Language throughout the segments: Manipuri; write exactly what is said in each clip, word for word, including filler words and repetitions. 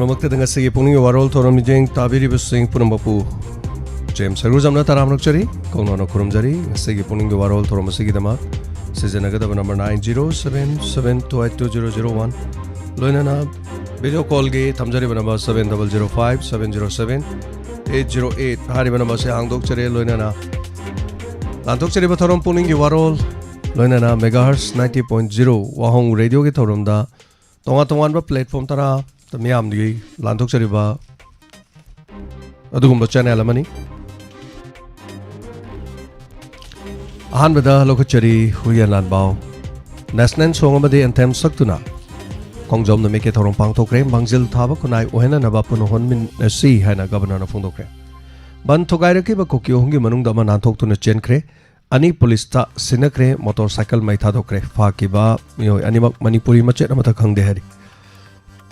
ꯃꯃꯛꯇꯗ ꯉꯁꯤꯒꯤ ꯄꯨꯛꯅꯤꯡꯒꯤ ꯋꯥꯔꯣꯜ ꯊꯧꯔꯝ ꯃꯤꯠꯌꯦꯡ ꯇꯥꯕꯤꯔꯤꯕꯁꯤꯡ ꯄꯨꯝꯅꯃꯛꯄꯨ ꯖꯦꯝꯁ ꯁꯔꯨꯖꯝꯅ ꯇꯔꯥꯝꯅ ꯑꯣꯛꯆꯔꯤ, ꯀꯧꯅꯅ ꯈꯨꯔꯨꯝꯖꯔꯤ꯫ ꯉꯁꯤꯒꯤ ꯄꯨꯛꯅꯤꯡꯒꯤ ꯋꯥꯔꯣꯜ ꯊꯧꯔꯝ ꯑꯁꯤꯒꯤꯗꯃꯛ ꯁꯤꯖꯤꯟꯅꯒꯗꯕ number nine zero seven seven two eight two zero zero one, ꯂꯣꯏꯅꯅ ꯚꯤꯗꯤꯑꯣ ꯀꯣꯜꯒꯤ ꯊꯝꯖꯔꯤꯕ number seven double zero five seven zero seven eight zero eight ꯍꯥꯏꯔꯤꯕ ꯅꯝꯕꯔ ꯑꯁꯤ ꯍꯥꯡꯗꯣꯛꯆꯔꯦ꯫ ꯂꯣꯏꯅꯅ ꯂꯥꯟꯊꯣꯛꯆꯔꯤꯕ ꯊꯧꯔꯝ ꯄꯨꯛꯅꯤꯡꯒꯤ ꯋꯥꯔꯣꯜ, ꯂꯣꯏꯅꯅ megahertz ninety point zero ꯋꯥꯍꯣꯡ ꯔꯦꯗꯤꯑꯣꯒꯤ ꯊꯧꯔꯝꯗ ꯇꯣꯉꯥꯟ ꯇꯣꯉꯥꯟꯕ platform ꯇꯔꯥ ꯃꯤꯌꯥꯝꯗꯒꯤ ꯂꯥꯟꯊꯣꯛꯆꯔꯤꯕ ꯑꯗꯨꯒꯨꯝꯕ channel ꯑꯃꯅꯤ꯫ ꯑꯍꯥꯟꯕꯗ ꯂꯧꯈꯠꯆꯔꯤ ꯍꯨꯏꯌꯦꯟ ꯂꯥꯟꯕꯥꯎ꯫ National song ꯑꯃꯗꯤ anthem ꯁꯛꯇꯨꯅ ꯈꯣꯡꯖꯣꯝ ꯅꯨꯃꯤꯠꯀꯤ ꯊꯧꯔꯝ ꯄꯥꯡꯊꯣꯛꯈ꯭ꯔꯦ꯫ ꯃꯥꯡꯖꯤꯜ ꯊꯥꯕ ꯈꯨꯟꯅꯥꯏ ꯑꯣꯏꯍꯟꯅꯅꯕ ꯄꯨꯟꯅ ꯍꯣꯠꯃꯤꯟꯅꯁꯤ ꯍꯥꯏꯅ Governorꯅ ꯐꯣꯡꯗꯣꯛꯈ꯭ꯔꯦ꯫ ꯕꯟ ꯊꯨꯒꯥꯏꯔꯛꯈꯤꯕ ꯀꯨꯀꯤ ꯑꯍꯨꯝꯒꯤ ꯃꯅꯨꯡꯗ ꯑꯃ ꯅꯥꯟꯊꯣꯛꯇꯨꯅ ꯆꯦꯟꯈ꯭ꯔꯦ꯫ ꯑꯅꯤ ꯄꯨꯂꯤꯁꯇ ꯁꯤꯟꯅꯈ꯭ꯔꯦ꯫ ꯃꯣꯇꯣꯔ ꯁꯥꯏꯀꯜ ꯃꯩ ꯊꯥꯗꯣꯛꯈ꯭ꯔꯦ꯫ ꯐꯥꯈꯤꯕ ꯃꯤꯑꯣꯏ ꯑꯅꯤꯃꯛ ꯃꯅꯤꯄꯨꯔꯤ ꯃꯆꯦꯠ ꯑꯃꯠꯇ ꯈꯪꯗꯦ ꯍꯥꯏꯔꯤ꯫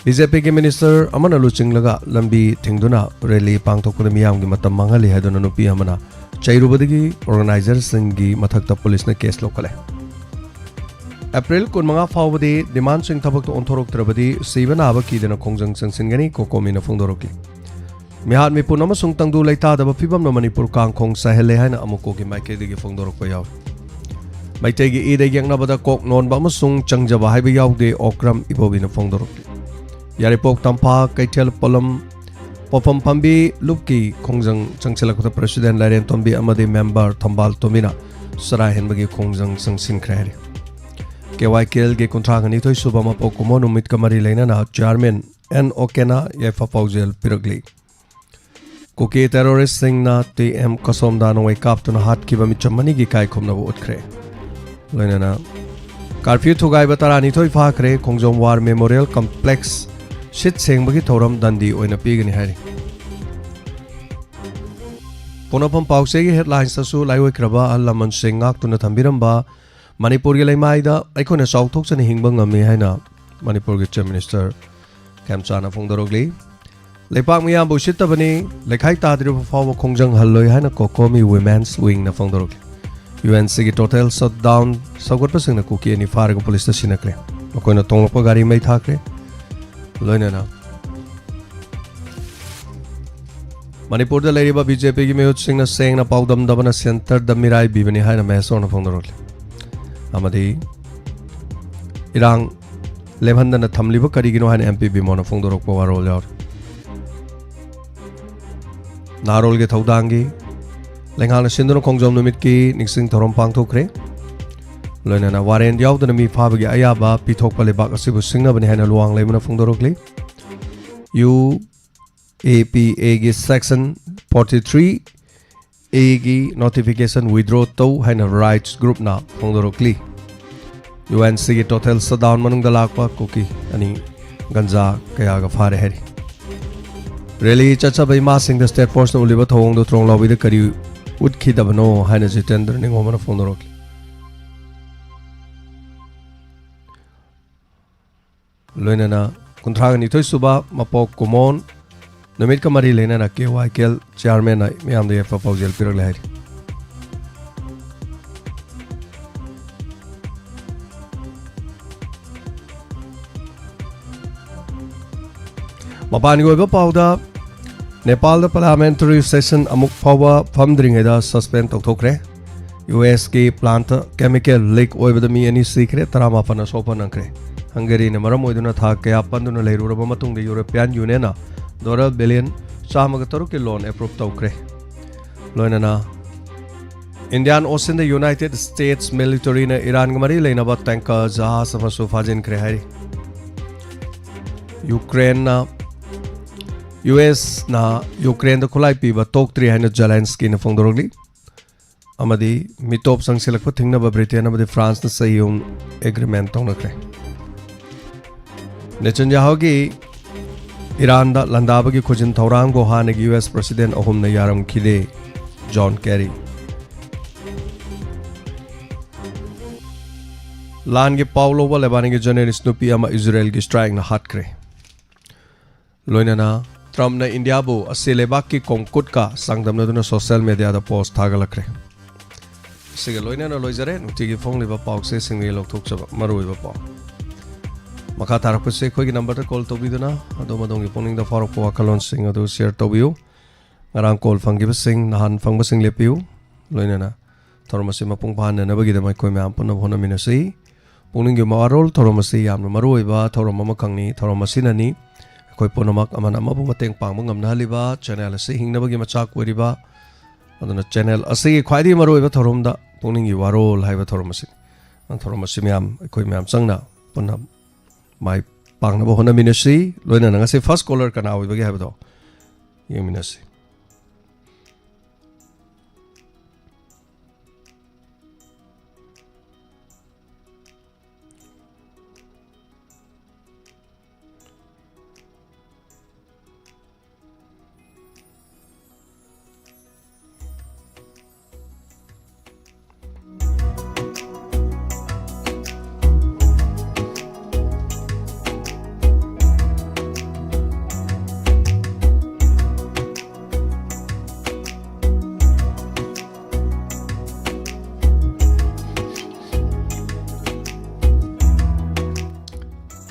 ꯕꯤ ꯖꯦ ꯄꯤꯒꯤ minister ꯑꯃꯅ ꯂꯨꯆꯤꯡꯂꯒ ꯂꯝꯕꯤ ꯊꯤꯡꯗꯨꯅ rally ꯄꯥꯡꯊꯣꯛꯄꯗ ꯃꯤꯌꯥꯝꯒꯤ ꯃꯇꯝ ꯃꯥꯡꯍꯜꯂꯤ ꯍꯥꯏꯗꯨꯅ ꯅꯨꯄꯤ ꯑꯃꯅ ꯆꯩꯔꯨꯕꯗꯒꯤ organizerꯁꯤꯡꯒꯤ ꯃꯊꯛꯇ ꯄꯨꯂꯤꯁꯅ case ꯂꯧꯈꯠꯂꯦ꯫ ꯑꯦꯄ꯭ꯔꯤꯜ ꯀꯨꯟꯃꯉꯥ ꯐꯥꯎꯕꯗꯤ demandꯁꯤꯡ ꯊꯕꯛꯇ ꯑꯣꯟꯊꯣꯔꯛꯇ꯭ꯔꯕꯗꯤ ꯁꯤꯕ ꯅꯥꯕ ꯀꯤꯗꯅ ꯈꯣꯡꯖꯪ ꯆꯪꯁꯤꯟꯒꯅꯤ, COCOMIꯅ ꯐꯣꯡꯗꯣꯔꯛꯂꯤ꯫ ꯃꯤꯍꯥꯠ ꯃꯤꯄꯨꯟ ꯑꯃꯁꯨꯡ ꯇꯪꯗꯨ ꯂꯩꯇꯥꯗꯕ ꯐꯤꯕꯝꯅ ꯃꯅꯤꯄꯨꯔ ꯀꯥꯡꯈꯣꯡ ꯆꯥꯏꯍꯜꯂꯦ ꯍꯥꯏꯅ ꯑꯃꯨꯛꯀꯣꯒꯤ ꯃꯥꯏꯀꯩꯗꯒꯤ ꯐꯣꯡꯗꯣꯔꯛꯄ ꯌꯥꯎꯏ꯫ ꯃꯩꯇꯩꯒꯤ ꯏꯗ ꯌꯦꯛꯅꯕꯗ ꯀꯣꯛ ꯅꯣꯟꯕ ꯑꯃꯁꯨꯡ ꯆꯪꯖꯕ ꯍꯥꯏꯕ ꯌꯥꯎꯗꯦ, ꯑꯣꯀ꯭ꯔꯝ ꯏꯕꯣꯕꯤꯅ ꯐꯣꯡꯗꯣꯔꯛꯂꯤ꯫ ꯌꯥꯏꯔꯤꯄꯣꯛ, ꯇꯝꯐꯥ, ꯀꯩꯊꯦꯜ, ꯄꯣꯂꯝ, ꯄꯣꯐꯝ ꯄꯥꯝꯕꯤ ꯂꯨꯞꯀꯤ ꯈꯣꯡꯖꯪ ꯆꯪꯁꯤꯜꯂꯛꯄꯗ president ꯂꯥꯏꯔꯦꯟ ꯇꯣꯝꯕꯤ ꯑꯃꯗꯤ member ꯊꯝꯕꯥꯜ ꯇꯣꯝꯕꯤꯅ ꯆꯔꯥ ꯍꯦꯟꯕꯒꯤ ꯈꯣꯡꯖꯪ ꯆꯪꯁꯤꯟꯈ꯭ꯔꯦ ꯍꯥꯏꯔꯤ꯫ ꯀꯦ ꯋꯥꯏ ꯀꯦ ꯑꯦꯜꯒꯤ ꯀꯨꯟꯊ꯭ꯔꯥꯒ ꯅꯤꯊꯣꯏ ꯁꯨꯕ ꯃꯄꯣꯛ ꯀꯨꯝꯑꯣꯟ ꯅꯨꯃꯤꯠꯀ ꯃꯔꯤ ꯂꯩꯅꯅ chairman ꯑꯦꯟ ꯑꯣꯀꯦꯅ ꯌꯥꯏꯐ ꯄꯥꯎꯖꯦꯜ ꯄꯤꯔꯛꯂꯤ꯫ ꯀꯨꯀꯤ terroristꯁꯤꯡꯅ ꯇꯤ ꯑꯦꯝ ꯀꯁꯣꯝꯗ ꯅꯣꯡꯃꯩ ꯀꯥꯞꯇꯨꯅ ꯍꯥꯠꯈꯤꯕ ꯃꯤꯆꯝ ꯑꯅꯤꯒꯤ ꯏꯀꯥꯏ ꯈꯨꯝꯅꯕ ꯎꯠꯈ꯭ꯔꯦ꯫ ꯂꯣꯏꯅꯅ curfew ꯊꯨꯒꯥꯏꯕ ꯇꯔꯥꯅꯤꯊꯣꯏ ꯐꯥꯈ꯭ꯔꯦ꯫ ꯈꯣꯡꯖꯣꯝ War Memorial Complex ꯁꯤꯠ ꯁꯦꯡꯕꯒꯤ ꯊꯧꯔꯝ ꯗꯟꯗꯤ ꯑꯣꯏꯅ ꯄꯤꯒꯅꯤ ꯍꯥꯏꯔꯤ꯫ ꯄꯣꯛꯅꯐꯝ ꯄꯥꯎꯆꯦꯒꯤ headlinesꯇꯁꯨ ꯂꯥꯏꯑꯣꯏꯈ꯭ꯔꯕ ꯑꯍꯜ ꯂꯃꯟꯁꯤꯡ ꯉꯥꯛꯇꯨꯅ ꯊꯝꯕꯤꯔꯝꯕ ꯃꯅꯤꯄꯨꯔꯒꯤ ꯂꯩꯃꯥꯏꯗ ꯑꯩꯈꯣꯏꯅ ꯆꯥꯎꯊꯣꯛꯆꯅ ꯍꯤꯡꯕ ꯉꯝꯃꯤ ꯍꯥꯏꯅ ꯃꯅꯤꯄꯨꯔꯒꯤ Chief Minister ꯈꯦꯝꯆꯥꯅ ꯐꯣꯡꯗꯣꯔꯛꯂꯤ꯫ ꯂꯩꯄꯥꯛ ꯃꯤꯌꯥꯝꯕꯨ ꯎꯁꯤꯠꯇꯕꯅꯤ, ꯂꯩꯈꯥꯏ ꯇꯥꯗ꯭ꯔꯤꯕ ꯐꯥꯎꯕ ꯈꯣꯡꯖꯪ ꯍꯜꯂꯣꯏ ꯍꯥꯏꯅ COCOMI Women's Wingꯅ ꯐꯣꯡꯗꯣꯔꯛꯂꯤ꯫ ꯌꯨ ꯑꯦꯟ ꯁꯤꯒꯤ total shutdown ꯁꯧꯒꯠꯄꯁꯤꯡꯅ ꯀꯨꯀꯤ ꯑꯅꯤ ꯐꯥꯔꯒ ꯄꯨꯂꯤꯁꯇ ꯁꯤꯟꯅꯈ꯭ꯔꯦ꯫ ꯃꯈꯣꯏꯅ ꯇꯣꯡꯂꯛꯄ ꯒꯥꯔꯤ ꯃꯩ ꯊꯥꯈ꯭ꯔꯦ꯫ ꯂꯣꯏꯅꯅ ꯃꯅꯤꯄꯨꯔꯗ ꯂꯩꯔꯤꯕ ꯕꯤ ꯖꯦ ꯄꯤꯒꯤ ꯃꯤꯍꯨꯠꯁꯤꯡꯅ ꯁꯦꯡꯅ ꯄꯥꯎꯗꯝꯗꯕꯅ ꯁꯦꯟꯇꯔꯗ ꯃꯤꯔꯥꯏꯕꯤꯕꯅꯤ ꯍꯥꯏꯅ ꯃꯍꯦꯁꯣꯔꯅ ꯐꯣꯡꯗꯣꯔꯛꯂꯤ꯫ ꯑꯃꯗꯤ ꯏꯔꯥꯡ ꯂꯦꯝꯍꯟꯗꯅ ꯊꯝꯂꯤꯕ ꯀꯔꯤꯒꯤꯅꯣ ꯍꯥꯏꯅ ꯑꯦꯝ ꯄꯤ ꯕꯤꯃꯣꯟꯅ ꯐꯣꯡꯗꯣꯔꯛꯄ ꯋꯥꯔꯣꯜ ꯌꯥꯎꯔꯤ꯫ ꯅꯍꯥꯔꯣꯜꯒꯤ ꯊꯧꯗꯥꯡꯒꯤ ꯂꯩꯉꯥꯛꯅ ꯁꯤꯟꯗꯨꯅ ꯈꯣꯡꯖꯣꯝ ꯅꯨꯃꯤꯠꯀꯤ ꯅꯤꯡꯁꯤꯡ ꯊꯧꯔꯝ ꯄꯥꯡꯊꯣꯛꯈ꯭ꯔꯦ꯫ ꯂꯣꯏꯅꯅ ꯋꯥꯔꯦꯟ ꯌꯥꯎꯗꯅ ꯃꯤ ꯐꯥꯕꯒꯤ ꯑꯌꯥꯕ ꯄꯤꯊꯣꯛꯄ ꯂꯩꯕꯥꯛ ꯑꯁꯤꯕꯨ ꯁꯤꯡꯅꯕꯅꯤ ꯍꯥꯏꯅ ꯂꯨꯋꯥꯡ ꯂꯩꯃꯅ ꯐꯣꯡꯗꯣꯔꯛꯂꯤ꯫ ꯌꯨ ꯑꯦ ꯄꯤ ꯑꯦꯒꯤ ꯁꯦꯛꯁꯟ ꯐꯣꯔꯇꯤ ꯊ꯭ꯔꯤ ꯑꯦꯒꯤ ꯅꯣꯇꯤꯐꯤꯀꯦꯁꯟ ꯋꯤꯗ꯭ꯔꯣ ꯇꯧ ꯍꯥꯏꯅ ꯔꯥꯏꯠꯁ ꯒ꯭ꯔꯨꯞꯅ ꯐꯣꯡꯗꯣꯔꯛꯂꯤ꯫ ꯌꯨ ꯑꯦꯟ ꯁꯤꯒꯤ ꯇꯣꯇꯦꯜ ꯁꯠꯗꯥꯎꯟ ꯃꯅꯨꯡꯗ ꯂꯥꯛꯄ ꯀꯨꯀꯤ ꯑꯅꯤ ꯒꯟꯖꯥ ꯀꯌꯥꯒ ꯐꯥꯔꯦ ꯍꯥꯏꯔꯤ꯫ ꯔꯦꯂꯤ ꯆꯠꯆꯕ ꯏꯃꯥꯁꯤꯡꯗ ꯁ꯭ꯇꯦꯠ ꯐꯣꯔꯁꯅ ꯎꯠꯂꯤꯕ ꯊꯧꯑꯣꯡꯗꯣ ꯇ꯭ꯔꯣꯡꯂꯥꯎꯕꯤꯗ ꯀꯔꯤ ꯎꯠꯈꯤꯗꯕꯅꯣ ꯍꯥꯏꯅ ꯖꯤꯇꯦꯟꯗ꯭ꯔ ꯅꯤꯡꯉꯣꯝꯕꯅ ꯐꯣꯡꯗꯣꯔꯛꯂꯤ꯫ ꯂꯣꯏꯅꯅ ꯀꯨꯟꯊ꯭ꯔꯥꯒ ꯅꯤꯊꯣꯏ ꯁꯨꯕ ꯃꯄꯣꯛ ꯀꯨꯃꯣꯟ ꯅꯨꯃꯤꯠꯀ ꯃꯔꯤ ꯂꯩꯅꯅ ꯀꯦ ꯋꯥꯏ ꯀꯦ ꯑꯦꯜ ꯆꯤꯌꯥꯔꯃꯦꯟꯅ ꯃꯤꯌꯥꯝꯗ ꯌꯥꯏꯐ ꯄꯥꯎꯖꯦꯜ ꯄꯤꯔꯛꯂꯦ ꯍꯥꯏꯔꯤ꯫ ꯃꯄꯥꯟꯒꯤ ꯑꯣꯏꯕ ꯄꯥꯎꯗ, ꯅꯦꯄꯥꯜꯗ ꯄꯥꯔꯂꯤꯌꯥꯃꯦꯟꯇꯔꯤ ꯁꯦꯁꯟ ꯑꯃꯨꯛ ꯐꯥꯎꯕ ꯐꯝꯗ꯭ꯔꯤꯉꯩꯗ ꯁꯁꯄꯦꯟ ꯇꯧꯊꯣꯛꯈ꯭ꯔꯦ꯫ ꯌꯨ ꯑꯦꯁꯀꯤ ꯄ꯭ꯂꯥꯟꯠꯇ ꯀꯦꯃꯤꯀꯦꯜ ꯂꯤꯛ ꯑꯣꯏꯕꯗ ꯃꯤ ꯑꯅꯤ ꯁꯤꯈ꯭ꯔꯦ, ꯇꯔꯥꯃꯥꯄꯟꯅ ꯁꯣꯛꯄ ꯅꯪꯈ꯭ꯔꯦ꯫ ꯍꯪꯒꯦꯔꯤꯅ ꯃꯔꯝ ꯑꯣꯏꯗꯨꯅ ꯊꯥ ꯀꯌꯥ ꯄꯟꯗꯨꯅ ꯂꯩꯔꯨꯔꯕ ꯃꯇꯨꯡꯗ ꯌꯨꯔꯣꯄꯤꯌꯥꯟ ꯌꯨꯅꯤꯌꯟꯅ ꯗꯣꯂꯔ ꯕꯤꯂꯤꯌꯟ ꯆꯥꯝꯃꯒ ꯇꯔꯨꯛꯀꯤ ꯂꯣꯟ ꯑꯦꯄ꯭ꯔꯨꯞ ꯇꯧꯈ꯭ꯔꯦ꯫ ꯂꯣꯏꯅꯅ ꯏꯟꯗꯤꯌꯥꯟ ꯑꯣꯁꯤꯟꯗ ꯌꯨꯅꯥꯏꯇꯦꯗ ꯁ꯭ꯇꯦꯠꯁ ꯃꯤꯂꯤꯇꯔꯤꯅ ꯏꯔꯥꯟꯒ ꯃꯔꯤ ꯂꯩꯅꯕ ꯇꯦꯡꯀꯔ ꯖꯍꯥꯖ ꯑꯃꯁꯨ ꯐꯥꯖꯤꯟꯈ꯭ꯔꯦ ꯍꯥꯏꯔꯤ꯫ ꯌꯨꯀ꯭ꯔꯦꯟꯅ, ꯌꯨ ꯑꯦꯁꯅ ꯌꯨꯀ꯭ꯔꯦꯟꯗ ꯈꯨꯠꯂꯥꯏ ꯄꯤꯕ ꯇꯣꯛꯇ꯭ꯔꯤ ꯍꯥꯏꯅ ꯖꯦꯂꯦꯟꯁꯀꯤꯅ ꯐꯣꯡꯗꯣꯔꯛꯂꯤ꯫ ꯑꯃꯗꯤ ꯃꯤꯇꯣꯞ ꯆꯪꯁꯤꯜꯂꯛꯄ ꯊꯤꯡꯅꯕ ꯕ꯭ꯔꯤꯇꯦꯟ ꯑꯃꯗꯤ ꯐ꯭ꯔꯥꯟꯁꯅ ꯆꯍꯤ ꯑꯍꯨꯝ ꯑꯦꯒ꯭ꯔꯤꯃꯦꯟ ꯇꯧꯅꯈ꯭ꯔꯦ꯫ ꯅꯦꯇꯟꯌꯥꯍꯨꯒꯤ ꯏꯔꯥꯟꯗ ꯂꯥꯟꯗꯥꯕꯒꯤ ꯈꯨꯖꯤꯟ ꯊꯧꯔꯥꯡꯕꯨ ꯍꯥꯟꯅꯒꯤ ꯌꯨ ꯑꯦꯁ ꯄ꯭ꯔꯁꯤꯗꯦꯟ ꯑꯍꯨꯝꯅ ꯌꯥꯔꯝꯈꯤꯗꯦ, ꯖꯣꯟ ꯀꯦꯔꯤ꯫ ꯂꯥꯟꯒꯤ ꯄꯥꯎ ꯂꯧꯕ ꯂꯦꯕꯥꯅꯟꯒꯤ ꯖꯔꯅꯦꯂꯤꯁ ꯅꯨꯄꯤ ꯑꯃ ꯏꯖꯔꯦꯜꯒꯤ ꯁ꯭ꯇ꯭ꯔꯥꯏꯛꯅ ꯍꯥꯠꯈ꯭ꯔꯦ꯫ ꯂꯣꯏꯅꯅ ꯇ꯭ꯔꯝꯞꯅ ꯏꯟꯗꯤꯌꯥꯕꯨ ꯑꯁꯤ ꯂꯩꯕꯥꯛꯀꯤ ꯈꯣꯡꯈꯨꯠꯀ ꯆꯥꯡꯗꯝꯅꯗꯨꯅ ꯁꯣꯁꯤꯌꯦꯜ ꯃꯦꯗꯤꯌꯥꯗ ꯄꯣꯁ ꯊꯥꯒꯠꯂꯛꯈ꯭ꯔꯦ꯫ ꯑꯁꯤꯒ ꯂꯣꯏꯅꯅ ꯂꯣꯏꯖꯔꯦ ꯅꯨꯡꯇꯤꯒꯤ ꯐꯣꯡꯂꯤꯕ ꯄꯥꯎꯆꯦꯁꯤꯡꯗꯒꯤ ꯂꯧꯊꯣꯛꯆꯕ ꯃꯔꯨꯑꯣꯏꯕ ꯄꯥꯎ꯫ ꯃꯈꯥ ꯇꯥꯔꯛꯄꯁꯤ ꯑꯩꯈꯣꯏꯒꯤ ꯅꯝꯕꯔꯗ ꯀꯣꯜ ꯇꯧꯕꯤꯗꯨꯅ ꯑꯗꯣꯝ ꯑꯗꯣꯝꯒꯤ ꯄꯨꯛꯅꯤꯡꯗ ꯐꯥꯎꯔꯛꯄ ꯋꯥꯈꯜꯂꯣꯟꯁꯤꯡ ꯑꯗꯨ ꯁꯤꯌꯔ ꯇꯧꯕꯤꯌꯨ꯫ ꯉꯔꯥꯡ ꯀꯣꯜ ꯐꯪꯈꯤꯕꯁꯤꯡ, ꯅꯍꯥꯟ ꯐꯪꯕꯁꯤꯡ ꯂꯦꯞꯄꯤꯌꯨ꯫ ꯂꯣꯏꯅꯅ ꯊꯧꯔꯝ ꯑꯁꯤ ꯃꯄꯨꯡ ꯐꯥꯍꯟꯅꯅꯕꯒꯤꯗꯃꯛ ꯑꯩꯈꯣꯏ ꯃꯌꯥꯝ ꯄꯨꯟꯅ ꯍꯣꯠꯅꯃꯤꯟꯅꯁꯤ꯫ ꯄꯨꯛꯅꯤꯡꯒꯤ ꯋꯥꯔꯣꯜ ꯊꯧꯔꯝ ꯑꯁꯤ ꯌꯥꯝꯅ ꯃꯔꯨꯑꯣꯏꯕ ꯊꯧꯔꯝ ꯑꯃꯈꯛꯅꯤ꯫ ꯊꯧꯔꯝ ꯑꯁꯤꯅꯅꯤ ꯑꯩꯈꯣꯏ ꯄꯨꯝꯅꯃꯛ ꯑꯃꯅ ꯑꯃꯕꯨ ꯃꯇꯦꯡ ꯄꯥꯡꯕ ꯉꯝꯅꯍꯜꯂꯤꯕ, ꯆꯦꯅꯦꯜ ꯑꯁꯤ ꯍꯤꯡꯅꯕꯒꯤ ꯃꯆꯥꯛ ꯑꯣꯏꯔꯤꯕ꯫ ꯑꯗꯨꯅ ꯆꯦꯅꯦꯜ ꯑꯁꯤꯒꯤ ꯈ꯭ꯋꯥꯏꯗꯒꯤ ꯃꯔꯨꯑꯣꯏꯕ ꯊꯧꯔꯝꯗ ꯄꯨꯛꯅꯤꯡꯒꯤ ꯋꯥꯔꯣꯜ ꯍꯥꯏꯕ ꯊꯧꯔꯝ ꯑꯁꯤꯅꯤ꯫ ꯊꯧꯔꯝ ꯑꯁꯤ ꯃꯌꯥꯝ, ꯑꯩꯈꯣꯏ ꯃꯌꯥꯝ ꯆꯪꯅ ꯄꯨꯟꯅ ꯃꯥꯏ ꯄꯥꯛꯅꯕ ꯍꯣꯠꯅꯃꯤꯟꯅꯁꯤ꯫ ꯂꯣꯏꯅꯅ ꯉꯁꯤ ꯐꯥꯔꯁ ꯀꯣꯂꯔ ꯀꯅꯥ ꯑꯣꯏꯕꯒꯦ ꯍꯥꯏꯕꯗꯣ ꯌꯦꯡꯃꯤꯟꯅꯁꯤ꯫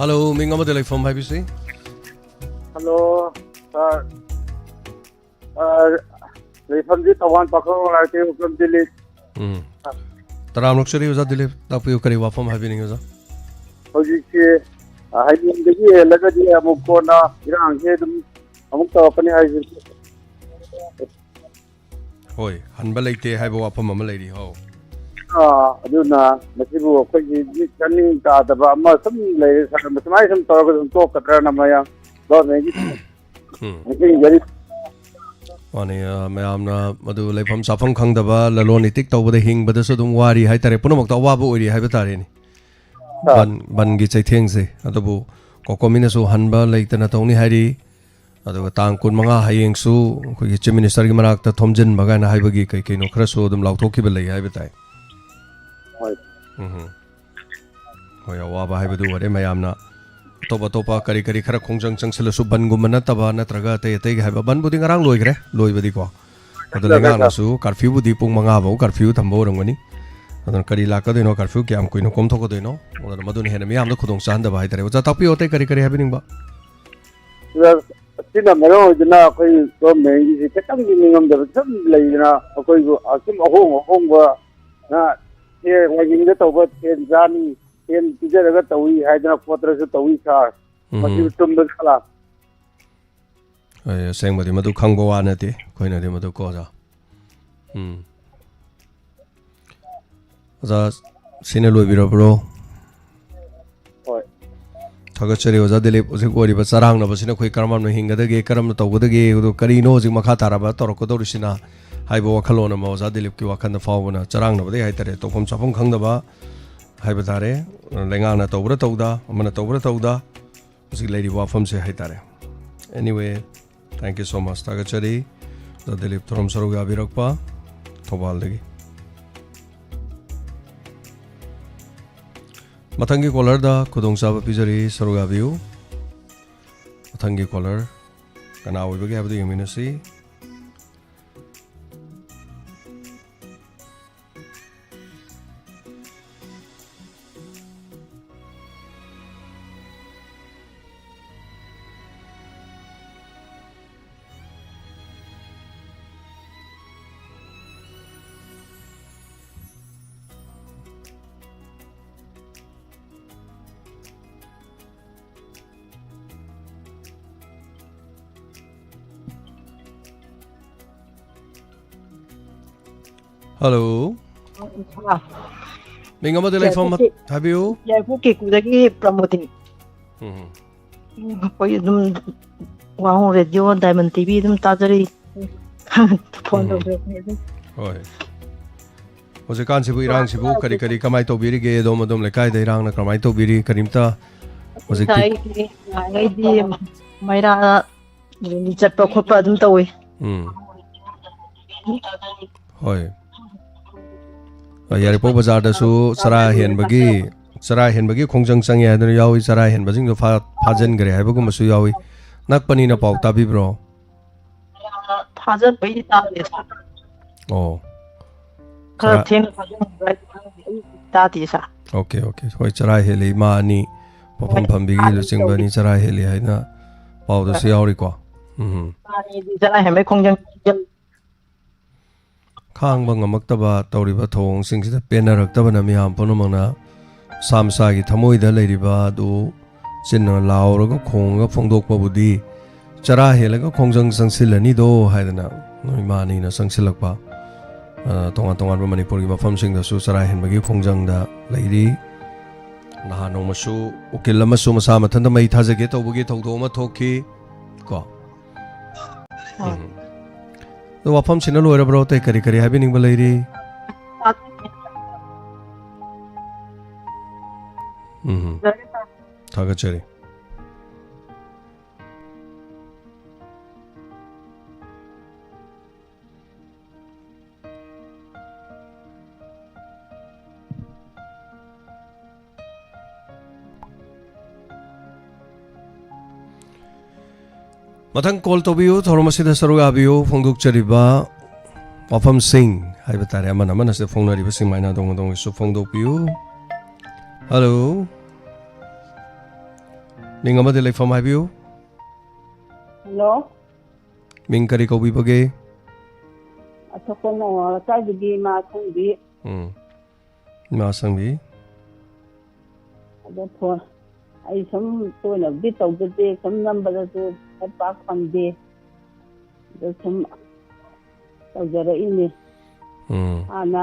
ꯍꯜꯂꯣ, ꯃꯤꯡ ꯑꯃꯗꯤ ꯂꯩꯐꯝ ꯍꯥꯏꯕꯤꯁꯤ꯫ ꯍꯜꯂꯣ, ꯁꯥꯔ꯫ ꯑ, ꯂꯩꯐꯝꯁꯤ ꯊꯧꯕꯥꯜ ꯄꯥꯡꯈꯪ ꯂꯥꯏꯔꯤꯛ ꯇꯦꯛꯅꯧꯄꯝ ꯗꯤꯂꯤꯠ꯫ ꯎꯝ꯫ ꯇꯔꯥꯝꯅ ꯑꯣꯛꯆꯔꯤ ꯑꯣꯖꯥ ꯗꯤꯂꯤꯞ, ꯇꯥꯛꯄꯤꯌꯨ, ꯀꯔꯤ ꯋꯥꯐꯝ ꯍꯥꯏꯕꯤꯅꯤꯡꯉꯤ ꯑꯣꯖꯥ? ꯍꯧꯖꯤꯛꯁꯤ, ꯑ, ꯍꯌꯦꯡꯗꯒꯤ ꯍꯦꯜꯂꯒꯗꯤ ꯑꯃꯨꯛ ꯀꯣꯟꯅ ꯏꯔꯥꯡꯁꯦ ꯑꯗꯨꯝ ꯑꯃꯨꯛ ꯇꯧꯔꯛꯀꯅꯤ ꯍꯥꯏꯁꯦ꯫ ꯍꯣꯏ, ꯍꯟꯕ ꯂꯩꯇꯦ ꯍꯥꯏꯕ ꯋꯥꯐꯝ ꯑꯃ ꯂꯩꯔꯤ꯫ ꯍꯣ꯫ ꯑ, ꯑꯗꯨꯅ ꯃꯁꯤꯕꯨ ꯑꯩꯈꯣꯏꯒꯤ ꯃꯤꯠ ꯆꯥꯅꯤꯡ ꯇꯥꯗꯕ ꯑꯃ ꯁꯨꯝ ꯂꯩꯔꯦ ꯁꯥꯔ꯫ ꯁꯨꯃꯥꯏꯅ ꯁꯨꯝ ꯇꯧꯔꯒ ꯁꯨꯝ ꯇꯣꯛꯀꯗ꯭ꯔꯅ ꯃꯌꯥꯝ ꯒꯣꯔꯃꯦꯟꯒꯤ ꯎꯝ꯫ ꯃꯤꯁꯤꯡ ꯒꯥꯔꯤ ꯃꯥꯅꯤ, ꯑ, ꯃꯌꯥꯝꯅ ꯃꯗꯨ ꯂꯩꯐꯝ ꯆꯥꯐꯝ ꯈꯪꯗꯕ, ꯂꯂꯣꯟ ꯏꯇꯤꯛ ꯇꯧꯕꯗ ꯍꯤꯡꯕꯗꯁꯨ ꯑꯗꯨꯝ ꯋꯥꯔꯤ ꯍꯥꯏꯇꯥꯔꯦ, ꯄꯨꯝꯅꯃꯛꯇ ꯑꯋꯥꯕ ꯑꯣꯏꯔꯤ ꯍꯥꯏꯕ ꯇꯥꯔꯦꯅꯦ꯫ ꯑꯥ꯫ ꯕꯟ, ꯕꯟꯒꯤ ꯆꯩꯊꯦꯡꯁꯦ꯫ ꯑꯗꯨꯕꯨ ꯀꯣꯀꯣꯃꯤꯅꯁꯨ ꯍꯟꯕ ꯂꯩꯇꯅ ꯇꯧꯅꯤ ꯍꯥꯏꯔꯤ꯫ ꯑꯗꯨꯒ ꯇꯥꯡ ꯀꯨꯟꯃꯉꯥ ꯍꯌꯦꯡꯁꯨ ꯑꯩꯈꯣꯏꯒꯤ ꯆꯤꯐ ꯃꯤꯅꯤꯁꯇꯔꯒꯤ ꯃꯅꯥꯛꯇ ꯊꯣꯝꯖꯤꯟꯕ ꯀꯥꯏꯅ ꯍꯥꯏꯕꯒꯤ ꯀꯩ ꯀꯩꯅꯣ ꯈꯔꯁꯨ ꯑꯗꯨꯝ ꯂꯥꯎꯊꯣꯛꯈꯤꯕ ꯂꯩ ꯍꯥꯏꯕ ꯇꯥꯏ꯫ ꯍꯣꯏ꯫ ꯎꯝ꯫ ꯍꯣꯏ, ꯑꯋꯥꯕ ꯍꯥꯏꯕꯗꯨ ꯑꯣꯏꯔꯦ꯫ ꯃꯌꯥꯝꯅ ꯑꯇꯣꯞ ꯑꯇꯣꯞꯄ ꯀꯔꯤ ꯀꯔꯤ ꯈꯔ ꯈꯣꯡꯖꯪ ꯆꯪꯁꯤꯜꯂꯁꯨ ꯕꯟꯒꯨꯝꯕ ꯅꯠꯇꯕ ꯅꯠꯇ꯭ꯔꯒ ꯑꯇꯩ ꯑꯇꯩꯒꯤ ꯍꯥꯏꯕ, ꯕꯟꯕꯨꯗꯤ ꯉꯔꯥꯡ ꯂꯣꯏꯈ꯭ꯔꯦ, ꯂꯣꯏꯕꯗꯤꯀꯣ꯫ ꯑꯗꯣ ꯂꯣꯏꯈ꯭ꯔꯦ, ꯂꯩꯉꯥꯛꯅꯁꯨ ꯀꯥꯔꯐ꯭ꯌꯨꯕꯨꯗꯤ ꯄꯨꯡ ꯃꯉꯥ ꯐꯥꯎ ꯀꯥꯔꯐ꯭ꯌꯨ ꯊꯝꯕ ꯑꯣꯏꯔꯝꯒꯅꯤ꯫ ꯑꯗꯨꯅ ꯀꯔꯤ ꯂꯥꯛꯀꯗꯣꯏꯅꯣ, ꯀꯥꯔꯐ꯭ꯌꯨ ꯀꯌꯥꯝ ꯀꯨꯏꯅ ꯀꯣꯝꯊꯣꯛꯀꯗꯣꯏꯅꯣ, ꯑꯗꯨꯅ ꯃꯗꯨꯅ ꯍꯦꯟꯅ ꯃꯤꯌꯥꯝꯗ ꯈꯨꯗꯣꯡ ꯆꯥꯍꯟꯗꯕ ꯍꯥꯏꯇꯥꯔꯦ꯫ ꯑꯣꯖꯥ, ꯇꯥꯛꯄꯤꯌꯨ, ꯑꯇꯩ ꯀꯔꯤ ꯀꯔꯤ ꯍꯥꯏꯕꯤꯅꯤꯡꯕ? ꯑꯣꯖꯥ, ꯁꯤꯅ ꯃꯔꯝ ꯑꯣꯏꯗꯨꯅ ꯑꯩꯈꯣꯏ ꯒꯣꯔꯃꯦꯟꯒꯤꯁꯤ ꯈꯤꯇꯪꯗꯤ ꯅꯤꯡꯉꯝꯗꯕ ꯁꯨꯝ ꯂꯩꯗꯅ, ꯑꯩꯈꯣꯏꯕꯨ ꯑꯁꯨꯝ ꯑꯍꯣꯡ ꯑꯍꯣꯡꯕꯅ ꯁꯦ ꯋꯥꯏꯅꯤꯡꯗ ꯇꯧꯕ ꯁꯦꯟ ꯆꯥꯅꯤ, ꯁꯦꯟ ꯄꯤꯖꯔꯒ ꯇꯧꯏ ꯍꯥꯏꯗꯅ ꯈꯣꯠꯇꯅꯁꯨ ꯇꯧꯏ ꯁꯥꯔ꯫ ꯎꯝ꯫ ꯃꯁꯤꯕꯨ ꯆꯨꯝꯕ ꯖꯥꯠꯂꯥ? ꯍꯣꯏ, ꯑꯁꯦꯡꯕꯗꯤ ꯃꯗꯨ ꯈꯪꯕ ꯋꯥ ꯅꯠꯇꯦ ꯑꯩꯈꯣꯏꯅꯗꯤ ꯃꯗꯨ ꯀꯣ ꯑꯣꯖꯥ꯫ ꯎꯝ꯫ ꯑꯣꯖꯥ, ꯁꯤꯅ ꯂꯣꯏꯕꯤꯔꯕ꯭ꯔꯣ? ꯍꯣꯏ꯫ ꯊꯥꯒꯠꯆꯔꯤ ꯑꯣꯖꯥ ꯗꯤꯂꯤꯞ꯫ ꯍꯧꯖꯤꯛ ꯑꯣꯏꯔꯤꯕ ꯆꯔꯥꯡꯅꯕꯁꯤꯅ ꯑꯩꯈꯣꯏ ꯀꯔꯝꯅ ꯍꯤꯡꯒꯗꯒꯦ, ꯀꯔꯝꯅ ꯇꯧꯒꯗꯒꯦ, ꯑꯗꯨ ꯀꯔꯤꯅꯣ ꯍꯧꯖꯤꯛ ꯃꯈꯥ ꯇꯥꯔꯕ ꯇꯧꯔꯛꯀꯗꯧꯔꯤꯁꯤꯅ ꯍꯥꯏꯕ ꯋꯥꯈꯜꯂꯣꯟ ꯑꯃ ꯑꯣꯖꯥ ꯗꯤꯂꯤꯞꯀꯤ ꯋꯥꯈꯜꯗ ꯐꯥꯎꯕꯅ ꯆꯔꯥꯡꯅꯕꯗꯒꯤ ꯍꯥꯏꯇꯥꯔꯦ, ꯇꯧꯐꯝ ꯆꯥꯐꯝ ꯈꯪꯗꯕ ꯍꯥꯏꯕ ꯇꯥꯔꯦ, ꯂꯩꯉꯥꯛꯅ ꯇꯧꯕ꯭ꯔꯥ ꯇꯧꯗ, ꯑꯃꯅ ꯇꯧꯕ꯭ꯔꯥ ꯇꯧꯗ, ꯍꯧꯖꯤꯛ ꯂꯩꯔꯤꯕ ꯋꯥꯐꯝꯁꯦ ꯍꯥꯏꯇꯥꯔꯦ꯫ Anyway, thank you so much꯫ ꯊꯥꯒꯠꯆꯔꯤ ꯑꯣꯖꯥ ꯗꯤꯂꯤꯞ ꯊꯧꯔꯝ ꯁꯔꯨꯛ ꯌꯥꯕꯤꯔꯛꯄ ꯊꯧꯕꯥꯜꯗꯒꯤ꯫ ꯃꯊꯪꯒꯤ ꯀꯣꯂꯔꯗ ꯈꯨꯗꯣꯡꯆꯥꯕ ꯄꯤꯖꯔꯤ, ꯁꯔꯨꯛ ꯌꯥꯕꯤꯌꯨ꯫ ꯃꯊꯪꯒꯤ ꯀꯣꯂꯔ ꯀꯅꯥ ꯑꯣꯏꯕꯒꯦ ꯍꯥꯏꯕꯗꯨ ꯌꯦꯡꯃꯤꯟꯅꯁꯤ꯫ ꯍꯜꯂꯣ꯫ ꯑꯥ꯫ ꯃꯤꯡ ꯑꯃꯗꯤ ꯂꯩꯐꯝ ꯌꯥꯏꯐꯧ ꯀꯦ-, ꯍꯥꯏꯕꯤꯌꯨ꯫ ꯌꯥꯏꯐꯧ ꯀꯦꯀꯨꯗꯒꯤ ꯄ꯭ꯔꯃꯣꯗꯤꯅꯤ꯫ ꯎꯝ꯫ ꯎꯝ, ꯑꯩꯈꯣꯏ ꯑꯗꯨꯝ ꯋꯥꯍꯣꯡ ꯔꯦꯗꯤꯑꯣ, ꯗꯥꯏꯃꯟ ꯇꯤꯚꯤ ꯑꯗꯨꯝ ꯇꯥꯖꯔꯤ꯫ ꯐꯣꯟ ꯎꯝ꯫ ꯇꯧꯖꯔꯛꯄꯅꯦ ꯑꯗꯨꯝ꯫ ꯍꯣꯏ꯫ ꯍꯧꯖꯤꯛꯀꯥꯟꯁꯤꯕꯨ ꯏꯔꯥꯡꯁꯤꯕꯨ ꯀꯔꯤ ꯀꯔꯤ ꯀꯃꯥꯏꯅ ꯇꯧꯕꯤꯔꯤꯒꯦ? ꯑꯗꯣꯝ ꯑꯗꯣꯝ ꯂꯩꯀꯥꯏꯗ ꯏꯔꯥꯡꯅ ꯀꯃꯥꯏꯅ ꯇꯧꯕꯤꯔꯤ? ꯀꯔꯤꯝꯇ ꯍꯧꯖꯤꯛꯇꯤ ꯉꯁꯥꯏꯒꯤ ꯅꯍꯥꯟꯉꯩꯗꯤ ꯃꯩꯔꯥ ꯆꯠꯄ ꯈꯣꯠꯄ ꯑꯗꯨꯝ ꯇꯧꯋꯤ꯫ ꯎꯝ꯫ ꯍꯣꯏ꯫ ꯑ, ꯌꯥꯏꯔꯤꯄꯣꯛ ꯕꯖꯥꯔꯗꯁꯨ ꯆꯔꯥ ꯍꯦꯟꯕꯒꯤ, ꯆꯔꯥ ꯍꯦꯟꯕꯒꯤ ꯈꯣꯡꯖꯪ ꯆꯪꯉꯦ ꯍꯥꯏꯗꯅ ꯌꯥꯎꯏ, ꯆꯔꯥ ꯍꯦꯟꯕꯁꯤꯡꯗꯣ ꯐꯥ-, ꯐꯥꯖꯤꯟꯈ꯭ꯔꯦ ꯍꯥꯏꯕꯒꯨꯝꯕꯁꯨ ꯌꯥꯎꯏ꯫ ꯅꯛꯄꯅꯤꯅ ꯄꯥꯎ ꯇꯥꯕꯤꯕ꯭ꯔꯣ? ꯐꯥꯖꯤꯟꯕꯩꯗꯤ ꯇꯥꯗꯦ꯫ ꯑꯣ꯫ ꯈꯔ ꯆꯔꯥ-, ꯊꯦꯡꯅ ꯐꯥꯖꯤꯟꯕ꯭ꯔꯥ ꯍꯥꯏꯗꯤ ꯈꯪꯗꯦ꯫ ꯑꯩ ꯇꯥꯗꯦ ꯁꯥꯔ꯫ Okay, okay. ꯍꯣꯏ, ꯆꯔꯥ ꯍꯦꯜꯂꯤ, ꯏꯃꯥ ꯑꯅꯤ ꯄꯣꯠꯐꯝ ꯍꯣꯏ, ꯐꯝꯕꯤꯒꯤ ꯑꯥ, ꯂꯨꯆꯤꯡꯕ ꯇꯧꯋꯤ꯫ ꯑꯅꯤ ꯆꯔꯥ ꯍꯦꯜꯂꯤ ꯍꯥꯏꯅ ꯄꯥꯎꯗꯁꯨ ꯍꯣꯏ꯫ ꯌꯥꯎꯔꯤꯀꯣ꯫ ꯎꯝ꯫ ꯃꯥꯅꯤꯗꯤ ꯆꯔꯥ ꯍꯦꯟꯕꯩ ꯈꯣꯡꯖꯪ ꯈꯣꯡꯖꯪ꯫ ꯈꯥꯡꯕ ꯉꯝꯃꯛꯇꯕ ꯇꯧꯔꯤꯕ ꯊꯧꯑꯣꯡꯁꯤꯡꯁꯤꯗ ꯄꯦꯟꯅꯔꯛꯇꯕꯅ ꯃꯤꯌꯥꯝ ꯄꯨꯝꯅꯃꯛꯅ ꯃꯁꯥ ꯃꯁꯥꯒꯤ ꯊꯃꯣꯏꯗ ꯂꯩꯔꯤꯕ ꯑꯗꯨ ꯆꯤꯟꯅ ꯂꯥꯎꯔꯒ ꯈꯣꯡꯉꯒ ꯐꯣꯡꯗꯣꯛꯄꯕꯨꯗꯤ ꯆꯔꯥ ꯍꯦꯜꯂꯒ ꯈꯣꯡꯖꯪ ꯆꯪꯁꯤꯜꯂꯅꯤꯗꯣ ꯍꯥꯏꯗꯅ ꯅꯣꯏ ꯃꯥꯅꯤꯅ ꯆꯪꯁꯤꯜꯂꯛꯄ, ꯑ, ꯇꯣꯉꯥꯟ ꯇꯣꯉꯥꯟꯕ ꯃꯅꯤꯄꯨꯔꯒꯤ ꯃꯐꯝꯁꯤꯡꯗꯁꯨ ꯆꯔꯥ ꯍꯦꯟꯕꯒꯤ ꯈꯣꯡꯖꯪꯗ ꯂꯩꯔꯤ꯫ ꯅꯍꯥꯟ ꯅꯣꯡꯃꯁꯨ ꯎꯀꯤꯜ ꯑꯃꯁꯨ ꯃꯁꯥ ꯃꯊꯟꯇ ꯃꯩ ꯊꯥꯖꯒꯦ ꯇꯧꯕꯒꯤ ꯊꯧꯗꯣꯛ ꯑꯃ ꯊꯣꯛꯈꯤ ꯀꯣ꯫ ꯎꯝ꯫ ꯑꯗꯣ ꯋꯥꯐꯝꯁꯤꯅ ꯂꯣꯏꯔꯕ꯭ꯔꯣ? ꯑꯇꯩ ꯀꯔꯤ ꯀꯔꯤ ꯍꯥꯏꯕꯤꯅꯤꯡꯕ ꯂꯩꯔꯤ? ꯎꯝ꯫ ꯊꯥꯒꯠꯆꯔꯤ꯫ ꯃꯊꯪ ꯀꯣꯜ ꯇꯧꯕꯤꯌꯨ, ꯊꯧꯔꯝ ꯑꯁꯤꯗ ꯁꯔꯨꯛ ꯌꯥꯕꯤꯌꯨ, ꯐꯣꯡꯗꯣꯛꯆꯔꯤꯕ ꯋꯥꯐꯝꯁꯤꯡ ꯍꯥꯏꯕ ꯇꯥꯔꯦ, ꯑꯃꯅ ꯑꯃꯅ ꯁꯤꯗ ꯐꯣꯡꯅꯔꯤꯕꯁꯤꯡ ꯃꯥꯏꯅ ꯑꯗꯣꯝ ꯑꯗꯣꯝꯒꯤꯁꯨ ꯐꯣꯡꯗꯣꯛꯄꯤꯌꯨ꯫ ꯍꯜꯂꯣ, ꯃꯤꯡ ꯑꯃꯗꯤ ꯂꯩꯐꯝ ꯍꯥꯏꯕꯤꯌꯨ꯫ ꯍꯜꯂꯣ꯫ ꯃꯤꯡ ꯀꯔꯤ ꯀꯧꯕꯤꯕꯒꯦ? ꯑꯁꯣꯛꯄꯝ ꯅꯧꯋꯥ ꯂꯩꯀꯥꯏꯗꯒꯤ ꯏꯃꯥ ꯑꯁꯪꯕꯤ꯫ ꯎꯝ꯫ ꯏꯃꯥ ꯑꯁꯪꯕꯤ꯫ ꯑꯗꯣ ꯐꯣꯟ ꯑꯩ ꯁꯨꯝ ꯇꯣꯏꯅꯕꯨꯗꯤ ꯇꯧꯖꯗꯦ, ꯁꯨꯝ ꯅꯝꯕꯗꯁꯨ ꯍꯦꯛ ꯄꯥꯛ ꯐꯪꯗꯦ꯫ ꯑꯗꯣ ꯁꯨꯝ ꯇꯧꯖꯔꯛꯏꯅꯦ꯫ ꯎꯝ꯫ ꯍꯥꯟꯅ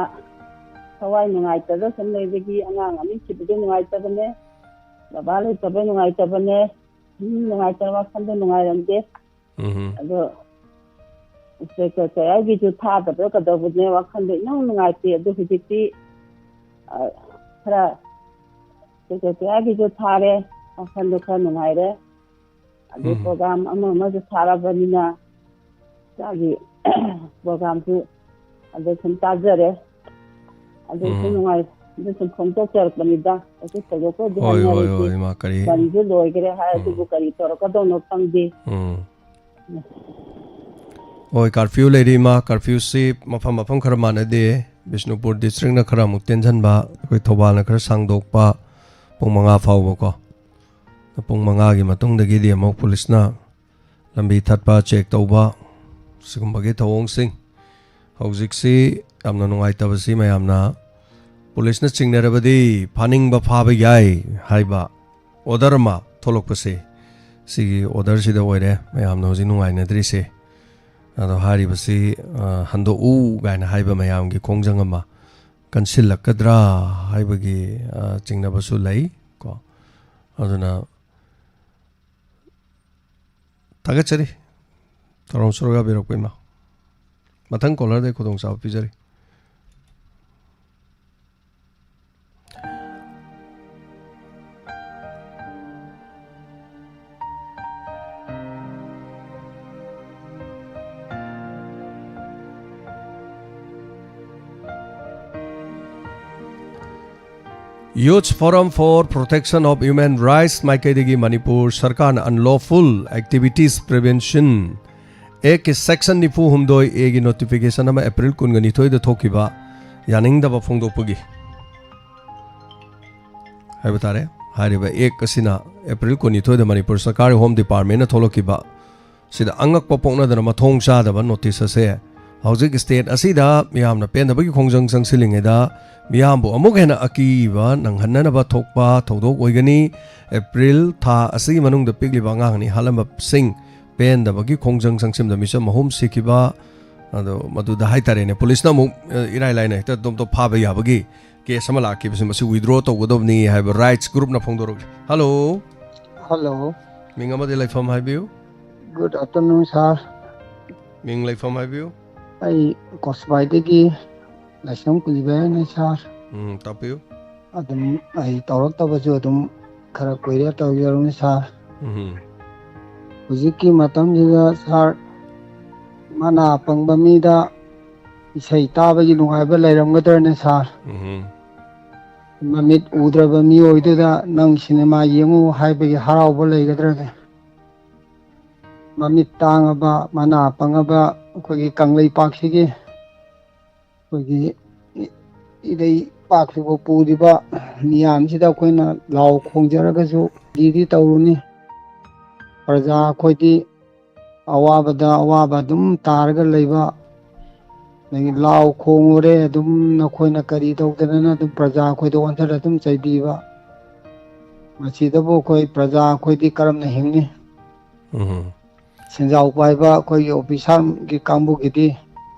ꯊꯋꯥꯏ ꯅꯨꯡꯉꯥꯏꯇꯗ ꯁꯨꯝ ꯂꯩꯕꯒꯤ ꯑꯉꯥꯡ ꯑꯅꯤ ꯁꯤꯕꯗꯣ ꯅꯨꯡꯉꯥꯏꯇꯕꯅꯦ, ꯕꯕꯥ ꯂꯩꯇꯕ ꯅꯨꯡꯉꯥꯏꯇꯕꯅꯦ, ꯁꯨꯝ ꯅꯨꯡꯉꯥꯏꯇꯕ, ꯋꯥꯈꯜꯗ ꯅꯨꯡꯉꯥꯏꯔꯝꯗꯦ꯫ ꯎꯝ꯫ ꯑꯗꯣ ꯁꯦꯀ꯭ꯔꯦꯇꯔꯤꯌꯥꯒꯤꯁꯨ ꯊꯥꯗꯕ꯭ꯔꯥ ꯀꯩꯗꯧꯕꯅꯦ, ꯋꯥꯈꯜꯗꯣ ꯏꯅꯨꯡ ꯅꯨꯡꯉꯥꯏꯇꯦ꯫ ꯑꯗꯨ ꯍꯧꯖꯤꯛꯇꯤ, ꯑ, ꯈꯔ ꯁꯦꯀ꯭ꯔꯦꯇꯔꯤꯌꯥꯒꯤꯁꯨ ꯊꯥꯔꯦ, ꯋꯥꯈꯜꯗꯣ ꯈꯔ ꯅꯨꯡꯉꯥꯏꯔꯦ꯫ ꯑꯗꯩ ꯎꯝ꯫ ꯄ꯭ꯔꯣꯒ꯭ꯔꯥꯝ ꯑꯃ ꯑꯃꯁꯨ ꯊꯥꯔꯕꯅꯤꯅ, ꯏꯆꯥꯒꯤ ꯄ꯭ꯔꯣꯒ꯭ꯔꯥꯝꯁꯨ ꯑꯗ ꯁꯨꯝ ꯇꯥꯖꯔꯦ꯫ ꯑꯗꯨ ꯁꯨꯝ ꯎꯝ꯫ ꯅꯨꯡꯉꯥꯏ-, ꯑꯗꯨ ꯁꯨꯝ ꯐꯣꯡꯗꯣꯛꯆꯔꯛꯄꯅꯤꯗ꯫ ꯀꯩꯁꯨ ꯊꯣꯏꯗꯣꯛꯄꯗꯤ ꯍꯣꯏ, ꯍꯣꯏ, ꯍꯥꯏꯅꯤꯡꯉꯥꯏ ꯂꯩꯇꯦ꯫ ꯍꯣꯏ, ꯏꯃꯥ, ꯀꯔꯤ ꯕꯟꯁꯨ ꯂꯣꯏꯈ꯭ꯔꯦ ꯍꯥꯏ, ꯎꯝ꯫ ꯑꯗꯨꯕꯨ ꯀꯔꯤ ꯇꯧꯔꯛꯀꯗꯧꯅꯣ ꯈꯪꯗꯦ꯫ ꯎꯝ꯫ ꯍꯣꯏ, ꯀꯥꯔꯐ꯭ꯌꯨ ꯂꯩꯔꯤ, ꯏꯃꯥ꯫ ꯀꯥꯔꯐ꯭ꯌꯨꯁꯤ ꯃꯐꯝ ꯃꯐꯝ ꯈꯔ ꯃꯥꯟꯅꯗꯦ꯫ ꯕꯤꯁꯅꯨꯄꯨꯔ ꯗꯤꯁꯇ꯭ꯔꯤꯛꯅ ꯈꯔ ꯑꯃꯨꯛ ꯇꯦꯟꯁꯤꯟꯕ, ꯑꯩꯈꯣꯏ ꯊꯧꯕꯥꯜꯅ ꯈꯔ ꯁꯥꯡꯗꯣꯛꯄ, ꯄꯨꯡ ꯃꯉꯥ ꯐꯥꯎꯕꯀꯣ꯫ ꯄꯨꯡ ꯃꯉꯥꯒꯤ ꯃꯇꯨꯡꯗꯒꯤꯗꯤ ꯑꯃꯨꯛ ꯄꯨꯂꯤꯁꯅ ꯂꯝꯕꯤ ꯊꯠꯄ, ꯆꯦꯛ ꯇꯧꯕ, ꯁꯤꯒꯨꯝꯕꯒꯤ ꯊꯧꯑꯣꯡꯁꯤꯡ꯫ ꯍꯧꯖꯤꯛꯁꯤ ꯌꯥꯝꯅ ꯅꯨꯡꯉꯥꯏꯇꯕꯁꯤ, ꯃꯌꯥꯝꯅ ꯄꯨꯂꯤꯁꯅ ꯆꯤꯡꯅꯔꯕꯗꯤ ꯐꯥꯅꯤꯡꯕ ꯐꯥꯕ ꯌꯥꯏ ꯍꯥꯏꯕ ꯑꯣꯔꯗꯔ ꯑꯃ ꯊꯣꯛꯂꯛꯄꯁꯦ, ꯁꯤꯒꯤ ꯑꯣꯔꯗꯔꯁꯤꯗ ꯑꯣꯏꯔꯦ ꯃꯌꯥꯝꯅ ꯍꯧꯖꯤꯛ ꯅꯨꯡꯉꯥꯏꯅꯗ꯭ꯔꯤꯁꯦ꯫ ꯑꯗꯣ ꯍꯥꯏꯔꯤꯕꯁꯤ, ꯑ, ꯍꯟꯗꯣꯛꯎ ꯀꯥꯏꯅ ꯍꯥꯏꯕ ꯃꯌꯥꯝꯒꯤ ꯈꯣꯡꯖꯪ ꯑꯃ ꯀꯟꯁꯤꯜꯂꯛꯀꯗ꯭ꯔꯥ ꯍꯥꯏꯕꯒꯤ, ꯑ, ꯆꯤꯡꯅꯕꯁꯨ ꯂꯩ ꯀꯣ꯫ ꯑꯗꯨꯅ ꯊꯥꯒꯠꯆꯔꯤ, ꯊꯧꯔꯝ ꯁꯔꯨꯛ ꯌꯥꯕꯤꯔꯛꯄ ꯏꯃꯥ꯫ ꯃꯊꯪ ꯀꯣꯂꯔꯗ ꯈꯨꯗꯣꯡꯆꯥꯕ ꯄꯤꯖꯔꯤ꯫ Youth Forum for Protection of Human Rights ꯃꯥꯏꯀꯩꯗꯒꯤ ꯃꯅꯤꯄꯨꯔ ꯁꯔꯀꯥꯔꯅ unlawful activities prevention Act ꯀꯤ section ꯅꯤꯐꯨ ꯍꯨꯝꯗꯣꯏ A ꯒꯤ notification ꯑꯃ April ꯀꯨꯟꯒ ꯅꯤꯊꯣꯏꯗ ꯊꯣꯛꯈꯤꯕ ꯌꯥꯅꯤꯡꯗꯕ ꯐꯣꯡꯗꯣꯛꯄꯒꯤ ꯍꯥꯏꯕ ꯇꯥꯔꯦ꯫ ꯍꯥꯏꯔꯤꯕ Act ꯑꯁꯤꯅ April ꯀꯨꯟꯅꯤꯊꯣꯏꯗ ꯃꯅꯤꯄꯨꯔ ꯁꯔꯀꯥꯔꯒꯤ Home Department ꯅ ꯊꯣꯛꯂꯛꯈꯤꯕ ꯁꯤꯗ ꯑꯉꯛꯄ ꯄꯣꯛꯅꯗꯅ ꯃꯊꯣꯡ ꯆꯥꯗꯕ notice ꯑꯁꯦ ꯍꯧꯖꯤꯛ state ꯑꯁꯤꯗ ꯃꯤꯌꯥꯝꯅ ꯄꯦꯟꯗꯕꯒꯤ ꯈꯣꯡꯖꯪ ꯆꯪꯁꯤꯜꯂꯤꯉꯩꯗ ꯃꯤꯌꯥꯝꯕꯨ ꯑꯃꯨꯛ ꯍꯦꯟꯅ ꯑꯀꯤꯕ ꯅꯪꯍꯟꯅꯅꯕ ꯊꯣꯛꯄ ꯊꯧꯗꯣꯛ ꯑꯣꯏꯒꯅꯤ꯫ April ꯊꯥ ꯑꯁꯤꯒꯤ ꯃꯅꯨꯡꯗ ꯄꯤꯛꯂꯤꯕ ꯑꯉꯥꯡ ꯑꯅꯤ ꯍꯥꯠꯂꯝꯕꯁꯤꯡ ꯄꯦꯟꯗꯕꯒꯤ ꯈꯣꯡꯖꯪ ꯆꯪꯁꯤꯟꯕꯗ ꯃꯤꯆꯝ ꯑꯍꯨꯝ ꯁꯤꯈꯤꯕ, ꯑꯗꯣ ꯃꯗꯨꯗ ꯍꯥꯏꯇꯥꯔꯦꯅꯦ, ꯄꯨꯂꯤꯁꯅ ꯑꯃꯨꯛ, ꯑ, ꯏꯔꯥꯏ ꯂꯥꯏꯅ ꯍꯦꯛꯇ ꯑꯗꯣꯝꯇ ꯐꯥꯕ ꯌꯥꯕꯒꯤ case ꯑꯃ ꯂꯥꯛꯈꯤꯕꯁꯤ ꯃꯁꯤ withdraw ꯇꯧꯒꯗꯕꯅꯤ ꯍꯥꯏꯕ rights group ꯅ ꯐꯣꯡꯗꯣꯔꯛꯂꯤ꯫ Hello꯫ Hello꯫ ꯃꯤꯡ ꯑꯃꯗꯤ ꯂꯩꯐꯝ ꯍꯥꯏꯕꯤꯌꯨ꯫ Good afternoon, sir꯫ ꯃꯤꯡ ꯂꯩꯐꯝ ꯍꯥꯏꯕꯤꯌꯨ꯫ ꯑꯩ ꯀꯣꯁꯤꯕꯥꯏꯗꯒꯤ ꯂꯥꯏꯁ꯭ꯔꯝ ꯀꯨꯂꯤꯕꯥꯏꯅꯤ, sir꯫ ꯎꯝ, ꯇꯥꯛꯄꯤꯌꯨ꯫ ꯑꯗꯨꯝ ꯑꯩ ꯇꯧꯔꯛꯇꯕꯁꯨ ꯑꯗꯨꯝ ꯈꯔ ꯀꯨꯏꯔꯦ, ꯇꯧꯖꯔꯕꯅꯤ, sir꯫ ꯎꯝ꯫ ꯍꯧꯖꯤꯛꯀꯤ ꯃꯇꯝꯁꯤꯗ, sir, ꯃꯅꯥ ꯄꯪꯕ ꯃꯤꯗ ꯏꯁꯩ ꯇꯥꯕꯒꯤ ꯅꯨꯡꯉꯥꯏꯕ ꯂꯩꯔꯝꯒꯗ꯭ꯔꯅꯦ, sir? ꯎꯝ꯫ ꯃꯃꯤꯠ ꯎꯗ꯭ꯔꯕ ꯃꯤꯑꯣꯏꯗꯨꯗ ꯅꯪ ꯁꯤꯅꯦꯃꯥ ꯌꯦꯡꯉꯨ ꯍꯥꯏꯕꯒꯤ ꯍꯔꯥꯎꯕ ꯂꯩꯒꯗ꯭ꯔꯅꯦ? ꯃꯃꯤꯠ ꯇꯥꯡꯉꯕ, ꯃꯅꯥ ꯄꯪꯉꯕ ꯑꯩꯈꯣꯏꯒꯤ ꯀꯪꯂꯩꯄꯥꯛꯁꯤꯒꯤ ꯑꯩꯈꯣꯏꯒꯤ ꯏ-, ꯏꯔꯩꯄꯥꯛꯁꯤꯕꯨ ꯄꯨꯔꯤꯕ ꯃꯤꯌꯥꯝꯁꯤꯗ ꯑꯩꯈꯣꯏꯅ ꯂꯥꯎ ꯈꯣꯡꯖꯔꯒꯁꯨ ꯗꯤꯗꯤ ꯇꯧꯔꯨꯅꯤ꯫ ꯄ꯭ꯔꯖꯥ ꯑꯩꯈꯣꯏꯗꯤ ꯑꯋꯥꯕꯗ ꯑꯋꯥꯕ ꯑꯗꯨꯝ ꯇꯥꯔꯒ ꯂꯩꯕ, ꯑꯗꯒꯤ ꯂꯥꯎ ꯈꯣꯡꯉꯨꯔꯦ ꯑꯗꯨꯝ, ꯅꯈꯣꯏꯅ ꯀꯔꯤ ꯇꯧꯗꯅ ꯑꯗꯨꯝ ꯄ꯭ꯔꯖꯥ ꯑꯩꯈꯣꯏꯗ ꯑꯣꯟꯁꯤꯜꯂ ꯑꯗꯨꯝ ꯆꯩꯕꯤꯕ, ꯃꯁꯤꯗꯕꯨ ꯑꯩꯈꯣꯏ ꯄ꯭ꯔꯖꯥ ꯑꯩꯈꯣꯏꯗꯤ ꯀꯔꯝꯅ ꯍꯤꯡꯅꯤ? ꯎꯝ꯫ ꯁꯦꯟꯖꯥꯎ ꯄꯥꯏꯕ ꯑꯩꯈꯣꯏꯒꯤ ꯑꯣꯐꯤꯁꯥꯔꯒꯤ ꯀꯥꯡꯕꯨꯒꯤꯗꯤ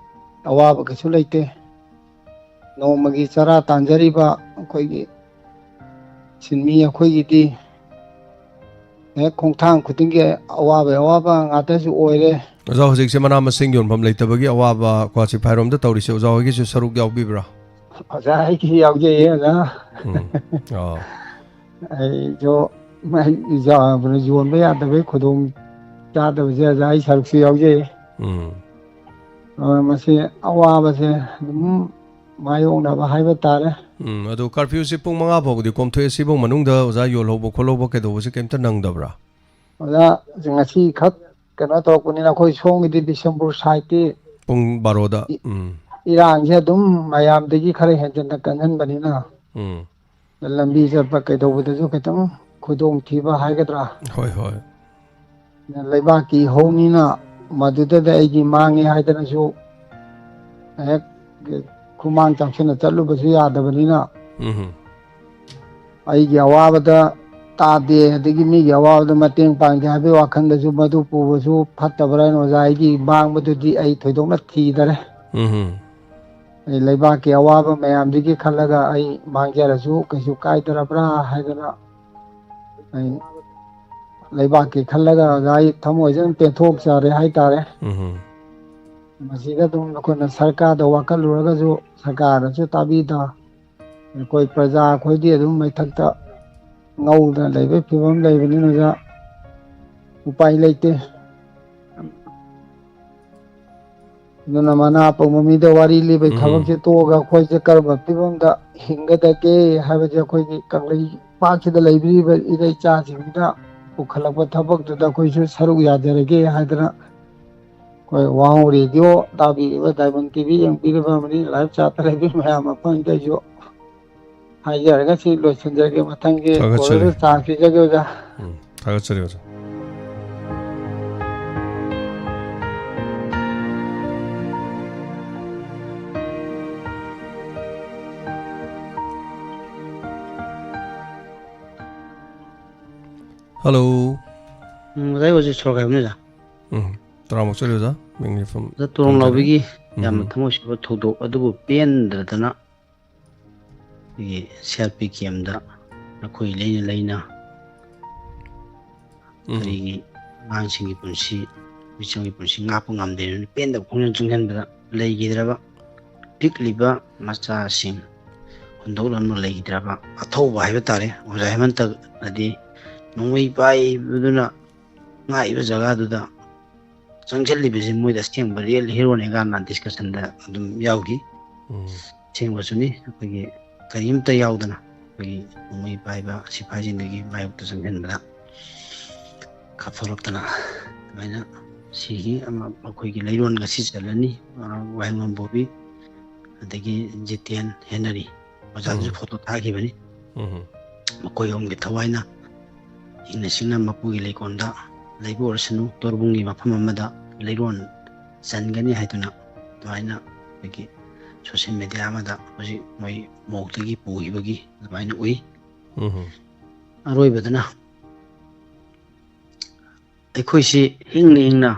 ꯑꯋꯥꯕ ꯀꯩꯁꯨ ꯂꯩꯇꯦ꯫ ꯅꯣꯡꯃꯒꯤ ꯆꯔꯥ ꯇꯥꯟꯖꯔꯤꯕ ꯑꯩꯈꯣꯏꯒꯤ ꯁꯤꯟꯃꯤ ꯑꯩꯈꯣꯏꯒꯤꯗꯤ ꯍꯦꯛ ꯈꯣꯡꯊꯥꯡ ꯈꯨꯗꯤꯡꯒꯤ ꯑꯋꯥꯕ ꯑꯋꯥꯕ ꯉꯥꯛꯇꯁꯨ ꯑꯣꯏꯔꯦ꯫ ꯑꯣꯖꯥ, ꯍꯧꯖꯤꯛꯁꯦ ꯃꯅꯥ ꯃꯁꯤꯡ ꯌꯣꯟꯐꯝ ꯂꯩꯇꯕꯒꯤ ꯑꯋꯥꯕ ꯀ꯭ꯋꯥ ꯁꯤꯐꯥꯏꯔꯣꯝꯗ ꯇꯧꯔꯤꯁꯦ, ꯑꯣꯖꯥ ꯍꯣꯏꯒꯤꯁꯨ ꯁꯔꯨꯛ ꯌꯥꯎꯕꯤꯕ꯭ꯔꯥ? ꯑꯣꯖꯥ, ꯑꯩꯒꯤ ꯌꯥꯎꯖꯩꯌꯦ, ꯑꯣꯖꯥ꯫ ꯎꯝ꯫ ꯑꯣ꯫ ꯑꯩꯁꯨ ꯃꯍꯩ ꯌꯥꯝꯕꯅ ꯌꯣꯟꯕ ꯌꯥꯗꯕꯒꯤ ꯈꯨꯗꯣꯡ ꯆꯥꯗꯕꯁꯦ, ꯑꯣꯖꯥ, ꯑꯩ ꯁꯔꯨꯛꯁꯨ ꯌꯥꯎꯖꯩ꯫ ꯎꯝ꯫ ꯑ, ꯃꯁꯤ ꯑꯋꯥꯕꯁꯦ ꯑꯗꯨꯝ ꯃꯥꯌꯣꯛꯅꯕ ꯍꯥꯏꯕ ꯇꯥꯔꯦ꯫ ꯎꯝ, ꯑꯗꯣ curfewꯁꯤ ꯄꯨꯡ ꯃꯉꯥ ꯐꯥꯎꯕꯗꯤ ꯀꯣꯝꯊꯣꯛꯑꯦ꯫ ꯁꯤꯐꯧ ꯃꯅꯨꯡꯗ ꯑꯣꯖꯥ ꯌꯣꯜꯍꯧꯕ ꯈꯣꯠꯍꯧꯕ ꯀꯩꯗꯧꯕꯁꯦ ꯀꯩꯝꯇ ꯅꯪꯗꯕ꯭ꯔꯥ? ꯑꯣꯖꯥ, ꯉꯁꯤ ꯈꯛ ꯀꯩꯅꯣ ꯇꯧꯔꯛꯄꯅꯤꯅ, ꯑꯩꯈꯣꯏ ꯁꯣꯝꯒꯤꯗꯤ ꯕꯤꯁꯦꯝꯄꯨꯔ sideꯇꯤ ꯄꯨꯡ ꯕꯥꯔꯣꯗ꯫ ꯏ-, ꯎꯝ꯫ ꯏꯔꯥꯡꯁꯦ ꯑꯗꯨꯝ ꯃꯌꯥꯝꯗꯒꯤ ꯈꯔ ꯍꯦꯟꯖꯟꯅ ꯀꯟꯍꯟꯕꯅꯤꯅ, ꯎꯝ꯫ ꯂꯝꯕꯤ ꯆꯠꯄ ꯀꯩꯗꯧꯕꯗꯁꯨ ꯈꯤꯇꯪ ꯈꯨꯗꯣꯡꯊꯤꯕ ꯍꯥꯏꯒꯗ꯭ꯔꯥ? ꯍꯣꯏ, ꯍꯣꯏ꯫ ꯂꯩꯕꯥꯛꯀꯤ ꯏꯍꯧꯅꯤꯅ ꯃꯗꯨꯗꯗ ꯑꯩꯒꯤ ꯃꯥꯡꯉꯦ ꯍꯥꯏꯗꯅꯁꯨ ꯍꯦꯛ ꯈꯨꯃꯥꯡ ꯆꯥꯎꯁꯤꯟꯅ ꯆꯠꯂꯨꯕꯁꯨ ꯌꯥꯗꯕꯅꯤꯅ, ꯎꯝ꯫ ꯑꯩꯒꯤ ꯑꯋꯥꯕꯗ ꯇꯥꯗꯦ, ꯑꯗꯒꯤ ꯃꯤꯒꯤ ꯑꯋꯥꯕꯗ ꯃꯇꯦꯡ ꯄꯥꯡꯗꯦ ꯍꯥꯏꯕꯒꯤ ꯋꯥꯈꯜꯗꯁꯨ ꯃꯗꯨ ꯄꯨꯕꯁꯨ ꯐꯠꯇꯕ꯭ꯔꯥ ꯍꯥꯏꯅ, ꯑꯣꯖꯥ, ꯑꯩꯒꯤ ꯃꯥꯡꯕꯗꯨꯗꯤ ꯑꯩ ꯊꯣꯏꯗꯣꯛꯅ ꯊꯤꯗꯔꯦ꯫ ꯎꯝ꯫ ꯑꯩ ꯂꯩꯕꯥꯛꯀꯤ ꯑꯋꯥꯕ ꯃꯌꯥꯝꯗꯨꯒꯤ ꯈꯜꯂꯒ ꯑꯩ ꯃꯥꯡꯖꯔꯁꯨ ꯀꯩꯁꯨ ꯀꯥꯏꯗ꯭ꯔꯕ꯭ꯔꯥ ꯍꯥꯏꯗꯅ ꯑꯩ ꯂꯩꯕꯥꯛꯀꯤ ꯈꯜꯂꯒ, ꯑꯣꯖꯥ, ꯑꯩ ꯊꯃꯣꯏꯁꯦ ꯑꯗꯨꯝ ꯄꯦꯟꯊꯣꯛꯆꯔꯦ ꯍꯥꯏꯇꯥꯔꯦ꯫ ꯎꯝ꯫ ꯃꯁꯤꯗ ꯑꯗꯨꯝ ꯑꯩꯈꯣꯏꯅ ꯁꯔꯀꯥꯔꯗ ꯋꯥꯀꯠꯂꯨꯔꯒꯁꯨ ꯁꯔꯀꯥꯔꯅꯁꯨ ꯇꯥꯕꯤꯗ, ꯑꯩꯈꯣꯏ ꯄ꯭ꯔꯖꯥ ꯑꯩꯈꯣꯏꯗꯤ ꯑꯗꯨꯝ ꯃꯩꯊꯛꯇ ꯉꯧꯗꯅ ꯂꯩꯕꯒꯤ ꯐꯤꯕꯝ ꯂꯩꯕꯅꯤꯅ, ꯑꯣꯖꯥ, ꯎꯄꯥꯏ ꯂꯩꯇꯦ꯫ ꯑꯗꯨꯅ ꯃꯅꯥ ꯄꯪꯕ ꯃꯤꯗ ꯋꯥꯔꯤ ꯂꯤꯕꯒꯤ ꯎꯝ꯫ ꯊꯕꯛꯁꯦ ꯇꯣꯛꯑꯒ ꯑꯩꯈꯣꯏꯁꯦ ꯀꯔꯝꯕ ꯐꯤꯕꯝꯗ ꯍꯤꯡꯒꯗꯒꯦ ꯍꯥꯏꯕꯁꯦ ꯑꯩꯈꯣꯏꯒꯤ ꯀꯪꯂꯩꯄꯥꯛꯁꯤꯗ ꯂꯩꯕꯤꯔꯤꯕ ꯏꯔꯩꯆꯥꯁꯤꯡꯁꯤꯗ ꯄꯨꯈꯠꯂꯛꯄ ꯊꯕꯛꯇꯨꯗ ꯑꯩꯈꯣꯏꯁꯨ ꯁꯔꯨꯛ ꯌꯥꯖꯔꯒꯦ ꯍꯥꯏꯗꯅ ꯑꯩꯈꯣꯏ ꯋꯥꯍꯪ ꯔꯦꯗꯤꯑꯣ ꯇꯥꯕꯤꯔꯤꯕ, ꯗꯥꯏꯃꯟ ꯇꯤꯚꯤ ꯌꯦꯡꯕꯤꯔꯤꯕ, ꯑꯃꯗꯤ ꯂꯥꯏꯚ ꯆꯥꯠꯇ ꯂꯩꯕꯤꯔꯤꯕ ꯃꯌꯥꯝ ꯃꯐꯝꯗ ꯑꯩꯁꯨ ꯍꯥꯏꯖꯔꯒ ꯁꯤ ꯂꯣꯏꯁꯤꯟꯖꯔꯒꯦ꯫ ꯃꯊꯪꯒꯤ ꯊꯥꯒꯠꯆꯔꯤ꯫ ꯀꯣꯜꯗ ꯆꯥꯟꯁ ꯄꯤꯖꯒꯦ, ꯑꯣꯖꯥ꯫ ꯎꯝ, ꯊꯥꯒꯠꯆꯔꯤ, ꯑꯣꯖꯥ꯫ ꯍꯜꯂꯣ꯫ ꯎꯝ, ꯑꯣꯖꯥ, ꯑꯩ ꯍꯧꯖꯤꯛ ꯁꯣꯔꯣꯛ ꯍꯥꯏꯕꯅꯤ, ꯑꯣꯖꯥ꯫ ꯎꯝ, ꯇꯔꯥꯃꯨꯛ ꯆꯠꯂꯤ, ꯑꯣꯖꯥ꯫ ꯃꯤꯡ ꯂꯩꯐꯝ ꯑꯣꯖꯥ, ꯇꯣꯔꯣꯡ ꯊꯝꯖꯔꯦ꯫ ꯂꯥꯎꯕꯤꯒꯤ ꯌꯥꯝꯅ ꯎꯝ꯫ ꯊꯃꯣꯏ ꯁꯣꯛꯄ ꯊꯧꯗꯣꯛ ꯑꯗꯨꯕꯨ ꯄꯦꯟꯗꯗꯅ ꯑꯩꯈꯣꯏꯒꯤ ꯁꯤ ꯑꯥꯔ ꯄꯤ ꯀꯦꯝꯗ ꯅꯈꯣꯏ ꯂꯩꯅ ꯂꯩꯅ ꯎꯝ꯫ ꯀꯔꯤꯒꯤ ꯑꯉꯥꯡꯁꯤꯡꯒꯤ ꯄꯨꯟꯁꯤ, ꯃꯤꯆꯝꯒꯤ ꯄꯨꯟꯁꯤ ꯉꯥꯛꯄ ꯉꯝꯗꯦ, ꯄꯦꯟꯗꯕ ꯈꯣꯡꯖꯪ ꯆꯪꯁꯤꯟꯕꯗ ꯂꯩꯈꯤꯗ꯭ꯔꯕ ꯄꯤꯛꯂꯤꯕ ꯃꯆꯥꯁꯤꯡ ꯍꯨꯟꯗꯣꯛꯂꯝꯂꯒ ꯂꯩꯈꯤꯗ꯭ꯔꯕ ꯑꯊꯧꯕ ꯍꯥꯏꯕ ꯇꯥꯔꯦ꯫ ꯑꯣꯖꯥ ꯍꯦꯃꯟꯇꯅꯗꯤ ꯅꯣꯡꯃꯩ ꯄꯥꯏꯕꯗꯨꯅ ꯉꯥꯛꯏꯕ ꯖꯒꯥꯗꯨꯗ ꯆꯪꯁꯤꯜꯂꯤꯕꯁꯤ ꯃꯣꯏꯗ ꯑꯁꯦꯡꯕ ꯔꯤꯌꯦꯜ ꯍꯤꯔꯣꯅꯤ ꯀꯥꯏꯅ ꯗꯤꯁꯀꯁꯟꯗ ꯑꯗꯨꯝ ꯌꯥꯎꯈꯤ꯫ ꯎꯝ꯫ ꯑꯁꯦꯡꯕꯁꯨꯅꯤ, ꯑꯩꯈꯣꯏꯒꯤ ꯀꯔꯤꯝꯇ ꯌꯥꯎꯗꯅ ꯑꯩꯈꯣꯏꯒꯤ ꯅꯣꯡꯃꯩ ꯄꯥꯏꯕ ꯁꯤꯐꯥꯏꯁꯤꯡꯗꯒꯤ ꯃꯥꯌꯣꯛꯇ ꯆꯪꯁꯤꯟꯕꯗ ꯀꯥꯞꯊꯣꯔꯛꯇꯅ ꯑꯗꯨꯃꯥꯏꯅ ꯁꯤꯈꯤ꯫ ꯑꯃ ꯑꯩꯈꯣꯏꯒꯤ ꯂꯩꯔꯣꯟ ꯉꯁꯤ ꯆꯜꯂꯅꯤ, ꯑ, ꯋꯥꯍꯦꯡꯕꯝ ꯕꯣꯕꯤ, ꯑꯗꯒꯤ ꯖꯤꯇꯦꯟ ꯍꯦꯅꯔꯤ, ꯑꯣꯖꯥꯗꯨꯁꯨ ꯎꯝ꯫ ꯐꯣꯇꯣ ꯊꯥꯈꯤꯕꯅꯤ꯫ ꯎꯝ꯫ ꯃꯈꯣꯏ ꯑꯍꯨꯝꯒꯤ ꯊꯋꯥꯏꯅ ꯏꯪꯅ ꯆꯤꯛꯅ ꯃꯄꯨꯒꯤ ꯂꯩꯀꯣꯜꯗ ꯂꯩꯕ ꯑꯣꯏꯔꯁꯅꯨ, ꯇꯣꯔꯕꯨꯡꯒꯤ ꯃꯐꯝ ꯑꯃꯗ ꯂꯩꯔꯣꯟ ꯆꯟꯒꯅꯤ ꯍꯥꯏꯗꯨꯅ ꯑꯗꯨꯃꯥꯏꯅ ꯑꯩꯈꯣꯏꯒꯤ ꯁꯣꯁꯤꯌꯦꯜ ꯃꯦꯗꯤꯌꯥ ꯑꯃꯗ ꯍꯧꯖꯤꯛ ꯃꯣꯏ ꯃꯣꯛꯇꯒꯤ ꯄꯨꯈꯤꯕꯒꯤ ꯑꯗꯨꯃꯥꯏꯅ ꯎꯏ꯫ ꯎꯝ꯫ ꯑꯔꯣꯏꯕꯗꯅ ꯑꯩꯈꯣꯏꯁꯤ ꯍꯤꯡꯅ ꯍꯤꯡꯅ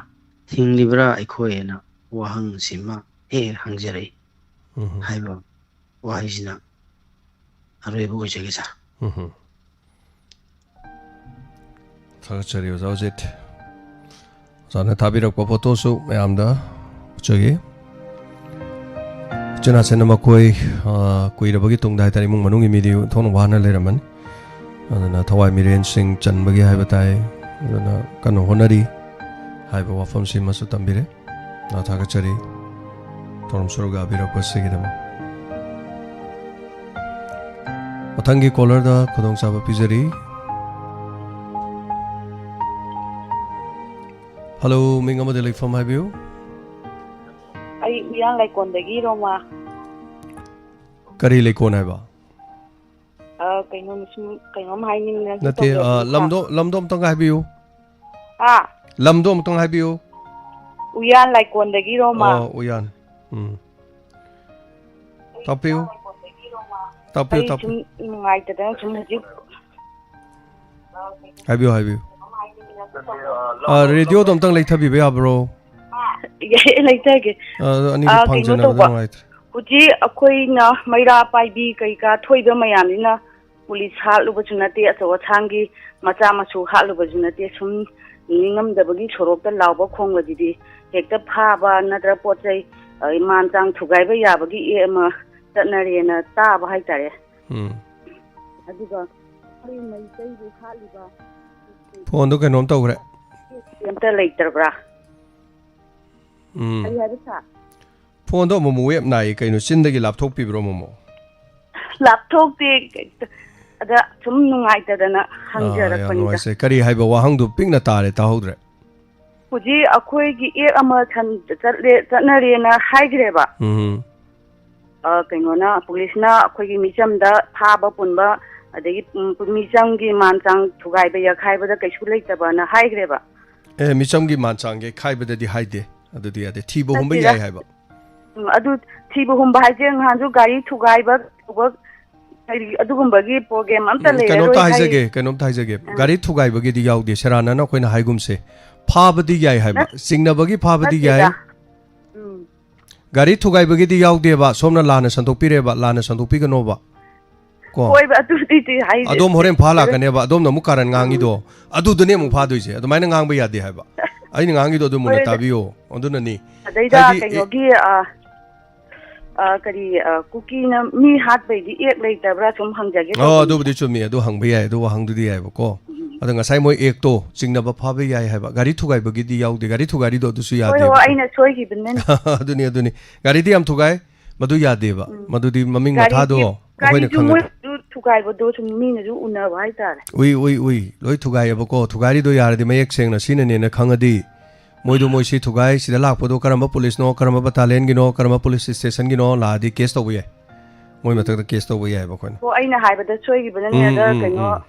ꯍꯤꯡꯂꯤꯕ꯭ꯔꯥ ꯑꯩꯈꯣꯏ ꯍꯥꯏꯅ ꯋꯥꯍꯪꯁꯤꯃ ꯍꯦꯛ ꯍꯦꯛ ꯍꯪꯖꯔꯛꯏ ꯎꯝ꯫ ꯍꯥꯏꯕ ꯋꯥꯍꯩꯁꯤꯅ ꯑꯔꯣꯏꯕ ꯑꯣꯏꯖꯒꯦ, ꯁꯥꯔ꯫ ꯎꯝ꯫ ꯊꯥꯒꯠꯆꯔꯤ, ꯑꯣꯖꯥ ꯑꯣꯖꯤꯠ꯫ ꯑꯣꯖꯥꯅ ꯊꯥꯕꯤꯔꯛꯄ ꯐꯣꯇꯣꯁꯨ ꯃꯌꯥꯝꯗ ꯎꯠꯆꯒꯦ꯫ ꯎꯆꯤꯟ ꯅꯥꯆꯤꯟꯅ ꯃꯈꯣꯏ, ꯑ, ꯀꯨꯏꯔꯕꯒꯤ ꯇꯨꯡꯗ ꯍꯥꯏꯇꯥꯔꯦ, ꯏꯃꯨꯡ ꯃꯅꯨꯡꯒꯤ ꯃꯤꯗꯤ ꯑꯣꯟꯊꯣꯛꯅ ꯋꯥꯅ ꯂꯩꯔꯝꯃꯅꯤ꯫ ꯑꯗꯨꯅ ꯊꯋꯥꯏ ꯃꯤꯔꯦꯟꯁꯤꯡ ꯆꯟꯕꯒꯤ ꯍꯥꯏꯕ ꯇꯥꯏ, ꯑꯗꯨꯅ ꯀꯟꯅ ꯍꯣꯠꯅꯔꯤ ꯍꯥꯏꯕ ꯋꯥꯐꯝꯁꯤꯃꯁꯨ ꯇꯝꯕꯤꯔꯦ꯫ ꯑ, ꯊꯥꯒꯠꯆꯔꯤ ꯊꯧꯔꯝ ꯁꯔꯨꯛ ꯌꯥꯕꯤꯔꯛꯄꯁꯤꯒꯤꯗꯃꯛ꯫ ꯃꯊꯪꯒꯤ ꯀꯣꯂꯔꯗ ꯈꯨꯗꯣꯡꯆꯥꯕ ꯄꯤꯖꯔꯤ꯫ ꯍꯜꯂꯣ, ꯃꯤꯡ ꯑꯃꯗꯤ ꯂꯩꯐꯝ ꯍꯥꯏꯕꯤꯌꯨ꯫ ꯑꯩ ꯎꯌꯥꯟ ꯂꯩꯀꯣꯟꯗꯒꯤ ꯔꯣꯃꯥ꯫ ꯀꯔꯤ ꯂꯩꯀꯣꯟ ꯍꯥꯏꯕ? ꯑ, ꯀꯩꯅꯣ, ꯁꯨꯝ ꯀꯩꯅꯣꯝ ꯍꯥꯏꯅꯤꯡꯗꯅ ꯁꯨꯝ ꯅꯠꯇꯦ, ꯑ, ꯇꯧꯖꯔꯛꯄꯅꯤ, ꯂꯝꯗꯣ, ꯁꯥꯔ꯫ ꯂꯝꯗꯣ ꯑꯃꯨꯛꯇꯪ ꯍꯥꯏꯕꯤꯌꯨ꯫ ꯍꯥ? ꯂꯝꯗꯣ ꯑꯃꯨꯛꯇꯪ ꯍꯥꯏꯕꯤꯌꯨ꯫ ꯎꯌꯥꯟ ꯂꯩꯀꯣꯟꯗꯒꯤ ꯔꯣꯃꯥ꯫ ꯑꯣ, ꯎꯌꯥꯟ꯫ ꯎꯝ꯫ ꯇꯥꯛꯄꯤꯌꯨ꯫ ꯇꯥꯛꯄꯤꯌꯨ, ꯑꯩ ꯇꯥꯛꯄꯤꯌꯨ꯫ ꯁꯨꯝ ꯅꯨꯡꯉꯥꯏꯇꯗꯅ ꯁꯨꯝ ꯍꯧꯖꯤꯛ ꯍꯥꯏꯕꯤꯌꯨ, ꯍꯥꯏꯕꯤꯌꯨ꯫ ꯑ, ꯔꯦꯗꯤꯑꯣꯗꯣ ꯑꯝꯇꯪ ꯂꯩꯊꯕꯤꯕ ꯌꯥꯕ꯭ꯔꯣ? ꯌꯥꯏ, ꯂꯩꯊꯒꯦ꯫ ꯑ, ꯑꯗꯣ ꯑꯅꯤꯗꯣ ꯑ, ꯀꯩꯅꯣ ꯐꯪꯖꯟꯅꯕꯗ ꯇꯧꯕ, ꯅꯨꯡꯉꯥꯏꯇ꯭ꯔꯦ꯫ ꯍꯧꯖꯤꯛ ꯑꯩꯈꯣꯏꯅ ꯃꯩꯔꯥ ꯄꯥꯏꯕꯤ ꯀꯩꯀꯥ ꯊꯣꯛꯏꯕ ꯃꯌꯥꯝꯁꯤꯅ ꯄꯨꯂꯤꯁ ꯍꯥꯠꯂꯨꯕꯁꯨ ꯅꯠꯇꯦ, ꯑꯆꯧ ꯑꯁꯥꯡꯒꯤ ꯃꯆꯥ ꯃꯁꯨ ꯍꯥꯠꯂꯨꯕꯁꯨ ꯅꯠꯇꯦ, ꯁꯨꯝ ꯅꯤꯡꯉꯝꯗꯕꯒꯤ ꯁꯣꯔꯣꯛꯇ ꯂꯥꯎꯕ ꯈꯣꯡꯕꯁꯤꯗꯤ ꯍꯦꯛꯇ ꯐꯥꯕ ꯅꯠꯇ꯭ꯔ ꯄꯣꯠ ꯆꯩ, ꯑ, ꯃꯥꯟ ꯆꯥꯡ ꯊꯨꯒꯥꯏꯕ ꯌꯥꯕꯒꯤ ꯑꯦ ꯑꯃ ꯆꯠꯅꯔꯦꯅ ꯇꯥꯕ ꯍꯥꯏꯇꯥꯔꯦ꯫ ꯎꯝ꯫ ꯑꯗꯨꯒ ꯑꯩꯈꯣꯏ ꯃꯩꯇꯩꯕꯨ ꯍꯥꯠꯂꯤꯕ ꯐꯣꯟꯗꯣ ꯀꯩꯅꯣꯝ ꯇꯧꯈ꯭ꯔꯦ꯫ ꯑꯝꯇ ꯂꯩꯇ꯭ꯔꯕ꯭ꯔꯥ? ꯎꯝ꯫ ꯀꯔꯤ ꯍꯥꯏꯕ ꯁꯥꯔ? ꯐꯣꯟꯗꯣ ꯑꯃꯨꯛ ꯑꯃꯨꯛ ꯋꯦꯞ ꯅꯥꯏꯌꯦ ꯀꯩꯅꯣ, ꯆꯤꯟꯗꯒꯤ ꯂꯥꯞꯊꯣꯛꯄꯤꯕ꯭ꯔꯣ ꯑꯃꯨꯛ ꯑꯃꯨꯛ? ꯂꯥꯞꯊꯣꯛꯇꯦ, ꯑꯗ ꯁꯨꯝ ꯅꯨꯡꯉꯥꯏꯇꯗꯅ ꯑꯥ, ꯌꯥꯝ ꯍꯪꯖꯔꯛꯄꯅꯤꯗ꯫ ꯅꯨꯡꯉꯥꯏꯖꯩ꯫ ꯀꯔꯤ ꯍꯥꯏꯕ ꯋꯥꯍꯪꯗꯣ ꯄꯤꯛꯅ ꯇꯥꯔꯦ, ꯇꯥꯍꯧꯗ꯭ꯔꯦ꯫ ꯍꯧꯖꯤꯛ ꯑꯩꯈꯣꯏꯒꯤ ꯑꯦꯛ ꯑꯃ ꯁꯟ-, ꯆꯠꯂꯦ, ꯆꯠꯅꯔꯦꯅ ꯍꯥꯏꯈ꯭ꯔꯦꯕ꯫ ꯎꯝ꯫ ꯑ, ꯀꯩꯅꯣꯅ, ꯄꯨꯂꯤꯁꯅ ꯑꯩꯈꯣꯏꯒꯤ ꯃꯤꯆꯝꯗ ꯐꯥꯕ ꯄꯨꯟꯕ, ꯑꯗꯒꯤ, ꯎꯝ, ꯃꯤꯆꯝꯒꯤ ꯃꯥꯟ ꯆꯥꯡ ꯊꯨꯒꯥꯏꯕ ꯌꯥꯈꯥꯏꯕꯗ ꯀꯩꯁꯨ ꯂꯩꯇꯕꯅ ꯍꯥꯏꯈ꯭ꯔꯦꯕ꯫ ꯑꯦ, ꯃꯤꯆꯝꯒꯤ ꯃꯥꯟ ꯆꯥꯡꯒꯤ ꯈꯥꯏꯕꯗꯗꯤ ꯍꯥꯏꯗꯦ꯫ ꯑꯗꯨꯗꯤ ꯌꯥꯗꯦ꯫ ꯊꯤꯕ ꯍꯨꯝꯕ ꯅꯠꯇꯦꯗ꯫ ꯌꯥꯏ ꯍꯥꯏꯕ꯫ ꯎꯝ, ꯑꯗꯨ ꯊꯤꯕ ꯍꯨꯝꯕ ꯍꯥꯏꯁꯦ ꯅꯍꯥꯟꯁꯨ ꯒꯥꯔꯤ ꯊꯨꯒꯥꯏꯕ ꯇꯧꯕ, ꯍꯥꯏꯗꯤ ꯑꯗꯨꯒꯨꯝꯕꯒꯤ ꯄ꯭ꯔꯣꯕ꯭ꯂꯦꯝ ꯑꯝꯇ ꯎꯝ, ꯂꯩꯔꯔꯣꯏ ꯀꯩꯅꯣꯝꯇ ꯍꯥꯏ-, ꯍꯥꯏꯖꯒꯦ, ꯀꯩꯅꯣꯝꯇ ꯍꯥꯏꯖꯒꯦ꯫ ꯑꯥ꯫ ꯒꯥꯔꯤ ꯊꯨꯒꯥꯏꯕꯒꯤꯗꯤ ꯌꯥꯎꯗꯦ, ꯁꯦꯔꯥꯟꯅꯅ ꯑꯩꯈꯣꯏꯅ ꯍꯥꯏꯒꯨꯝꯁꯦ꯫ ꯐꯥꯕꯗꯤ ꯌꯥꯏ ꯍꯥꯏꯕ, ꯅꯠ-, ꯆꯤꯡꯅꯕꯒꯤ ꯐꯥꯕꯗꯤ ꯌꯥꯏ꯫ ꯅꯠꯇꯦꯗ꯫ ꯎꯝ꯫ ꯒꯥꯔꯤ ꯊꯨꯒꯥꯏꯕꯒꯤꯗꯤ ꯌꯥꯎꯗꯦꯕ, ꯁꯣꯝꯅ ꯂꯥꯟꯅ ꯁꯟꯗꯣꯛꯄꯤꯔꯦꯕ, ꯂꯥꯟꯅ ꯁꯟꯗꯣꯛꯄꯤꯒꯅꯣꯕ꯫ ꯀꯣ? ꯍꯣꯏꯕ, ꯑꯗꯨꯗꯤ ꯍꯥꯏꯁꯦ꯫ ꯑꯗꯣꯝ ꯍꯣꯔꯦꯟ ꯐꯥ ꯂꯥꯛꯀꯅꯦꯕ, ꯑꯗꯣꯝꯅ ꯑꯃꯨꯛ ꯀꯥꯔꯟ ꯎꯝ꯫ ꯉꯥꯡꯉꯤꯗꯣ, ꯑꯗꯨꯗꯅꯦ ꯑꯃꯨꯛ ꯎꯝ꯫ ꯐꯥꯗꯣꯏꯁꯦ꯫ ꯑꯗꯨꯃꯥꯏꯅ ꯉꯥꯡꯕ ꯌꯥꯗꯦ ꯍꯥꯏꯕ꯫ ꯑꯩꯅ ꯉꯥꯡꯉꯤꯗꯣ ꯑꯗꯨ ꯃꯨꯟꯅ ꯍꯣꯏ, ꯑꯗꯨ ꯇꯥꯕꯤꯌꯣ꯫ ꯑꯗꯨꯅꯅꯤ꯫ ꯑꯗꯩꯗ ꯍꯥꯏꯗꯤ, ꯑꯦ-, ꯀꯩꯅꯣꯒꯤ, ꯑ, ꯑ, ꯀꯔꯤ, ꯑ, ꯀꯨꯀꯤꯅ ꯃꯤ ꯍꯥꯠꯄꯩꯗꯤ ꯑꯦꯛ ꯂꯩꯇꯕ꯭ꯔꯥ ꯁꯨꯝ ꯍꯪꯖꯒꯦ ꯑꯣ, ꯇꯧꯕꯅꯤꯗ꯫ ꯑꯗꯨꯕꯨꯗꯤ ꯆꯨꯝꯃꯤ, ꯑꯗꯨ ꯍꯪꯕ ꯌꯥꯏ, ꯑꯗꯨ ꯋꯥꯍꯪꯗꯨꯗꯤ ꯌꯥꯏꯕꯀꯣ꯫ ꯎꯝ꯫ ꯑꯗꯣ ꯉꯁꯥꯏ ꯃꯣꯏ ꯑꯦꯛꯇꯣ ꯆꯤꯡꯅꯕ ꯐꯥꯕ ꯌꯥꯏ ꯍꯥꯏꯕ, ꯒꯥꯔꯤ ꯊꯨꯒꯥꯏꯕꯒꯤꯗꯤ ꯌꯥꯎꯗꯦ, ꯒꯥꯔꯤ ꯊꯨꯒꯥꯏꯔꯤꯗꯣ ꯑꯗꯨꯁꯨ ꯍꯣꯏ, ꯍꯣꯏ, ꯌꯥꯗꯦꯕ꯫ ꯑꯩꯅ ꯁꯣꯏꯈꯤꯕꯅꯅꯤ꯫ ꯑꯗꯨꯅꯤ, ꯑꯗꯨꯅꯤ꯫ ꯒꯥꯔꯤꯗꯤ ꯌꯥꯝ ꯊꯨꯒꯥꯏ, ꯃꯗꯨ ꯌꯥꯗꯦꯕ꯫ ꯎꯝ꯫ ꯃꯗꯨꯗꯤ ꯃꯃꯤꯡ ꯒꯥꯔꯤꯗꯤ, ꯃꯊꯥꯗꯣ ꯑꯩꯈꯣꯏꯅ ꯒꯥꯔꯤꯁꯨ ꯈꯪꯒꯗ-, ꯃꯣꯏꯁꯨ ꯊꯨꯒꯥꯏꯕꯗꯣ ꯁꯨꯝ ꯃꯤꯅꯁꯨ ꯎꯅꯕ ꯍꯥꯏꯇꯥꯔꯦ꯫ ꯎꯏ, ꯎꯏ, ꯎꯏ꯫ ꯂꯣꯏ ꯊꯨꯒꯥꯏꯌꯦꯕꯀꯣ꯫ ꯊꯨꯒꯥꯏꯔꯤꯗꯣ ꯌꯥꯔꯗꯤ ꯃꯌꯦꯛ ꯁꯦꯡꯅ ꯁꯤꯅꯅꯦꯅ ꯈꯪꯉꯗꯤ, ꯃꯣꯏꯗꯣ ꯃꯣꯏ ꯁꯤ ꯊꯨꯒꯥꯏ, ꯁꯤꯗ ꯂꯥꯛꯄꯗꯣ ꯀꯔꯝꯕ ꯄꯨꯂꯤꯁꯅꯣ, ꯀꯔꯝꯕ ꯕꯇꯥꯂꯤꯌꯟꯒꯤꯅꯣ, ꯀꯔꯝꯕ ꯄꯨꯂꯤꯁ ꯁ꯭ꯇꯦꯁꯟꯒꯤꯅꯣ ꯂꯥꯛꯑꯗꯤ ꯀꯦꯁ ꯇꯧꯕ ꯌꯥꯏ꯫ ꯃꯣꯏ ꯃꯊꯛꯇ ꯀꯦꯁ ꯇꯧꯕ ꯌꯥꯏꯑꯕ ꯑꯩꯈꯣꯏꯅ꯫ ꯑꯣ, ꯑꯩꯅ ꯍꯥꯏꯕꯗ ꯁꯣꯏꯈꯤꯕꯅꯅꯦ, ꯎꯝ, ꯑꯗ ꯎꯝ, ꯀꯩꯅꯣ, ꯎꯝ꯫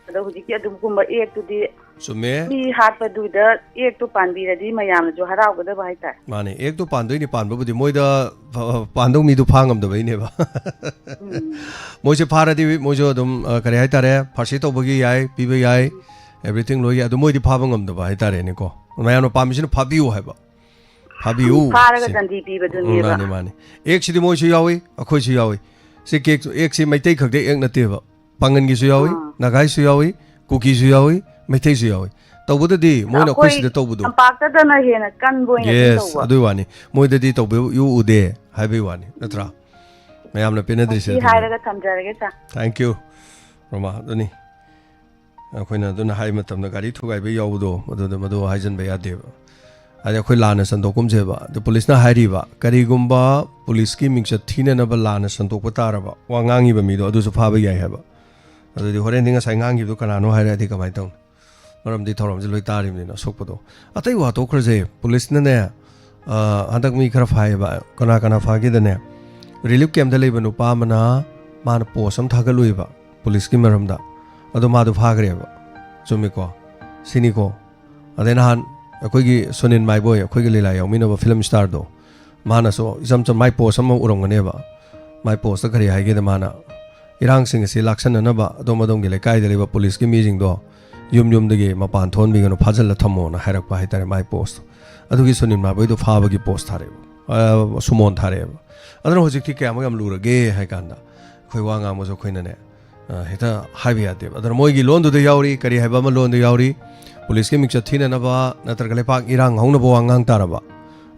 ꯑꯗꯣ ꯍꯧꯖꯤꯛꯀꯤ ꯑꯗꯨꯒꯨꯝꯕ ꯑꯦꯛꯇꯨꯗꯤ ꯆꯨꯝꯃꯦ꯫ ꯃꯤ ꯍꯥꯠꯄꯗꯨꯗ ꯑꯦꯛꯇꯣ ꯄꯥꯟꯕꯤꯔꯗꯤ ꯃꯌꯥꯝꯅꯁꯨ ꯍꯔꯥꯎꯒꯗꯕ ꯍꯥꯏꯇꯥꯔꯦ꯫ ꯃꯥꯅꯦ, ꯑꯦꯛꯇꯣ ꯄꯥꯟꯗꯣꯏꯅꯤ, ꯄꯥꯟꯕꯕꯨꯗꯤ ꯃꯣꯏꯗ ꯐ- ꯐ- ꯄꯥꯟꯗꯧ ꯃꯤꯗꯨ ꯐꯥ ꯉꯝꯗꯕꯩꯅꯦꯕ꯫ ꯎꯝ꯫ ꯃꯣꯏꯁꯦ ꯐꯥꯔꯗꯤ ꯃꯣꯏꯁꯨ ꯑꯗꯨꯝ, ꯑ, ꯀꯔꯤ ꯍꯥꯏꯇꯥꯔꯦ, ꯐꯥꯔꯁꯤ ꯇꯧꯕꯒꯤ ꯌꯥꯏ, ꯄꯤꯕ ꯌꯥꯏ, ꯑꯦꯕ꯭ꯔꯤꯊꯤꯡ ꯂꯣꯏ ꯌꯥꯏ꯫ ꯑꯗꯨ ꯃꯣꯏꯗꯤ ꯐꯥꯕ ꯉꯝꯗꯕ ꯍꯥꯏꯇꯥꯔꯦꯅꯦꯀꯣ꯫ ꯃꯌꯥꯝꯅ ꯄꯥꯝꯃꯤꯁꯤꯅ ꯐꯥꯕꯤꯌꯨ ꯍꯥꯏꯕ꯫ ꯐꯥꯕꯤꯌꯨ꯫ ꯐꯥꯔꯒ ꯁꯦ꯫ ꯗꯟꯗꯤ ꯎꯝ, ꯄꯤꯕꯗꯨꯅꯦꯕ꯫ ꯃꯥꯅꯤ, ꯃꯥꯅꯤ꯫ ꯑꯦꯛꯁꯤꯗꯤ ꯃꯣꯏꯁꯨ ꯌꯥꯎꯏ, ꯑꯩꯈꯣꯏꯁꯨ ꯌꯥꯎꯏ꯫ ꯁꯤ ꯀꯦꯛ, ꯑꯦꯛꯁꯤ ꯃꯩꯇꯩ ꯈꯛꯇ ꯑꯦꯛ ꯅꯠꯇꯦꯕ꯫ ꯄꯥꯡꯒꯟꯒꯤꯁꯨ ꯌꯥꯎꯏ, ꯑꯥ꯫ ꯅꯥꯒꯥꯏꯁꯨ ꯌꯥꯎꯏ, ꯀꯨꯀꯤꯁꯨ ꯌꯥꯎꯏ, ꯃꯩꯇꯩꯁꯨ ꯌꯥꯎꯏ꯫ ꯇꯧꯕꯗꯗꯤ ꯃꯣꯏꯅ ꯑꯩꯈꯣꯏ ꯑꯩꯈꯣꯏ ꯁꯤꯗ ꯇꯧꯕꯗꯣ꯫ ꯇꯝꯄꯥꯛꯇꯗꯅ ꯍꯦꯟꯅ ꯀꯟꯕ ꯑꯣꯏꯅ ꯑꯗꯨꯝ ꯌꯦꯁ, ꯇꯧꯕ꯫ ꯑꯗꯨꯒꯤ ꯋꯥꯅꯤ꯫ ꯃꯣꯏꯗꯗꯤ ꯇꯧꯕꯤꯌꯨ ꯎꯗꯦ ꯍꯥꯏꯕꯒꯤ ꯋꯥꯅꯤ, ꯅꯠꯇ꯭ꯔꯥ? ꯃꯌꯥꯝꯅ ꯄꯦꯟꯅꯗ꯭ꯔꯤꯁꯦ ꯃꯁꯤ ꯑꯗꯨꯅꯤ꯫ ꯍꯥꯏꯔꯒ ꯊꯝꯖꯔꯒꯦ, ꯁꯥꯔ꯫ Thank you, ꯔꯣꯃꯥ꯫ ꯑꯗꯨꯅꯤ ꯑꯩꯈꯣꯏꯅ ꯑꯗꯨꯅ ꯍꯥꯏꯕ ꯃꯇꯝꯗ ꯒꯥꯔꯤ ꯊꯨꯒꯥꯏꯕ ꯌꯥꯎꯕꯗꯣ, ꯑꯗꯨꯗ ꯃꯗꯨ ꯍꯥꯏꯖꯤꯟꯕ ꯌꯥꯗꯦꯕ꯫ ꯍꯥꯏꯗꯤ ꯑꯩꯈꯣꯏ ꯂꯥꯟꯅ ꯁꯟꯗꯣꯛꯀꯨꯝꯁꯦꯕ꯫ ꯑꯗꯨ ꯄꯨꯂꯤꯁꯅ ꯍꯥꯏꯔꯤꯕ, ꯀꯔꯤꯒꯨꯝꯕ ꯄꯨꯂꯤꯁꯀꯤ ꯃꯤꯡꯆꯠ ꯊꯤꯅꯅꯕ ꯂꯥꯟꯅ ꯁꯟꯗꯣꯛꯄ ꯇꯥꯔꯕ ꯋꯥ ꯉꯥꯡꯉꯤꯕ ꯃꯤꯗꯣ, ꯑꯗꯨꯁꯨ ꯐꯥꯕ ꯌꯥꯏ ꯍꯥꯏꯕ꯫ ꯑꯗꯨꯗꯤ ꯍꯣꯔꯦꯟꯗꯤ ꯉꯁꯥꯏ ꯉꯥꯡꯈꯤꯕꯗꯣ ꯀꯅꯥꯅꯣ ꯍꯥꯏꯔꯛꯑꯗꯤ ꯀꯃꯥꯏꯅ ꯇꯧꯅꯤ? ꯃꯔꯝꯗꯤ ꯊꯧꯔꯝꯁꯦ ꯂꯣꯏ ꯇꯥꯔꯤꯕꯅꯤꯅ ꯑꯁꯣꯛꯄꯗꯣ꯫ ꯑꯇꯩ ꯋꯥ ꯇꯣꯛꯈ꯭ꯔꯁꯦ, ꯄꯨꯂꯤꯁꯅꯅꯦ, ꯑ, ꯍꯟꯗꯛ ꯃꯤ ꯈꯔ ꯐꯥꯏꯌꯦꯕ꯫ ꯀꯅꯥ ꯀꯅꯥ ꯐꯥꯒꯦꯗꯅꯦ, ꯔꯤꯂꯤꯐ ꯀꯦꯝꯞꯇ ꯂꯩꯕ ꯅꯨꯄꯥ ꯑꯃꯅ ꯃꯥꯅ ꯄꯣꯁ ꯑꯃ ꯊꯥꯒꯠꯂꯨꯏꯕ ꯄꯨꯂꯤꯁꯀꯤ ꯃꯔꯝꯗ꯫ ꯑꯗꯣ ꯃꯥꯗꯣ ꯐꯥꯈ꯭ꯔꯦꯕ꯫ ꯆꯨꯝꯃꯤꯀꯣ? ꯁꯤꯅꯤꯀꯣ꯫ ꯑꯗꯩ ꯅꯍꯥꯟ ꯑꯩꯈꯣꯏꯒꯤ ꯁꯨꯅꯤꯟ ꯃꯥꯏꯕꯣꯏ, ꯑꯩꯈꯣꯏꯒꯤ ꯂꯤꯂꯥ ꯌꯥꯎꯃꯤꯟꯅꯕ ꯐꯤꯂꯝ ꯏꯁꯇꯥꯔꯗꯣ, ꯃꯥꯅꯁꯨ ꯏꯆꯝ ꯆꯝ ꯃꯥꯏ ꯄꯣꯁ ꯑꯃ ꯎꯔꯝꯒꯅꯦꯕ꯫ ꯃꯥꯏ ꯄꯣꯁꯇ ꯀꯔꯤ ꯍꯥꯏꯒꯦꯗ, ꯃꯥꯅ ꯏꯔꯥꯡꯁꯤꯡ ꯑꯁꯤ ꯂꯥꯛꯁꯟꯅꯅꯕ ꯑꯗꯣꯝ ꯑꯗꯣꯝꯒꯤ ꯂꯩꯀꯥꯏꯗ ꯂꯩꯕ ꯄꯨꯂꯤꯁꯀꯤ ꯃꯤꯁꯤꯡꯗꯣ ꯌꯨꯝ ꯌꯨꯝꯗꯒꯤ ꯃꯄꯥꯟ ꯊꯣꯛꯍꯟꯕꯤꯒꯅꯨ, ꯐꯥꯖꯤꯜꯂ ꯊꯝꯃꯣꯅ ꯍꯥꯏꯔꯛꯄ ꯍꯥꯏꯇꯥꯔꯦ, ꯃꯥꯏ ꯄꯣꯁꯇꯣ꯫ ꯑꯗꯨꯒꯤ ꯁꯨꯅꯤꯟ ꯃꯥꯏꯕꯣꯏꯗꯣ ꯐꯥꯕꯒꯤ ꯄꯣꯁ ꯊꯥꯔꯛꯑꯦꯕ, ꯑ, ꯁꯨꯃꯣꯟ ꯊꯥꯔꯛꯑꯦꯕ꯫ ꯑꯗꯨꯅ ꯍꯧꯖꯤꯛꯇꯤ ꯀꯌꯥꯃꯨꯛ ꯌꯥꯝ ꯂꯨꯔꯒꯦ ꯍꯥꯏ ꯀꯥꯟꯗ, ꯑꯩꯈꯣꯏ ꯋꯥ ꯉꯥꯡꯕꯁꯨ ꯑꯩꯈꯣꯏꯅꯅꯦ, ꯑ, ꯍꯦꯛꯇ ꯍꯥꯏꯕ ꯌꯥꯗꯦꯕ꯫ ꯑꯗꯨꯅ ꯃꯣꯏꯒꯤ ꯂꯣꯟꯗꯨꯗ ꯌꯥꯎꯔꯤ, ꯀꯔꯤ ꯍꯥꯏꯕ ꯑꯃ ꯂꯣꯟꯗ ꯌꯥꯎꯔꯤ, ꯄꯨꯂꯤꯁꯀꯤ ꯃꯤꯡꯆꯠ ꯊꯤꯅꯅꯕ ꯅꯠꯇ꯭ꯔꯒ ꯂꯩꯄꯥꯛ ꯏꯔꯥꯡ ꯍꯧꯅꯕ ꯋꯥ ꯉꯥꯡ ꯇꯥꯔꯕ,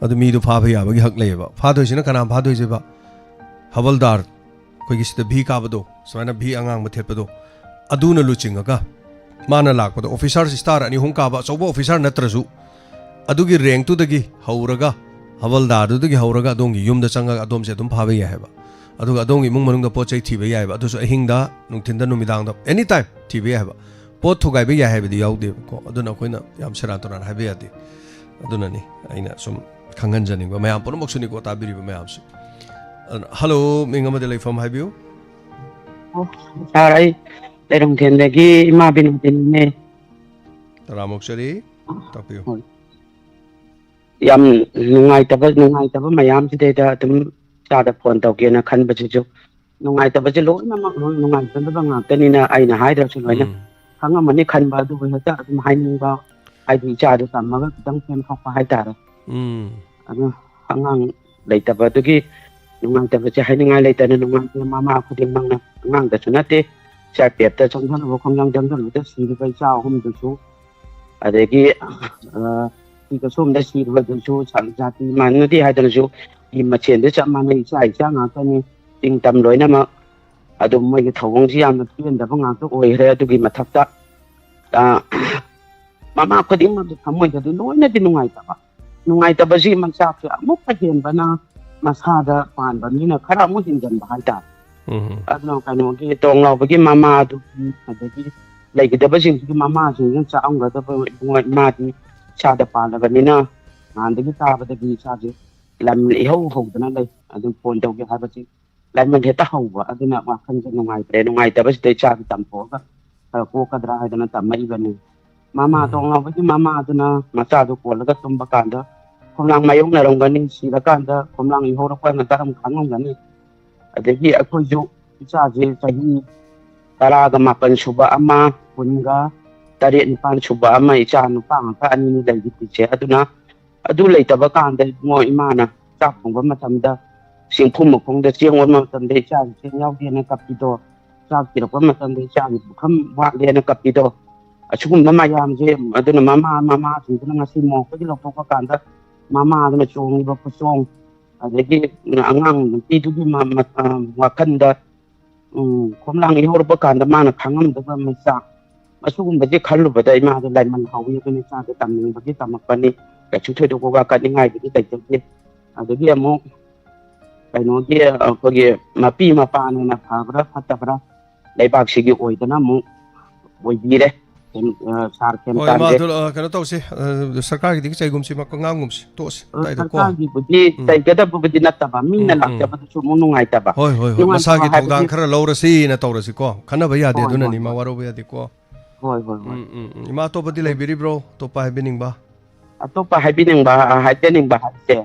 ꯑꯗꯨ ꯃꯤꯗꯨ ꯐꯥꯕ ꯌꯥꯕꯒꯤ ꯍꯛ ꯂꯩꯌꯦꯕ꯫ ꯐꯥꯗꯣꯏꯁꯤꯅ ꯀꯅꯥ ꯐꯥꯗꯣꯏꯁꯦꯕ? ꯍꯕꯜꯗꯥꯔ, ꯑꯩꯈꯣꯏꯒꯤ ꯁꯤꯗ ꯚꯤ ꯀꯥꯕꯗꯣ, ꯁꯨꯃꯥꯏꯅ ꯚꯤ ꯑꯉꯥꯡꯕ ꯊꯦꯠꯄꯗꯣ, ꯑꯗꯨꯅ ꯂꯨꯆꯤꯡꯉꯒ ꯃꯥꯅ ꯂꯥꯛꯄꯗꯣ, ꯑꯣꯐꯤꯁꯥꯔ ꯏꯁꯇꯥꯔ ꯑꯅꯤ ꯑꯍꯨꯝ ꯀꯥꯕ ꯑꯆꯧꯕ ꯑꯣꯐꯤꯁꯥꯔ ꯅꯠꯇ꯭ꯔꯁꯨ, ꯑꯗꯨꯒꯤ ꯔꯦꯡꯛꯇꯨꯗꯒꯤ ꯍꯧꯔꯒ, ꯍꯕꯜꯗꯥꯔꯗꯨꯗꯒꯤ ꯍꯧꯔꯒ ꯑꯗꯣꯝꯒꯤ ꯌꯨꯝꯗ ꯆꯪꯉꯒ ꯑꯗꯣꯝꯁꯦ ꯑꯗꯨꯝ ꯐꯥꯕ ꯌꯥꯏ ꯍꯥꯏꯕ꯫ ꯑꯗꯨꯒ ꯑꯗꯣꯝꯒꯤ ꯏꯃꯨꯡ ꯃꯅꯨꯡꯗ ꯄꯣꯠ ꯆꯩ ꯊꯤꯕ ꯌꯥꯏꯕ, ꯑꯗꯨꯁꯨ ꯑꯍꯤꯡꯗ, ꯅꯨꯡꯊꯤꯟꯗ, ꯅꯨꯃꯤꯗꯥꯡꯗ, ꯑꯦꯅꯤ ꯇꯥꯏꯝ ꯊꯤꯕ ꯌꯥꯏ ꯍꯥꯏꯕ꯫ ꯄꯣꯠ ꯊꯨꯒꯥꯏꯕ ꯌꯥꯏ ꯍꯥꯏꯕꯗꯤ ꯌꯥꯎꯗꯦꯕꯀꯣ꯫ ꯑꯗꯨꯅ ꯑꯩꯈꯣꯏꯅ ꯌꯥꯝ ꯁꯦꯔꯥꯟ ꯇꯨꯔꯥꯟ ꯍꯥꯏꯕ ꯌꯥꯗꯦ꯫ ꯑꯗꯨꯅꯅꯤ ꯑꯩꯅ ꯁꯨꯝ ꯈꯪꯍꯟꯖꯅꯤꯡꯕ, ꯃꯌꯥꯝ ꯄꯨꯝꯅꯃꯛꯁꯨꯅꯤꯀꯣ ꯇꯥꯕꯤꯔꯤꯕ ꯃꯌꯥꯝꯁꯨ꯫ ꯑꯗꯨꯅ, ꯍꯜꯂꯣ, ꯃꯤꯡ ꯑꯃꯗꯤ ꯂꯩꯐꯝ ꯍꯥꯏꯕꯤꯌꯨ꯫ ꯁꯥꯔ, ꯑꯩ ꯂꯩꯔꯣꯡꯊꯦꯝꯗꯒꯤ ꯏꯃꯥ ꯕꯤꯅꯣꯗꯤꯅꯤꯅꯦ꯫ ꯇꯔꯥꯝꯅ ꯑꯣꯛꯆꯔꯤ꯫ ꯇꯥꯛꯄꯤꯌꯨ꯫ ꯍꯣꯏ꯫ ꯌꯥꯝ ꯅꯨꯡꯉꯥꯏꯇꯕ, ꯅꯨꯡꯉꯥꯏꯇꯕ ꯃꯌꯥꯝꯁꯤꯗꯩꯗ ꯑꯗꯨꯝ ꯏꯆꯥꯗ ꯐꯣꯟ ꯇꯧꯒꯦꯅ ꯈꯟꯕꯁꯤꯁꯨ, ꯅꯨꯡꯉꯥꯏꯇꯕꯁꯦ ꯂꯣꯏꯅꯃꯛ ꯂꯣꯏ ꯅꯨꯡꯉꯥꯏꯇꯅꯕ ꯉꯥꯛꯇꯅꯤꯅ ꯑꯩꯅ ꯍꯥꯏꯗ꯭ꯔꯁꯨ ꯂꯣꯏꯅ ꯎꯝ꯫ ꯈꯪꯉꯝꯃꯅꯤ ꯈꯟꯕ, ꯑꯗꯨꯕꯨ ꯍꯦꯛꯇ ꯑꯗꯨꯝ ꯍꯥꯏꯅꯤꯡꯕ, ꯍꯥꯏꯗꯤ ꯏꯆꯥꯗꯣ ꯇꯝꯃꯒ ꯈꯤꯇꯪ ꯄꯦꯟꯊꯣꯛꯄ ꯍꯥꯏꯇꯥꯔꯦ꯫ ꯎꯝ꯫ ꯑꯗꯨ ꯑꯉꯥꯡ ꯂꯩꯇꯕꯗꯨꯒꯤ ꯅꯨꯡꯉꯥꯏꯇꯕꯁꯦ ꯍꯥꯏꯅꯤꯡꯉꯥꯏ ꯂꯩꯇꯅ ꯅꯨꯡꯉꯥꯏꯇꯦ꯫ ꯃꯃꯥ ꯈꯨꯗꯤꯡꯃꯛꯅ, ꯑꯉꯥꯡꯗꯁꯨ ꯅꯠꯇꯦ, ꯁꯤ ꯑꯥꯔ ꯄꯤ ꯑꯦꯐꯇ ꯆꯪꯁꯤꯜꯂꯨꯕ, ꯈꯣꯡꯖꯪ ꯆꯪꯁꯤꯜꯂꯨꯕꯗ ꯁꯤꯔꯤꯕ ꯏꯆꯥ ꯑꯍꯨꯝꯗꯨꯁꯨ, ꯑꯗꯒꯤ ꯑ, ꯁꯤꯒ ꯁꯣꯝꯗ ꯁꯤꯔꯤꯕꯗꯨꯁꯨ ꯁ-, ꯖꯥꯇꯤ ꯃꯥꯟꯅꯗꯦ ꯍꯥꯏꯗꯅꯁꯨ ꯏ ꯃꯁꯦꯟꯗ ꯆꯞ ꯃꯥꯟꯅꯩ, ꯏꯆꯥ ꯏꯆꯥ ꯉꯥꯛꯇꯅꯤ, ꯆꯤꯡ ꯇꯝ ꯂꯣꯏꯅꯃꯛ꯫ ꯑꯗꯨ ꯃꯣꯏꯒꯤ ꯊꯧꯑꯣꯡꯁꯤ ꯌꯥꯝꯅ ꯄꯦꯟꯗꯕ ꯉꯥꯛꯇ ꯑꯣꯏꯈ꯭ꯔꯦ꯫ ꯑꯗꯨꯒꯤ ꯃꯊꯛꯇ ꯑ, ꯃꯃꯥ ꯈꯨꯗꯤꯡꯃꯛꯀꯤ ꯊꯃꯣꯏꯗꯗꯤ ꯂꯣꯏꯅꯗꯤ ꯅꯨꯡꯉꯥꯏꯇꯕ, ꯅꯨꯡꯉꯥꯏꯇꯕꯁꯤ ꯃꯆꯥꯁꯦ ꯑꯃꯨꯛꯀ ꯍꯦꯟꯕꯅ ꯃꯁꯥꯗ ꯄꯥꯟꯕ ꯃꯤꯅ ꯈꯔ ꯑꯃꯨꯛ ꯍꯦꯟꯖꯟꯕ ꯍꯥꯏꯇꯥꯔꯦ꯫ ꯎꯝ꯫ ꯑꯗꯨꯅ ꯀꯩꯅꯣꯒꯤ ꯇꯣꯡ ꯂꯥꯎꯕꯒꯤ ꯃꯃꯥꯗꯨꯒꯤ, ꯑꯗꯒꯤ ꯂꯩꯒꯗꯕꯁꯤꯡꯁꯤꯒꯤ ꯃꯃꯥꯁꯤꯡꯁꯤꯅ ꯆꯥꯛꯑꯝꯒꯗꯕ ꯏꯕꯨꯡꯉꯣ ꯏꯃꯥꯗꯤ ꯏꯁꯥꯗ ꯄꯥꯜꯂꯕꯅꯤꯅ ꯅꯍꯥꯟꯗꯒꯤ ꯇꯥꯕꯗꯒꯤ ꯏꯁꯥꯁꯦ ꯂꯝ ꯏꯍꯧ ꯍꯧꯗꯅ ꯂꯩ꯫ ꯑꯗꯨ ꯐꯣꯟ ꯇꯧꯒꯦ ꯍꯥꯏꯕꯁꯤ ꯂꯥꯏꯃꯟ ꯍꯦꯛꯇ ꯍꯧꯕ, ꯑꯗꯨꯅ ꯋꯥꯈꯜꯁꯦ ꯅꯨꯡꯉꯥꯏꯇ꯭ꯔꯦ꯫ ꯅꯨꯡꯉꯥꯏꯇꯕꯁꯤꯗ ꯏꯆꯥꯁꯦ ꯇꯝꯊꯣꯛꯑꯒ ꯈꯔ ꯀꯣꯛꯀꯗ꯭ꯔꯥ ꯍꯥꯏꯗꯅ ꯇꯝꯃꯛꯏꯕꯅꯤ꯫ ꯃꯃꯥ ꯎꯝ꯫ ꯇꯣꯡ ꯂꯥꯎꯕꯒꯤ ꯃꯃꯥꯗꯨꯅ ꯃꯆꯥꯗꯨ ꯀꯣꯜꯂꯒ ꯇꯨꯝꯕ ꯀꯥꯟꯗ ꯈꯣꯡꯅꯥꯡ ꯃꯥꯌꯣꯛꯅꯔꯝꯒꯅꯤ, ꯁꯤꯔꯀꯥꯟꯗ ꯈꯣꯡꯅꯥꯡ ꯏꯍꯧꯔꯛꯄꯅ ꯀꯔꯝ ꯈꯪꯉꯝꯒꯅꯤ? ꯑꯗꯒꯤ ꯑꯩꯈꯣꯏꯁꯨ ꯏꯆꯥꯁꯦ ꯆꯍꯤ ꯇꯔꯥꯒ ꯃꯥꯄꯟ ꯁꯨꯕ ꯑꯃ, ꯀꯨꯟꯒ ꯇꯔꯦꯠ ꯅꯤꯄꯥꯟ ꯁꯨꯕ ꯑꯃ, ꯏꯆꯥ ꯅꯨꯄꯥ ꯉꯥꯛꯇ ꯑꯅꯤꯅꯤ ꯂꯩꯔꯤꯁꯦ꯫ ꯑꯗꯨꯅ ꯑꯗꯨ ꯂꯩꯇꯕ ꯀꯥꯟꯗ ꯏꯕꯨꯡꯉꯣ ꯏꯃꯥꯅ ꯆꯥꯛ ꯊꯣꯡꯕ ꯃꯇꯝꯗ ꯆꯦꯡꯐꯨ ꯃꯈꯣꯡꯗ ꯆꯦꯡ ꯑꯣꯟꯕ ꯃꯇꯝꯗ ꯏꯆꯥꯁꯤ ꯆꯦꯡ ꯌꯥꯎꯗꯦꯅ ꯀꯞꯄꯤꯗꯣ, ꯆꯥꯛ ꯊꯤꯔꯛꯄ ꯃꯇꯝꯗ ꯏꯆꯥꯒꯤ ꯄꯨꯈꯝ ꯋꯥꯠꯂꯦꯅ ꯀꯞꯄꯤꯗꯣ, ꯑꯁꯤꯒꯨꯝꯕ ꯃꯌꯥꯝꯁꯦ꯫ ꯑꯗꯨꯅ ꯃꯃꯥ ꯃꯃꯥꯁꯤꯡꯁꯤꯅ ꯉꯁꯤ ꯃꯣꯛꯄꯒꯤ ꯂꯧꯊꯣꯛꯄ ꯀꯥꯟꯗ ꯃꯃꯥꯗꯨꯅ ꯆꯣꯡꯉꯤꯕ ꯈꯨꯆꯣꯡ, ꯑꯗꯒꯤ ꯑꯉꯥꯡ ꯅꯨꯄꯤꯗꯨꯒꯤ ꯃ-, ꯃ-, ꯑ, ꯋꯥꯈꯜꯗ, ꯎꯝ, ꯈꯣꯝꯂꯥꯡ ꯏꯍꯧꯔꯛꯄ ꯀꯥꯟꯗ ꯃꯥꯅ ꯈꯪꯉꯝꯗꯕ ꯃꯆꯥꯛ, ꯑꯁꯤꯒꯨꯝꯕꯁꯦ ꯈꯜꯂꯨꯕꯗ ꯏꯃꯥꯗꯣ ꯂꯥꯏꯃꯟ ꯍꯧꯋꯤ꯫ ꯑꯗꯨꯅ ꯏꯆꯥꯗꯣ ꯇꯝꯅꯤꯡꯕꯒꯤ ꯇꯝꯃꯛꯄꯅꯤ, ꯀꯩꯁꯨ ꯊꯣꯏꯗꯣꯛꯄ ꯋꯥꯀꯠꯅꯤꯡꯉꯥꯏꯕꯨꯗꯤ ꯂꯩꯖꯗꯦ꯫ ꯑꯗꯒꯤ ꯑꯃꯨꯛ ꯀꯩꯅꯣꯒꯤ ꯑꯩꯈꯣꯏꯒꯤ ꯃꯄꯤ ꯃꯄꯥꯅ ꯍꯦꯟꯅ ꯐꯕ꯭ꯔꯥ ꯐꯠꯇꯕ꯭ꯔꯥ ꯂꯩꯕꯥꯛꯁꯤꯒꯤ ꯑꯣꯏꯗꯅ ꯑꯃꯨꯛ ꯑꯣꯏꯕꯤꯔꯦ꯫ ꯁꯥꯔ ꯍꯣꯏ, ꯈꯦꯝꯆꯥꯟꯁꯦ꯫ ꯃꯥꯗꯨ, ꯑ, ꯀꯩꯅꯣ ꯇꯧꯁꯤ, ꯑ, ꯁꯔꯀꯥꯔꯒꯤꯗꯤ ꯆꯩꯒꯨꯝꯁꯤ, ꯃ-, ꯉꯥꯡꯒꯨꯝꯁꯤ, ꯇꯣꯛꯑꯁꯤ ꯑꯗꯥꯏꯗꯀꯣ꯫ ꯁꯔꯀꯥꯔꯒꯤꯕꯨꯗꯤ ꯎꯝ꯫ ꯆꯩꯒꯗꯕꯕꯨꯗꯤ ꯅꯠꯇꯕ, ꯃꯤꯅ ꯎꯝ, ꯎꯝ꯫ ꯂꯥꯛꯆꯕꯗꯁꯨ ꯑꯃꯨꯛ ꯅꯨꯡꯉꯥꯏꯇꯕ꯫ ꯍꯣꯏ, ꯍꯣꯏ, ꯍꯣꯏ, ꯅꯨꯡꯉꯥꯏꯇꯕ ꯃꯁꯥꯒꯤ ꯍꯥꯏꯕꯗꯤ ꯊꯧꯗꯥꯡ ꯈꯔ ꯂꯧꯔꯁꯤꯅ ꯇꯧꯔꯁꯤꯀꯣ꯫ ꯈꯟꯅꯕ ꯌꯥꯗꯦ, ꯍꯣꯏ, ꯑꯗꯨꯅꯅꯤ, ꯍꯣꯏ, ꯏꯃꯥ, ꯍꯣꯏ꯫ ꯋꯥꯔꯧꯕ ꯌꯥꯗꯦꯀꯣ꯫ ꯍꯣꯏ, ꯍꯣꯏ, ꯍꯣꯏ꯫ ꯎꯝ ꯎꯝ ꯎꯝ꯫ ꯏꯃꯥ, ꯑꯇꯣꯞꯄꯗꯤ ꯂꯩꯕꯤꯔꯤꯕ꯭ꯔꯣ? ꯑꯇꯣꯞꯄ ꯍꯥꯏꯕꯤꯅꯤꯡꯕ? ꯑꯇꯣꯞꯄ ꯍꯥꯏꯕꯤꯅꯤꯡꯕ, ꯑ, ꯍꯥꯏꯖꯅꯤꯡꯕ ꯍꯥꯏꯁꯦ,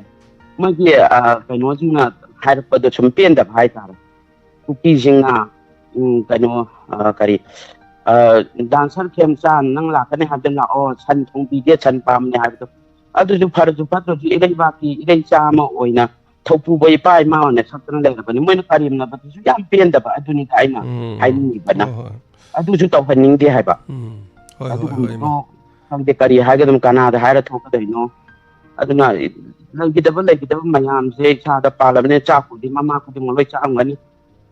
ꯃꯣꯏꯒꯤ, ꯑ, ꯀꯩꯅꯣꯁꯤꯡꯅ ꯍꯥꯏꯔꯛꯄꯗꯣ ꯁꯨꯝ ꯄꯦꯟꯗꯕ ꯍꯥꯏꯇꯥꯔꯦ꯫ ꯀꯨꯀꯤꯁꯤꯡꯅ, ꯎꯝ, ꯀꯩꯅꯣ, ꯑ, ꯀꯔꯤ, ꯑ, "ꯗꯥꯟꯁꯔ ꯈꯦꯝꯆꯥꯟ, ꯅꯪ ꯂꯥꯛꯀꯅꯤ ꯍꯥꯏꯕꯗ ꯂꯥꯛꯑꯣ, ꯁꯟ ꯊꯣꯡꯕꯤꯒꯦ, ꯁꯟ ꯄꯥꯝꯅꯦ" ꯍꯥꯏꯕꯗꯣ, ꯑꯗꯨꯁꯨ ꯐꯔꯁꯨ ꯐꯠꯇ꯭ꯔꯁꯨ ꯏꯔꯩꯕꯥꯛꯀꯤ ꯏꯔꯩꯆꯥ ꯑꯃ ꯑꯣꯏꯅ ꯊꯧꯄꯨꯕ ꯏꯄꯥ ꯏꯃꯥ ꯑꯣꯏꯅ ꯁꯛꯇꯅ ꯂꯩꯔꯕꯅꯤ꯫ ꯃꯣꯏꯅ ꯀꯔꯦꯝꯅꯕꯗꯨꯁꯨ ꯌꯥꯝ ꯄꯦꯟꯗꯕ, ꯑꯗꯨꯅꯤꯗ ꯑꯩꯅ ꯎꯝ ꯎꯝ꯫ ꯍꯥꯏꯅꯤꯡꯉꯤꯕꯅ꯫ ꯍꯣꯏ ꯍꯣꯏ꯫ ꯑꯗꯨꯁꯨ ꯇꯧꯍꯟꯅꯤꯡꯗꯦ ꯍꯥꯏꯕ꯫ ꯎꯝ꯫ ꯍꯣꯏ ꯍꯣꯏ ꯍꯣꯏ, ꯑꯗꯨꯒꯨꯝꯕꯗꯣ ꯏꯃꯥ꯫ ꯈꯪꯗꯦ, ꯀꯔꯤ ꯍꯥꯏꯒꯗꯕꯅꯣ, ꯀꯅꯥꯗ ꯍꯥꯏꯔ ꯊꯣꯛꯀꯗꯣꯏꯅꯣ? ꯑꯗꯨꯅ ꯂꯩꯈꯤꯗꯕ, ꯂꯩꯈꯤꯗꯕ ꯃꯌꯥꯝꯁꯦ ꯏꯁꯥꯗ ꯄꯥꯜꯂꯕꯅꯤꯅ, ꯆꯥꯛꯄꯨꯗꯤ ꯃꯃꯥ ꯈꯨꯗꯤꯡꯃꯛ ꯂꯣꯏ ꯆꯥꯔꯝꯒꯅꯤ꯫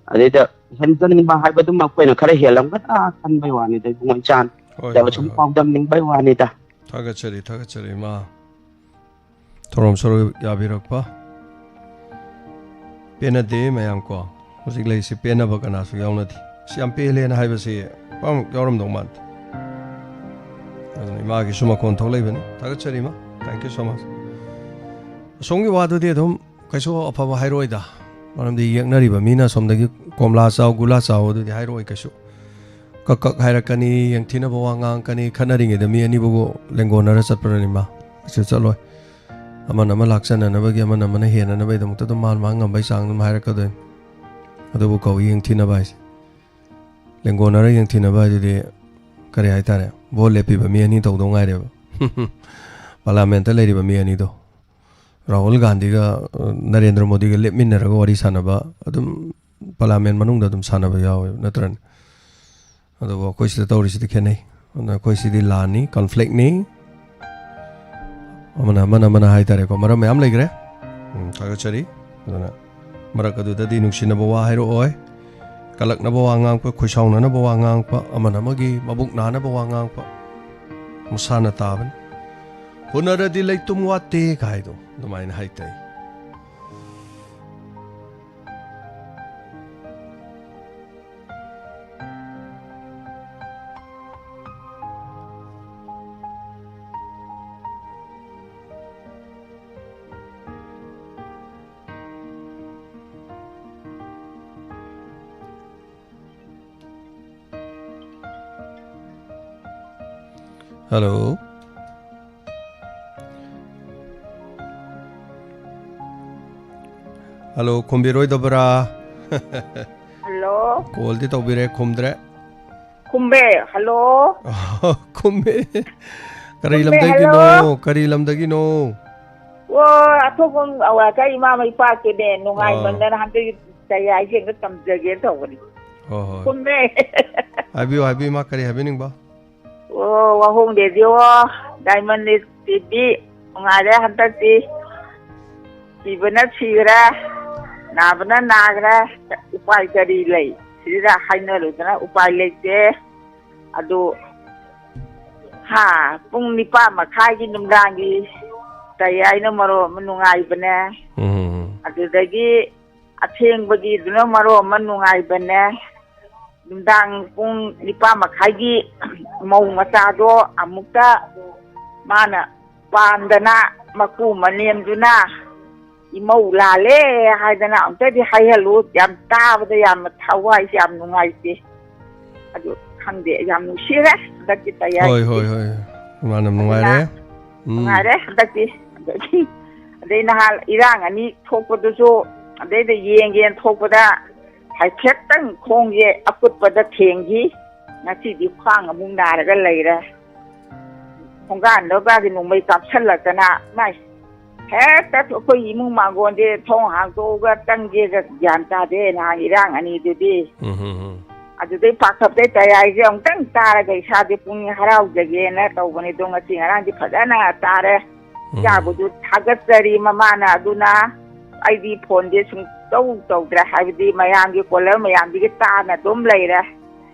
ꯑꯗꯩꯗ ꯍꯦꯟꯖꯟꯕ ꯍꯥꯏꯕꯗꯨꯃ ꯑꯩꯈꯣꯏꯅ ꯈꯔ ꯍꯦꯜꯂꯝꯒꯗ꯭ꯔꯥ ꯈꯟꯕꯩ ꯋꯥꯅꯤꯗ, ꯏꯕꯨꯡꯉꯣ ꯏꯆꯥꯅ꯫ ꯍꯣꯏ ꯌꯥꯕ ꯍꯣꯏ ꯁꯨꯝ ꯍꯣꯏ꯫ ꯄꯥꯎꯗꯝꯅꯤꯡꯕꯩ ꯋꯥꯅꯤꯗ꯫ ꯊꯥꯒꯠꯆꯔꯤ, ꯊꯥꯒꯠꯆꯔꯤ, ꯏꯃꯥ꯫ ꯊꯧꯔꯝ ꯁꯔꯨꯛ ꯌꯥꯕꯤꯔꯛꯄ꯫ ꯄꯦꯟꯅꯗꯦ ꯃꯌꯥꯝ ꯀꯣ꯫ ꯍꯧꯖꯤꯛ ꯂꯩꯔꯤꯁꯤ ꯄꯦꯟꯅꯕ ꯀꯅꯥꯁꯨ ꯌꯥꯎꯅꯗꯦ꯫ ꯁꯤ ꯌꯥꯝ ꯄꯦꯜꯂꯦꯅ ꯍꯥꯏꯕꯁꯤ ꯄꯥꯛ ꯌꯥꯎꯔꯝꯗꯧ ꯃꯥꯟꯗꯦ꯫ ꯑꯗꯨꯅ ꯏꯃꯥꯒꯤꯁꯨ ꯃꯈꯣꯟ ꯊꯣꯛꯂꯛꯏꯕꯅꯤ꯫ ꯊꯥꯒꯠꯆꯔꯤ, ꯏꯃꯥ꯫ Thank you so much꯫ ꯑꯁꯣꯝꯒꯤ ꯋꯥꯗꯨꯗꯤ ꯑꯗꯨꯝ ꯀꯩꯁꯨ ꯑꯐꯕ ꯍꯥꯏꯔꯛꯑꯣꯏꯗ꯫ ꯃꯔꯝꯗꯤ ꯌꯦꯛꯅꯔꯤꯕ ꯃꯤꯅ ꯑꯁꯣꯝꯗꯒꯤ ꯀꯣꯝꯂꯥ ꯆꯥꯎ, ꯒꯨꯂꯥ ꯆꯥꯎ ꯑꯗꯨꯗꯤ ꯍꯥꯏꯔꯛꯑꯣꯏ ꯀꯩꯁꯨ꯫ ꯀꯛ ꯀꯛ ꯍꯥꯏꯔꯛꯀꯅꯤ, ꯌꯦꯡꯊꯤꯅꯕ ꯋꯥ ꯉꯥꯡꯉꯛꯀꯅꯤ, ꯈꯠꯅꯔꯤꯉꯩꯗ ꯃꯤ ꯑꯅꯤꯕꯨ ꯂꯦꯡꯒꯣꯟꯅꯔ ꯆꯠꯄ꯭ꯔꯅꯤ ꯃꯥ? ꯀꯩꯁꯨ ꯆꯠꯂꯣꯏ꯫ ꯑꯃꯅ ꯑꯃ ꯂꯥꯛꯆꯅꯅꯕꯒꯤ, ꯑꯃꯅ ꯑꯃꯅ ꯍꯦꯟꯅꯅꯕꯒꯤꯗꯃꯛꯇ ꯑꯗꯨꯝ ꯃꯥꯅ ꯃꯥ ꯉꯝꯕꯩ ꯆꯥꯡ ꯑꯗꯨꯝ ꯍꯥꯏꯔꯛꯀꯗꯣꯏꯅꯤ꯫ ꯑꯗꯨꯕꯨ ꯀꯧꯏ ꯌꯦꯡꯊꯤꯅꯕ ꯍꯥꯏꯁꯦ꯫ ꯂꯦꯡꯒꯣꯟꯅꯔ ꯌꯦꯡꯊꯤꯅꯕ ꯍꯥꯏꯗꯨꯗꯤ ꯀꯔꯤ ꯍꯥꯏꯇꯥꯔꯦ? ꯚꯣꯠ ꯂꯦꯞꯄꯤꯕ ꯃꯤ ꯑꯅꯤ ꯇꯧꯗꯧ ꯉꯥꯏꯔꯦꯕ꯫ ꯄꯥꯔꯂꯥꯃꯦꯟꯇ ꯂꯩꯔꯤꯕ ꯃꯤ ꯑꯅꯤꯗꯣ꯫ ꯔꯥꯍꯨꯜ ꯒꯥꯟꯙꯤꯒ, ꯑ, ꯅꯔꯦꯟꯗ꯭ꯔ ꯃꯣꯗꯤꯒ ꯂꯦꯞꯃꯤꯟꯅꯔꯒ ꯋꯥꯔꯤ ꯁꯥꯟꯅꯕ, ꯑꯗꯨꯝ ꯄꯥꯔꯂꯥꯃꯦꯟ ꯃꯅꯨꯡꯗ ꯑꯗꯨꯝ ꯁꯥꯟꯅꯕ ꯌꯥꯎꯋꯦꯕ, ꯅꯠꯇ꯭ꯔꯅꯦ? ꯑꯗꯨꯕꯨ ꯑꯩꯈꯣꯏ ꯁꯤꯗ ꯇꯧꯔꯤꯁꯤꯗꯤ ꯈꯦꯠꯅꯩ꯫ ꯑꯗꯨꯅ ꯑꯩꯈꯣꯏ ꯁꯤꯗꯤ ꯂꯥꯟꯅꯤ, ꯀꯟꯐ꯭ꯂꯤꯛꯅꯤ꯫ ꯑꯃꯅ, ꯑꯃꯅ, ꯑꯃꯅ ꯍꯥꯏꯇꯥꯔꯦꯀꯣ, ꯃꯔꯝ ꯃꯌꯥꯝ ꯂꯩꯈ꯭ꯔꯦ꯫ ꯎꯝ, ꯊꯥꯒꯠꯆꯔꯤ꯫ ꯑꯗꯨꯅ ꯃꯔꯛ ꯑꯗꯨꯗꯗꯤ ꯅꯨꯡꯁꯤꯅꯕ ꯋꯥ ꯍꯥꯏꯔꯛꯑꯣꯏ, ꯀꯜꯂꯛꯅꯕ ꯋꯥ ꯉꯥꯡꯉꯛꯄ, ꯈꯣꯏꯁꯥꯎꯅꯅꯕ ꯋꯥ ꯉꯥꯡꯉꯛꯄ, ꯑꯃꯅ ꯑꯃꯒꯤ ꯃꯕꯨꯛ ꯅꯥꯅꯕ ꯋꯥ ꯉꯥꯡꯉꯛꯄ ꯃꯁꯥꯅ ꯇꯥꯕꯅꯤ꯫ "ꯍꯨꯟꯅꯔꯗꯤ ꯂꯩꯇꯨꯝ ꯋꯥꯠꯇꯦ" ꯀꯥꯏꯗꯣ ꯑꯗꯨꯃꯥꯏꯅ ꯍꯥꯏꯇꯥꯏ꯫ ꯍꯜꯂꯣ꯫ ꯍꯜꯂꯣ, ꯈꯨꯝꯕꯤꯔꯣꯏꯗꯕ꯭ꯔꯥ? ꯍꯜꯂꯣ꯫ ꯀꯣꯜꯗꯤ ꯇꯧꯕꯤꯔꯦ, ꯈꯨꯝꯗ꯭ꯔꯦ꯫ ꯈꯨꯝꯕꯦ, ꯍꯜꯂꯣ꯫ ꯈꯨꯝꯃꯦ꯫ ꯀꯔꯤ ꯈꯨꯝꯃꯦ, ꯂꯝꯗꯒꯤꯅꯣ? ꯍꯜꯂꯣ꯫ ꯀꯔꯤ ꯂꯝꯗꯒꯤꯅꯣ? ꯑꯣ, ꯑꯊꯣꯛꯄꯝ ꯑꯋꯥꯊ ꯏꯃꯥ ꯃꯩ ꯄꯥꯛꯀꯤꯅꯦ꯫ ꯑꯥ꯫ ꯅꯨꯡꯉꯥꯏꯃꯟꯗꯅ ꯍꯟꯗꯛ ꯇꯌꯥꯏꯁꯦ ꯑꯝꯇ ꯇꯝꯖꯒꯦꯅ ꯇꯧꯕꯅꯤ꯫ ꯍꯣꯏ, ꯍꯣꯏ꯫ ꯈꯨꯝꯃꯦ꯫ ꯍꯥꯏꯕꯤꯌꯨ, ꯍꯥꯏꯕꯤꯌꯨ, ꯏꯃꯥ, ꯀꯔꯤ ꯍꯥꯏꯕꯤꯅꯤꯡꯕ? ꯑꯣ, ꯋꯥꯍꯣꯡ ꯔꯦꯗꯤꯑꯣ, ꯗꯥꯏꯃꯟ ꯇꯤ ꯚꯤ, ꯅꯨꯡꯉꯥꯏꯔꯦ ꯍꯟꯗꯛꯇꯤ꯫ ꯁꯤꯕꯅ ꯁꯤꯈ꯭ꯔꯦ, ꯅꯥꯕꯅ ꯅꯥꯈ꯭ꯔꯦ, ꯎꯄꯥꯏ ꯀꯔꯤ ꯂꯩ? ꯁꯤꯗ ꯍꯥꯏꯅꯔꯨꯗꯅ ꯎꯄꯥꯏ ꯂꯩꯇꯦ꯫ ꯑꯗꯨ, ꯍꯥ, ꯄꯨꯡ ꯅꯤꯄꯥꯟ ꯃꯈꯥꯏꯒꯤ ꯅꯨꯡꯗꯥꯡꯒꯤ ꯇꯌꯥꯏꯅ ꯃꯔꯣꯜ ꯑꯃ ꯅꯨꯡꯉꯥꯏꯕꯅꯦ꯫ ꯎꯝ꯫ ꯑꯗꯨꯗꯒꯤ ꯑꯊꯦꯡꯕꯒꯤꯗꯨꯅ ꯃꯔꯣꯜ ꯑꯃ ꯅꯨꯡꯉꯥꯏꯕꯅꯦ꯫ ꯅꯨꯡꯗꯥꯡ ꯄꯨꯡ ꯅꯤꯄꯥꯟ ꯃꯈꯥꯏꯒꯤ ꯃꯧ ꯃꯆꯥꯗꯣ ꯑꯃꯨꯛꯇ ꯃꯥꯅ ꯄꯥꯟꯗꯅ ꯃꯀꯨ ꯃꯅꯦꯝꯗꯨꯅ ꯏꯃꯧ ꯂꯥꯜꯂꯦ ꯍꯥꯏꯗꯅ ꯑꯃꯨꯛꯇꯗꯤ ꯍꯥꯏꯍꯜꯂꯨ꯫ ꯌꯥꯝ ꯇꯥꯕꯗ ꯌꯥꯝꯅ ꯊꯋꯥꯏꯁꯦ ꯌꯥꯝ ꯅꯨꯡꯉꯥꯏꯇꯦ꯫ ꯑꯗꯨ ꯈꯪꯗꯦ, ꯌꯥꯝ ꯅꯨꯡꯁꯤꯔꯦ ꯍꯟꯗꯛꯀꯤ ꯇꯌꯥꯏꯁꯤꯗꯤ꯫ ꯍꯣꯏ, ꯍꯣꯏ, ꯍꯣꯏ꯫ ꯏꯃꯥꯅ ꯑꯗꯨꯅ ꯅꯨꯡꯉꯥꯏꯔꯦ꯫ ꯎꯝ꯫ ꯅꯨꯡꯉꯥꯏꯔꯦ ꯍꯟꯗꯛꯇꯤ꯫ ꯑꯗꯒꯤ, ꯑꯗꯩ ꯅꯍꯥꯟ ꯏꯔꯥꯡ ꯑꯅꯤ ꯊꯣꯛꯄꯗꯨꯁꯨ, ꯑꯗꯩꯗ ꯌꯦꯡꯒꯦꯅ ꯊꯣꯛꯄꯗ ꯍꯥꯏꯐꯦꯠꯇꯪ ꯈꯣꯡꯁꯦ ꯑꯀꯨꯠꯄꯗ ꯊꯦꯡꯈꯤ꯫ ꯉꯁꯤꯗꯤ ꯈ꯭ꯋꯥꯡ ꯑꯃꯨꯛ ꯅꯥꯔꯒ ꯂꯩꯔꯦ꯫ ꯊꯣꯡꯒꯥꯟꯗꯒꯗꯤ ꯅꯣꯡꯃꯩ ꯀꯥꯞꯁꯜꯂꯛꯇꯅ, ꯃꯥꯏ, ꯍꯦꯛꯇ ꯑꯩꯈꯣꯏ ꯏꯃꯨꯡ ꯃꯥꯡꯒꯣꯟꯁꯦ ꯊꯣꯡ ꯍꯥꯡꯗꯣꯛꯑꯒ ꯆꯪꯒꯦꯒ ꯒ꯭ꯌꯥꯟ ꯇꯥꯗꯦ ꯅꯍꯥꯟ ꯏꯔꯥꯡ ꯑꯅꯤꯗꯨꯗꯤ꯫ ꯎꯝ, ꯍꯝ, ꯍꯝ꯫ ꯑꯗꯨꯗꯩ ꯄꯥꯈꯠꯄꯩ ꯇꯌꯥꯏꯁꯦ ꯑꯃꯨꯛꯇꯪ ꯇꯥꯔꯒ ꯏꯁꯥꯁꯦ ꯄꯨꯛꯅꯤꯡ ꯍꯔꯥꯎꯖꯒꯦꯅ ꯇꯧꯕꯅꯤ꯫ ꯑꯗꯣ ꯉꯁꯤ ꯉꯔꯥꯡꯗꯤ ꯐꯖꯅ ꯇꯥꯔꯦ꯫ ꯎꯝ꯫ ꯏꯆꯥꯕꯨꯁꯨ ꯊꯥꯒꯠꯆꯔꯤ ꯃꯃꯥꯅ꯫ ꯑꯗꯨꯅ ꯑꯩꯗꯤ ꯐꯣꯟꯁꯦ ꯁꯨꯡꯇꯧ ꯇꯧꯗ꯭ꯔꯦ, ꯍꯥꯏꯕꯗꯤ ꯃꯌꯥꯝꯒꯤ ꯀꯣꯂꯔ ꯃꯌꯥꯝꯗꯒꯤ ꯇꯥꯅ ꯑꯗꯨꯝ ꯂꯩꯔꯦ꯫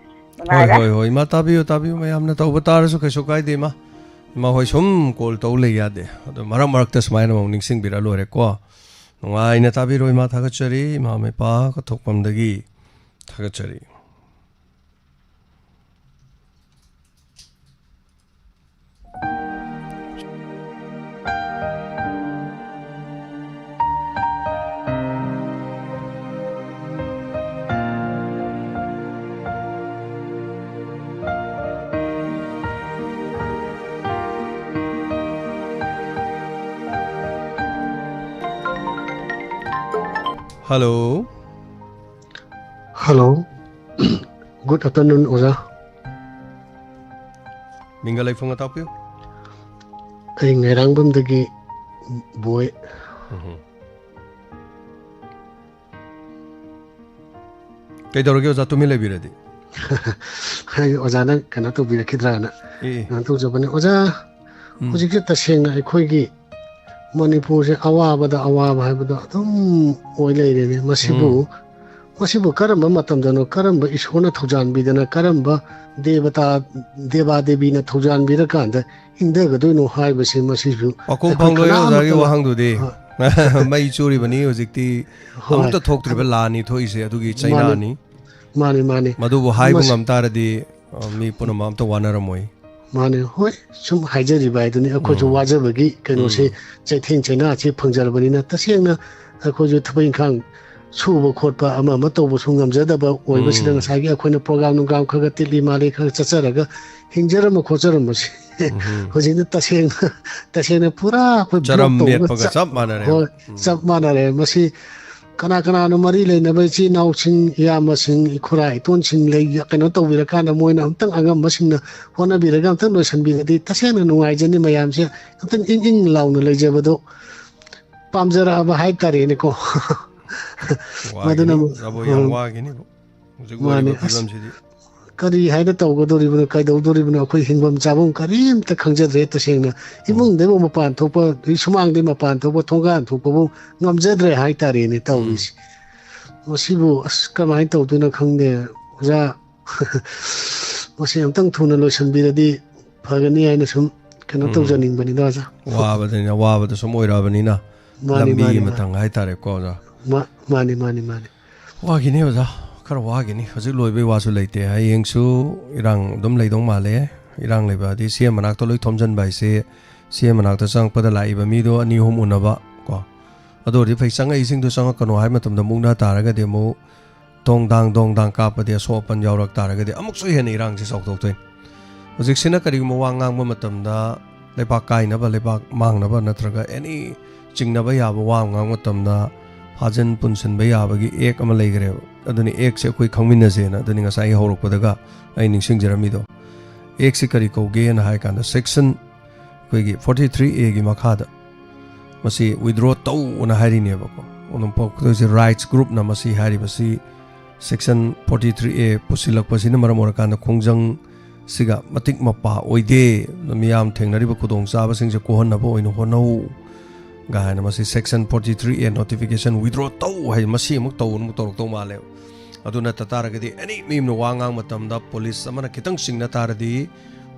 ꯍꯣꯏ, ꯅꯨꯡꯉꯥꯏꯔꯦ꯫ ꯍꯣꯏ, ꯍꯣꯏ, ꯏꯃꯥ, ꯇꯥꯕꯤꯌꯨ, ꯇꯥꯕꯤꯌꯨ, ꯃꯌꯥꯝꯅ ꯇꯧꯕ ꯇꯥꯔꯁꯨ ꯀꯩꯁꯨ ꯀꯥꯏꯗꯦ, ꯏꯃꯥ꯫ ꯏꯃꯥ ꯍꯣꯏ ꯁꯨꯝ ꯀꯣꯜ ꯇꯧ ꯂꯩ ꯌꯥꯗꯦ꯫ ꯑꯗꯣ ꯃꯔꯛ ꯃꯔꯛꯇ ꯁꯨꯃꯥꯏꯅ ꯑꯃꯨꯛ ꯅꯤꯡꯁꯤꯡꯕꯤꯔ ꯂꯣꯏꯔꯦꯀꯣ꯫ ꯅꯨꯡꯉꯥꯏꯅ ꯇꯥꯕꯤꯔꯣ, ꯏꯃꯥ, ꯊꯥꯒꯠꯆꯔꯤ꯫ ꯏꯃꯥ ꯃꯩꯄꯥ ꯀꯊꯣꯛꯄꯝꯗꯒꯤ ꯊꯥꯒꯠꯆꯔꯤ꯫ Hello. Hello. Good afternoon, ꯑꯣꯖꯥ꯫ ꯃꯤꯡꯒ ꯂꯩꯐꯝꯒ ꯇꯥꯛꯄꯤꯌꯨ꯫ ꯑꯩ ꯉꯥꯏꯔꯥꯡꯕꯝꯗꯒꯤ ꯕꯣꯏ꯫ ꯎꯝꯍꯨꯝ꯫ ꯀꯩꯗꯧꯔꯒꯦ ꯑꯣꯖꯥ, ꯇꯨꯃꯤꯟ ꯂꯩꯕꯤꯔꯗꯤ? ꯍꯥꯏꯗꯤ ꯑꯣꯖꯥꯅ ꯀꯩꯅꯣ ꯇꯧꯕꯤꯔꯛꯈꯤꯗ꯭ꯔꯥꯅ ꯑꯦ, ꯑꯦ꯫ ꯀꯩꯅꯣ ꯇꯧꯖꯕꯅꯤ꯫ ꯑꯣꯖꯥ, ꯎꯝ꯫ ꯍꯧꯖꯤꯛꯁꯦ ꯇꯁꯦꯡꯅ ꯑꯩꯈꯣꯏꯒꯤ ꯃꯅꯤꯄꯨꯔꯁꯦ ꯑꯋꯥꯕꯗ ꯑꯋꯥꯕ ꯍꯥꯏꯕꯗꯣ ꯑꯗꯨꯝ ꯑꯣꯏ ꯂꯩꯔꯦꯅꯦ꯫ ꯃꯁꯤꯕꯨ, ꯎꯝ꯫ ꯃꯁꯤꯕꯨ ꯀꯔꯝꯕ ꯃꯇꯝꯗꯅꯣ, ꯀꯔꯝꯕ ꯏꯁꯣꯔꯅ ꯊꯧꯖꯥꯟꯕꯤꯗꯅ, ꯀꯔꯝꯕ ꯗꯦꯕꯇꯥ, ꯗꯦꯕꯥ ꯗꯦꯕꯤꯅ ꯊꯧꯖꯥꯟꯕꯤꯔꯀꯥꯟꯗ ꯏꯪꯊꯒꯗꯣꯏꯅꯣ ꯍꯥꯏꯕꯁꯤ ꯃꯁꯤꯁꯨ ꯄꯥꯎꯈꯨꯝ ꯑꯩꯈꯣꯏ ꯐꯪꯂꯣꯏ ꯑꯣꯖꯥꯒꯤ ꯀꯅꯥꯃꯠꯇꯅ ꯋꯥꯍꯪꯗꯨꯗꯤ꯫ ꯍꯣꯏ꯫ ꯃꯩ ꯆꯨꯔꯤꯕꯅꯤ ꯍꯧꯖꯤꯛꯇꯤ꯫ ꯍꯣꯏ꯫ ꯑꯃꯨꯛꯇ ꯊꯣꯛꯇ꯭ꯔꯤꯕ ꯑꯗꯨ ꯂꯥꯟꯅꯤ ꯊꯣꯛꯏꯁꯦ, ꯑꯗꯨꯒꯤ ꯃꯥꯅꯤ, ꯆꯩꯅꯥꯅꯤ꯫ ꯃꯥꯅꯤ, ꯃꯥꯅꯤ꯫ ꯃꯗꯨꯕꯨ ꯍꯥꯏꯕ ꯃꯁꯤ ꯉꯝ ꯇꯥꯔꯗꯤ, ꯑ, ꯃꯤ ꯄꯨꯝꯅꯃꯛ ꯑꯝꯇ ꯋꯥꯅꯔꯝꯃꯣꯏ꯫ ꯃꯥꯅꯤ꯫ ꯍꯣꯏ, ꯁꯨꯝ ꯍꯥꯏꯖꯔꯤꯕ ꯍꯥꯏꯗꯨꯅꯤ꯫ ꯑꯩꯈꯣꯏꯁꯨ ꯎꯝ꯫ ꯋꯥꯖꯕꯒꯤ ꯀꯩꯅꯣꯁꯤ, ꯎꯝ꯫ ꯆꯩꯊꯦꯡ ꯆꯩꯅꯥꯁꯤ ꯐꯪꯖꯔꯕꯅꯤꯅ, ꯇꯁꯦꯡꯅ ꯑꯩꯈꯣꯏꯁꯨ ꯊꯕꯛ ꯏꯪꯈꯥꯡ ꯁꯨꯕ ꯈꯣꯠꯄ ꯑꯃ ꯑꯃ ꯇꯧꯕꯁꯨ ꯉꯝꯖꯗꯕ ꯑꯣꯏꯕꯁꯤꯗ, ꯎꯝ꯫ ꯉꯁꯥꯏꯒꯤ ꯑꯩꯈꯣꯏꯅ ꯄ꯭ꯔꯣꯒ꯭ꯔꯥꯝ ꯅꯨꯡꯒ꯭ꯔꯥꯝ ꯈꯔ ꯈꯔ ꯇꯤꯠꯂꯤ ꯃꯥꯜꯂꯤ ꯈꯔ ꯆꯠꯆꯔꯒ ꯍꯤꯡꯖꯔꯝꯕ ꯈꯣꯠꯆꯔꯝꯕꯁꯤ ꯎꯝ꯫ ꯍꯧꯖꯤꯛꯅ ꯇꯁꯦꯡꯅ, ꯇꯁꯦꯡꯅ ꯄꯨꯔꯥ ꯑꯩꯈꯣꯏ ꯆꯔꯝ ꯕ꯭ꯂꯣꯛ ꯇꯧꯕꯒ ꯃꯦꯠꯄꯒ ꯆꯞ, ꯆꯞ ꯃꯥꯟꯅꯔꯦ꯫ ꯍꯣꯏ, ꯎꯝ꯫ ꯆꯞ ꯃꯥꯟꯅꯔꯦ꯫ ꯃꯁꯤ ꯀꯅꯥ ꯀꯅꯥꯅꯣ ꯃꯔꯤ ꯂꯩꯅꯕ ꯏꯆꯤꯜ ꯏꯅꯥꯎꯁꯤꯡ, ꯏꯌꯥꯝꯕꯁꯤꯡ, ꯏꯈꯨꯔꯥ ꯏꯇꯣꯟꯁꯤꯡ ꯂꯩ, ꯀꯩꯅꯣ ꯇꯧꯕꯤꯔꯀꯥꯟꯗ ꯃꯣꯏꯅ ꯑꯝꯇꯪ ꯑꯉꯝꯕꯁꯤꯡꯅ ꯍꯣꯠꯅꯕꯤꯔꯒ ꯑꯝꯇꯪ ꯂꯣꯏꯁꯤꯟꯕꯤꯔꯗꯤ ꯇꯁꯦꯡꯅ ꯅꯨꯡꯉꯥꯏꯖꯅꯤ꯫ ꯃꯌꯥꯝꯁꯦ ꯑꯝꯇꯪ ꯏꯪ ꯏꯪ ꯂꯥꯎꯅ ꯂꯩꯖꯕꯗꯣ ꯄꯥꯝꯖꯔꯛꯑꯕ ꯍꯥꯏꯇꯥꯔꯦꯅꯦꯀꯣ꯫ ꯃꯗꯨꯅ ꯋꯥꯒꯤꯅꯤ, ꯑꯃꯨꯛ, ꯕ꯭ꯔꯥꯕꯣ, ꯌꯥꯝ ꯎꯝ꯫ ꯋꯥꯒꯤꯅꯤꯕꯣ꯫ ꯍꯧꯖꯤꯛ ꯃꯥꯅꯦ꯫ ꯑꯣꯏꯔꯤꯕ ꯑꯁ, ꯐꯤꯕꯝꯁꯤꯗꯤ꯫ ꯀꯔꯤ ꯍꯥꯏꯅ ꯇꯧꯒꯗꯧꯔꯤꯕꯅꯣ, ꯀꯩꯗꯧꯗꯧꯔꯤꯕꯅꯣ? ꯑꯩꯈꯣꯏ ꯍꯤꯡꯐꯝ ꯆꯥꯐꯝ ꯀꯔꯤꯝꯇ ꯈꯪꯖꯗ꯭ꯔꯦ ꯇꯁꯦꯡꯅ꯫ ꯎꯝ꯫ ꯏꯃꯨꯡꯗꯩꯕꯨ ꯃꯄꯥꯟ ꯊꯣꯛꯄ, ꯑꯗꯩ ꯁꯨꯃꯥꯡꯗꯩ ꯃꯄꯥꯟ ꯊꯣꯛꯄ, ꯊꯣꯡꯒꯥꯟ ꯊꯣꯛꯄꯕꯨ ꯉꯝꯖꯗ꯭ꯔꯦ ꯍꯥꯏꯇꯥꯔꯦꯅꯦ ꯎꯝ꯫ ꯇꯧꯔꯤꯁꯦ꯫ ꯃꯁꯤꯕꯨ ꯑꯁ ꯀꯃꯥꯏꯅ ꯇꯧꯗꯣꯏꯅꯣ ꯈꯪꯗꯦ ꯑꯣꯖꯥ꯫ ꯃꯁꯤ ꯑꯝꯇꯪ ꯊꯨꯅ ꯂꯣꯏꯁꯤꯟꯕꯤꯔꯗꯤ ꯐꯒꯅꯤ ꯍꯥꯏꯅ ꯁꯨꯝ ꯀꯩꯅꯣ ꯎꯝ꯫ ꯇꯧꯖꯅꯤꯡꯕꯅꯤꯗ ꯑꯣꯖꯥ꯫ ꯋꯥꯕꯗꯅꯤꯅ, ꯋꯥꯕꯗ ꯁꯨꯝ ꯑꯣꯏꯔꯛꯑꯕꯅꯤꯅ ꯃꯥꯅꯤ, ꯂꯝꯕꯤ ꯃꯥꯅꯤ, ꯃꯥꯅꯤ꯫ ꯃꯇꯪ ꯍꯥꯏꯇꯥꯔꯦꯀꯣ ꯑꯣꯖꯥ꯫ ꯃꯥ-, ꯃꯥꯅꯤ, ꯃꯥꯅꯤ, ꯃꯥꯅꯤ꯫ ꯋꯥꯒꯤꯅꯤ ꯑꯣꯖꯥ, ꯈꯔ ꯋꯥꯒꯤꯅꯤ꯫ ꯍꯧꯖꯤꯛ ꯂꯣꯏꯕꯩ ꯋꯥꯁꯨ ꯂꯩꯇꯦ꯫ ꯍꯌꯦꯡꯁꯨ ꯏꯔꯥꯡ ꯑꯗꯨꯝ ꯂꯩꯗꯧ ꯃꯥꯜꯂꯦ꯫ ꯏꯔꯥꯡ ꯂꯩꯕ ꯍꯥꯏꯗꯤ ꯁꯤ ꯑꯦꯝ ꯃꯅꯥꯛꯇ ꯂꯣꯏ ꯊꯣꯝꯖꯤꯟꯕ ꯍꯥꯏꯁꯦ, ꯁꯤ ꯑꯦꯝ ꯃꯅꯥꯛꯇ ꯆꯪꯉꯛꯄꯗ ꯂꯥꯛꯏꯕ ꯃꯤꯗꯣ ꯑꯅꯤ ꯑꯍꯨꯝ ꯎꯅꯕ ꯀꯣ꯫ ꯑꯗꯨ ꯑꯣꯏꯔꯗꯤ ꯐꯩ, ꯆꯪꯉꯛꯏꯁꯤꯡꯗꯣ ꯆꯪꯉꯛꯀꯅꯣ ꯍꯥꯏꯕ ꯃꯇꯝꯗ ꯃꯨꯛꯅ ꯇꯥꯔꯒꯗꯤ ꯑꯃꯨꯛ ꯗꯣꯡ ꯗꯥꯡ ꯗꯣꯡ ꯗꯥꯡ ꯀꯥꯞꯄꯗꯤ ꯑꯁꯣꯛ ꯑꯄꯟ ꯌꯥꯎꯔꯛ ꯇꯥꯔꯒꯗꯤ ꯑꯃꯨꯛꯁꯨ ꯍꯦꯟꯅ ꯏꯔꯥꯡꯁꯤ ꯆꯥꯎꯊꯣꯛꯇꯣꯏꯅꯤ꯫ ꯍꯧꯖꯤꯛꯁꯤꯅ ꯀꯔꯤꯒꯨꯝꯕ ꯋꯥ ꯉꯥꯡꯕ ꯃꯇꯝꯗ ꯂꯩꯕꯥꯛ ꯀꯥꯏꯅꯕ, ꯂꯩꯕꯥꯛ ꯃꯥꯡꯅꯕ ꯅꯠꯇ꯭ꯔꯒ ꯑꯦꯅꯤ ꯆꯤꯡꯅꯕ ꯌꯥꯕ ꯋꯥ ꯑꯃ ꯉꯥꯡꯕ ꯃꯇꯝꯗ ꯐꯥꯖꯤꯟ ꯄꯨꯟꯁꯤꯟꯕ ꯌꯥꯕꯒꯤ ꯑꯦꯛ ꯑꯃ ꯂꯩꯈ꯭ꯔꯦꯕ꯫ ꯑꯗꯨꯅꯤ ꯑꯦꯛꯁꯦ ꯑꯩꯈꯣꯏ ꯈꯪꯃꯤꯟꯅꯁꯦꯅ꯫ ꯑꯗꯨꯅꯤ ꯉꯁꯥꯏ ꯍꯧꯔꯛꯄꯗꯒ ꯑꯩ ꯅꯤꯡꯁꯤꯡꯖꯔꯝꯃꯤꯗꯣ꯫ ꯑꯦꯛꯁꯤ ꯀꯔꯤ ꯀꯧꯒꯦꯅ ꯍꯥꯏ ꯀꯥꯟꯗ, ꯁꯦꯛꯁꯟ, ꯑꯩꯈꯣꯏꯒꯤ ꯐꯣꯔꯇꯤ ꯊ꯭ꯔꯤ ꯑꯦꯒꯤ ꯃꯈꯥꯗ ꯃꯁꯤ ꯋꯤꯗ꯭ꯔꯣ ꯇꯧꯅ ꯍꯥꯏꯔꯤꯅꯦꯕꯀꯣ꯫ ꯑꯗꯨꯝ ꯄꯣꯛꯇꯣꯏꯁꯦ ꯔꯥꯏꯠꯁ ꯒ꯭ꯔꯨꯞꯅ ꯃꯁꯤ ꯍꯥꯏꯔꯤꯕꯁꯤ, ꯁꯦꯛꯁꯟ ꯐꯣꯔꯇꯤ ꯊ꯭ꯔꯤ ꯑꯦ ꯄꯨꯁꯤꯜꯂꯛꯄꯁꯤꯅ ꯃꯔꯝ ꯑꯣꯏꯔꯀꯥꯟꯗ ꯈꯣꯡꯖꯪ ꯁꯤꯒ ꯃꯇꯤꯛ ꯃꯄꯥ ꯑꯣꯏꯗꯦ꯫ ꯃꯤꯌꯥꯝ ꯊꯦꯡꯅꯔꯤꯕ ꯈꯨꯗꯣꯡꯆꯥꯕꯁꯤꯡꯁꯦ ꯀꯣꯛꯍꯟꯅꯕ ꯑꯣꯏꯅ ꯍꯣꯠꯅꯧ ꯀꯥꯏꯅ ꯃꯁꯤ ꯁꯦꯛꯁꯟ ꯐꯣꯔꯇꯤ ꯊ꯭ꯔꯤ ꯑꯦ ꯅꯣꯇꯤꯐꯤꯀꯦꯁꯟ ꯋꯤꯗ꯭ꯔꯣ ꯇꯧ ꯍꯥꯏ, ꯃꯁꯤ ꯑꯃꯨꯛ ꯇꯧꯅ ꯑꯃꯨꯛ ꯇꯧꯔꯛꯇꯧ ꯃꯥꯜꯂꯦ꯫ ꯑꯗꯨ ꯅꯠꯇ ꯇꯥꯔꯒꯗꯤ ꯑꯦꯅꯤ ꯃꯤ ꯑꯃꯅ ꯋꯥ ꯉꯥꯡꯕ ꯃꯇꯝꯗ ꯄꯨꯂꯤꯁ ꯑꯃꯅ ꯈꯤꯇꯪ ꯆꯤꯡꯅ ꯇꯥꯔꯗꯤ,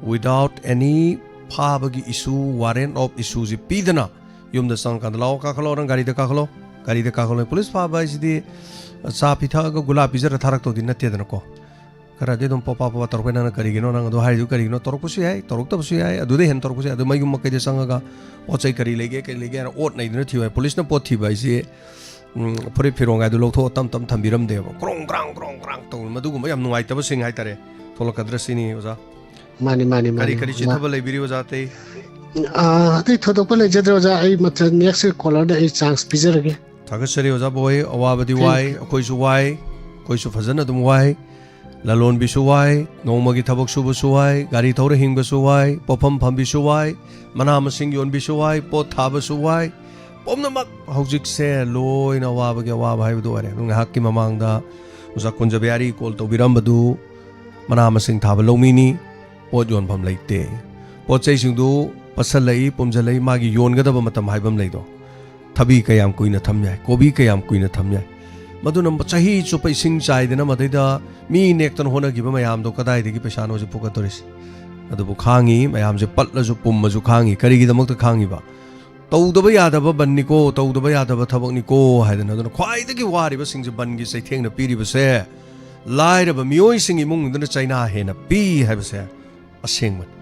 without any ꯐꯥꯕꯒꯤ ꯏꯁꯨ, warrant of ꯏꯁꯨꯁꯤ ꯄꯤꯗꯅ ꯌꯨꯝꯗ ꯆꯪꯉꯀꯥꯟꯗ, "ꯂꯥꯛꯑꯣ, ꯀꯥꯈꯠꯂꯣ, ꯅꯪ ꯒꯥꯔꯤꯗ ꯀꯥꯈꯠꯂꯣ, ꯒꯥꯔꯤꯗ ꯀꯥꯈꯠꯂꯣ"꯫ ꯄꯨꯂꯤꯁ ꯐꯥꯕ ꯍꯥꯏꯁꯤꯗꯤ ꯆꯥ ꯄꯤꯊꯛꯑꯒ ꯒꯨꯂꯥ ꯄꯤꯖꯔ ꯊꯥꯔꯛꯇꯧꯗꯤ ꯅꯠꯇꯦꯗꯅꯀꯣ꯫ ꯈꯔꯗꯤ ꯑꯗꯨꯝ ꯄꯣꯄꯥ ꯄꯣꯄꯥ ꯇꯧꯔꯛꯄ, "ꯅꯪꯅ ꯀꯔꯤꯒꯤꯅꯣ, ꯅꯪ ꯑꯗꯨ ꯍꯥꯏꯔꯤꯗꯨ ꯀꯔꯤꯒꯤꯅꯣ?" ꯇꯧꯔꯛꯄꯁꯨ ꯌꯥꯏ, ꯇꯧꯔꯛꯇꯕꯁꯨ ꯌꯥꯏ, ꯑꯗꯨꯗꯩ ꯍꯦꯟꯅ ꯇꯧꯔꯛꯄꯁꯨ ꯌꯥꯏ꯫ ꯑꯗꯨ ꯃꯌꯨꯝ ꯃꯀꯩꯗ ꯆꯪꯉꯒ ꯄꯣꯠ ꯆꯩ ꯀꯔꯤ ꯂꯩꯒꯦ, ꯀꯔꯤ ꯂꯩꯒꯦ ꯍꯥꯏꯅ ꯑꯣꯠ ꯅꯩꯗꯨꯅ ꯊꯤꯕ ꯍꯥꯏ꯫ ꯄꯨꯂꯤꯁꯅ ꯄꯣꯠ ꯊꯤꯕ ꯍꯥꯏꯁꯤ, ꯎꯝ, ꯐꯨꯔꯤꯠ ꯐꯤꯔꯣꯟ ꯍꯥꯏꯗꯨ ꯂꯧꯊꯣꯛꯑ ꯇꯞ ꯇꯞ ꯊꯝꯕꯤꯔꯝꯗꯦꯕ꯫ ꯀ꯭ꯔꯣꯡ ꯀ꯭ꯔꯥꯡ, ꯀ꯭ꯔꯣꯡ ꯀ꯭ꯔꯥꯡ ꯇꯧꯅ ꯃꯗꯨꯒꯨꯝꯕ ꯌꯥꯝ ꯅꯨꯡꯉꯥꯏꯇꯕꯁꯤꯡ ꯍꯥꯏꯇꯥꯔꯦ ꯊꯣꯛꯂꯛꯀꯗ꯭ꯔꯥ ꯁꯤꯅꯤ, ꯑꯣꯖꯥ꯫ ꯃꯥꯅꯤ, ꯃꯥꯅꯤ, ꯀꯔꯤ ꯃꯥꯅꯤ, ꯀꯔꯤ ꯃꯥꯅꯤ꯫ ꯆꯤꯊꯕ ꯂꯩꯕꯤꯔꯤ, ꯑꯣꯖꯥ ꯑꯇꯩ? ꯑꯥ, ꯑꯇꯩ ꯊꯣꯏꯗꯣꯛꯄ ꯂꯩꯖꯗ꯭ꯔꯦ, ꯑꯣꯖꯥ꯫ ꯑꯩ ꯃꯊꯪ next caller ꯗ ꯑꯩ chance ꯄꯤꯖꯔꯒꯦ꯫ ꯊꯥꯒꯠꯆꯔꯤ, ꯑꯣꯖꯥ ꯕꯣꯏ꯫ ꯑꯋꯥꯕꯗꯤ Thank ꯋꯥꯏ, you. ꯑꯩꯈꯣꯏꯁꯨ ꯋꯥꯏ, ꯑꯩꯈꯣꯏꯁꯨ ꯐꯖꯅ ꯑꯗꯨꯝ ꯋꯥꯏ꯫ ꯂꯂꯣꯟꯕꯤꯁꯨ ꯋꯥꯏ, ꯅꯣꯡꯃꯒꯤ ꯊꯕꯛ ꯁꯨꯕꯁꯨ ꯋꯥꯏ, ꯒꯥꯔꯤ ꯊꯧꯔ ꯍꯤꯡꯕꯁꯨ ꯋꯥꯏ, ꯄꯣꯠꯐꯝ ꯐꯝꯕꯤꯁꯨ ꯋꯥꯏ, ꯃꯅꯥ ꯃꯁꯤꯡ ꯌꯣꯟꯕꯤꯁꯨ ꯋꯥꯏ, ꯄꯣꯠ ꯊꯥꯕꯁꯨ ꯋꯥꯏ꯫ ꯄꯨꯝꯅꯃꯛ ꯍꯧꯖꯤꯛꯁꯦ ꯂꯣꯏꯅ ꯑꯋꯥꯕꯒꯤ ꯑꯋꯥꯕ ꯍꯥꯏꯕꯗꯨ ꯑꯣꯏꯔꯦ꯫ ꯑꯗꯨ ꯉꯥꯏꯍꯥꯛꯀꯤ ꯃꯃꯥꯡꯗ ꯑꯣꯖꯥ ꯀꯨꯟꯖꯕꯤꯍꯥꯔꯤ call ꯇꯧꯕꯤꯔꯝꯕꯗꯨ, ꯃꯅꯥ ꯃꯁꯤꯡ ꯊꯥꯕ ꯂꯧꯃꯤꯅꯤ, ꯄꯣꯠ ꯌꯣꯟꯐꯝ ꯂꯩꯇꯦ꯫ ꯄꯣꯠ ꯆꯩꯁꯤꯡꯗꯨ ꯄꯠꯁꯜꯂꯛꯏ, ꯄꯨꯝꯁꯤꯜꯂꯛꯏ, ꯃꯥꯒꯤ ꯌꯣꯟꯒꯗꯕ ꯃꯇꯝ ꯍꯥꯏꯕ ꯑꯃ ꯂꯩꯗꯣ꯫ ꯊꯕꯤ ꯀꯌꯥꯝ ꯀꯨꯏꯅ ꯊꯝ ꯌꯥꯏ, ꯀꯣꯕꯤ ꯀꯌꯥꯝ ꯀꯨꯏꯅ ꯊꯝ ꯌꯥꯏ? ꯃꯗꯨꯅ ꯆꯍꯤ ꯆꯨꯞꯄ ꯏꯁꯤꯡ ꯆꯥꯏꯗꯅ ꯃꯗꯩꯗ ꯃꯤ ꯅꯦꯛꯇꯅ ꯍꯣꯠꯅꯈꯤꯕ ꯃꯌꯥꯝꯗꯣ ꯀꯗꯥꯏꯗꯒꯤ ꯄꯩꯁꯥꯅꯣ ꯍꯧꯖꯤꯛ ꯐꯨꯒꯠꯇꯣꯔꯤꯁꯤ? ꯑꯗꯨꯕꯨ ꯈꯥꯡꯉꯤ, ꯃꯌꯥꯝꯁꯦ ꯄꯠꯂꯁꯨ ꯄꯨꯝꯃꯁꯨ ꯈꯥꯡꯉꯤ꯫ ꯀꯔꯤꯒꯤꯗꯃꯛꯇ ꯈꯥꯡꯉꯤꯕ? ꯇꯧꯗꯕ ꯌꯥꯗꯕ ꯕꯟꯅꯤꯀꯣ, ꯇꯧꯗꯕ ꯌꯥꯗꯕ ꯊꯕꯛꯅꯤꯀꯣ ꯍꯥꯏꯗꯅ꯫ ꯑꯗꯨꯅ ꯈ꯭ꯋꯥꯏꯗꯒꯤ ꯋꯥꯔꯤꯕꯁꯤꯡꯁꯦ ꯕꯟꯒꯤ ꯆꯩꯊꯦꯡꯅ ꯄꯤꯔꯤꯕꯁꯦ, ꯂꯥꯏꯔꯕ ꯃꯤꯑꯣꯏꯁꯤꯡ ꯏꯃꯨꯡꯗꯨꯅ ꯆꯩꯅꯥ ꯍꯦꯟꯅ ꯄꯤ ꯍꯥꯏꯕꯁꯦ ꯑꯁꯦꯡꯕꯅꯤ꯫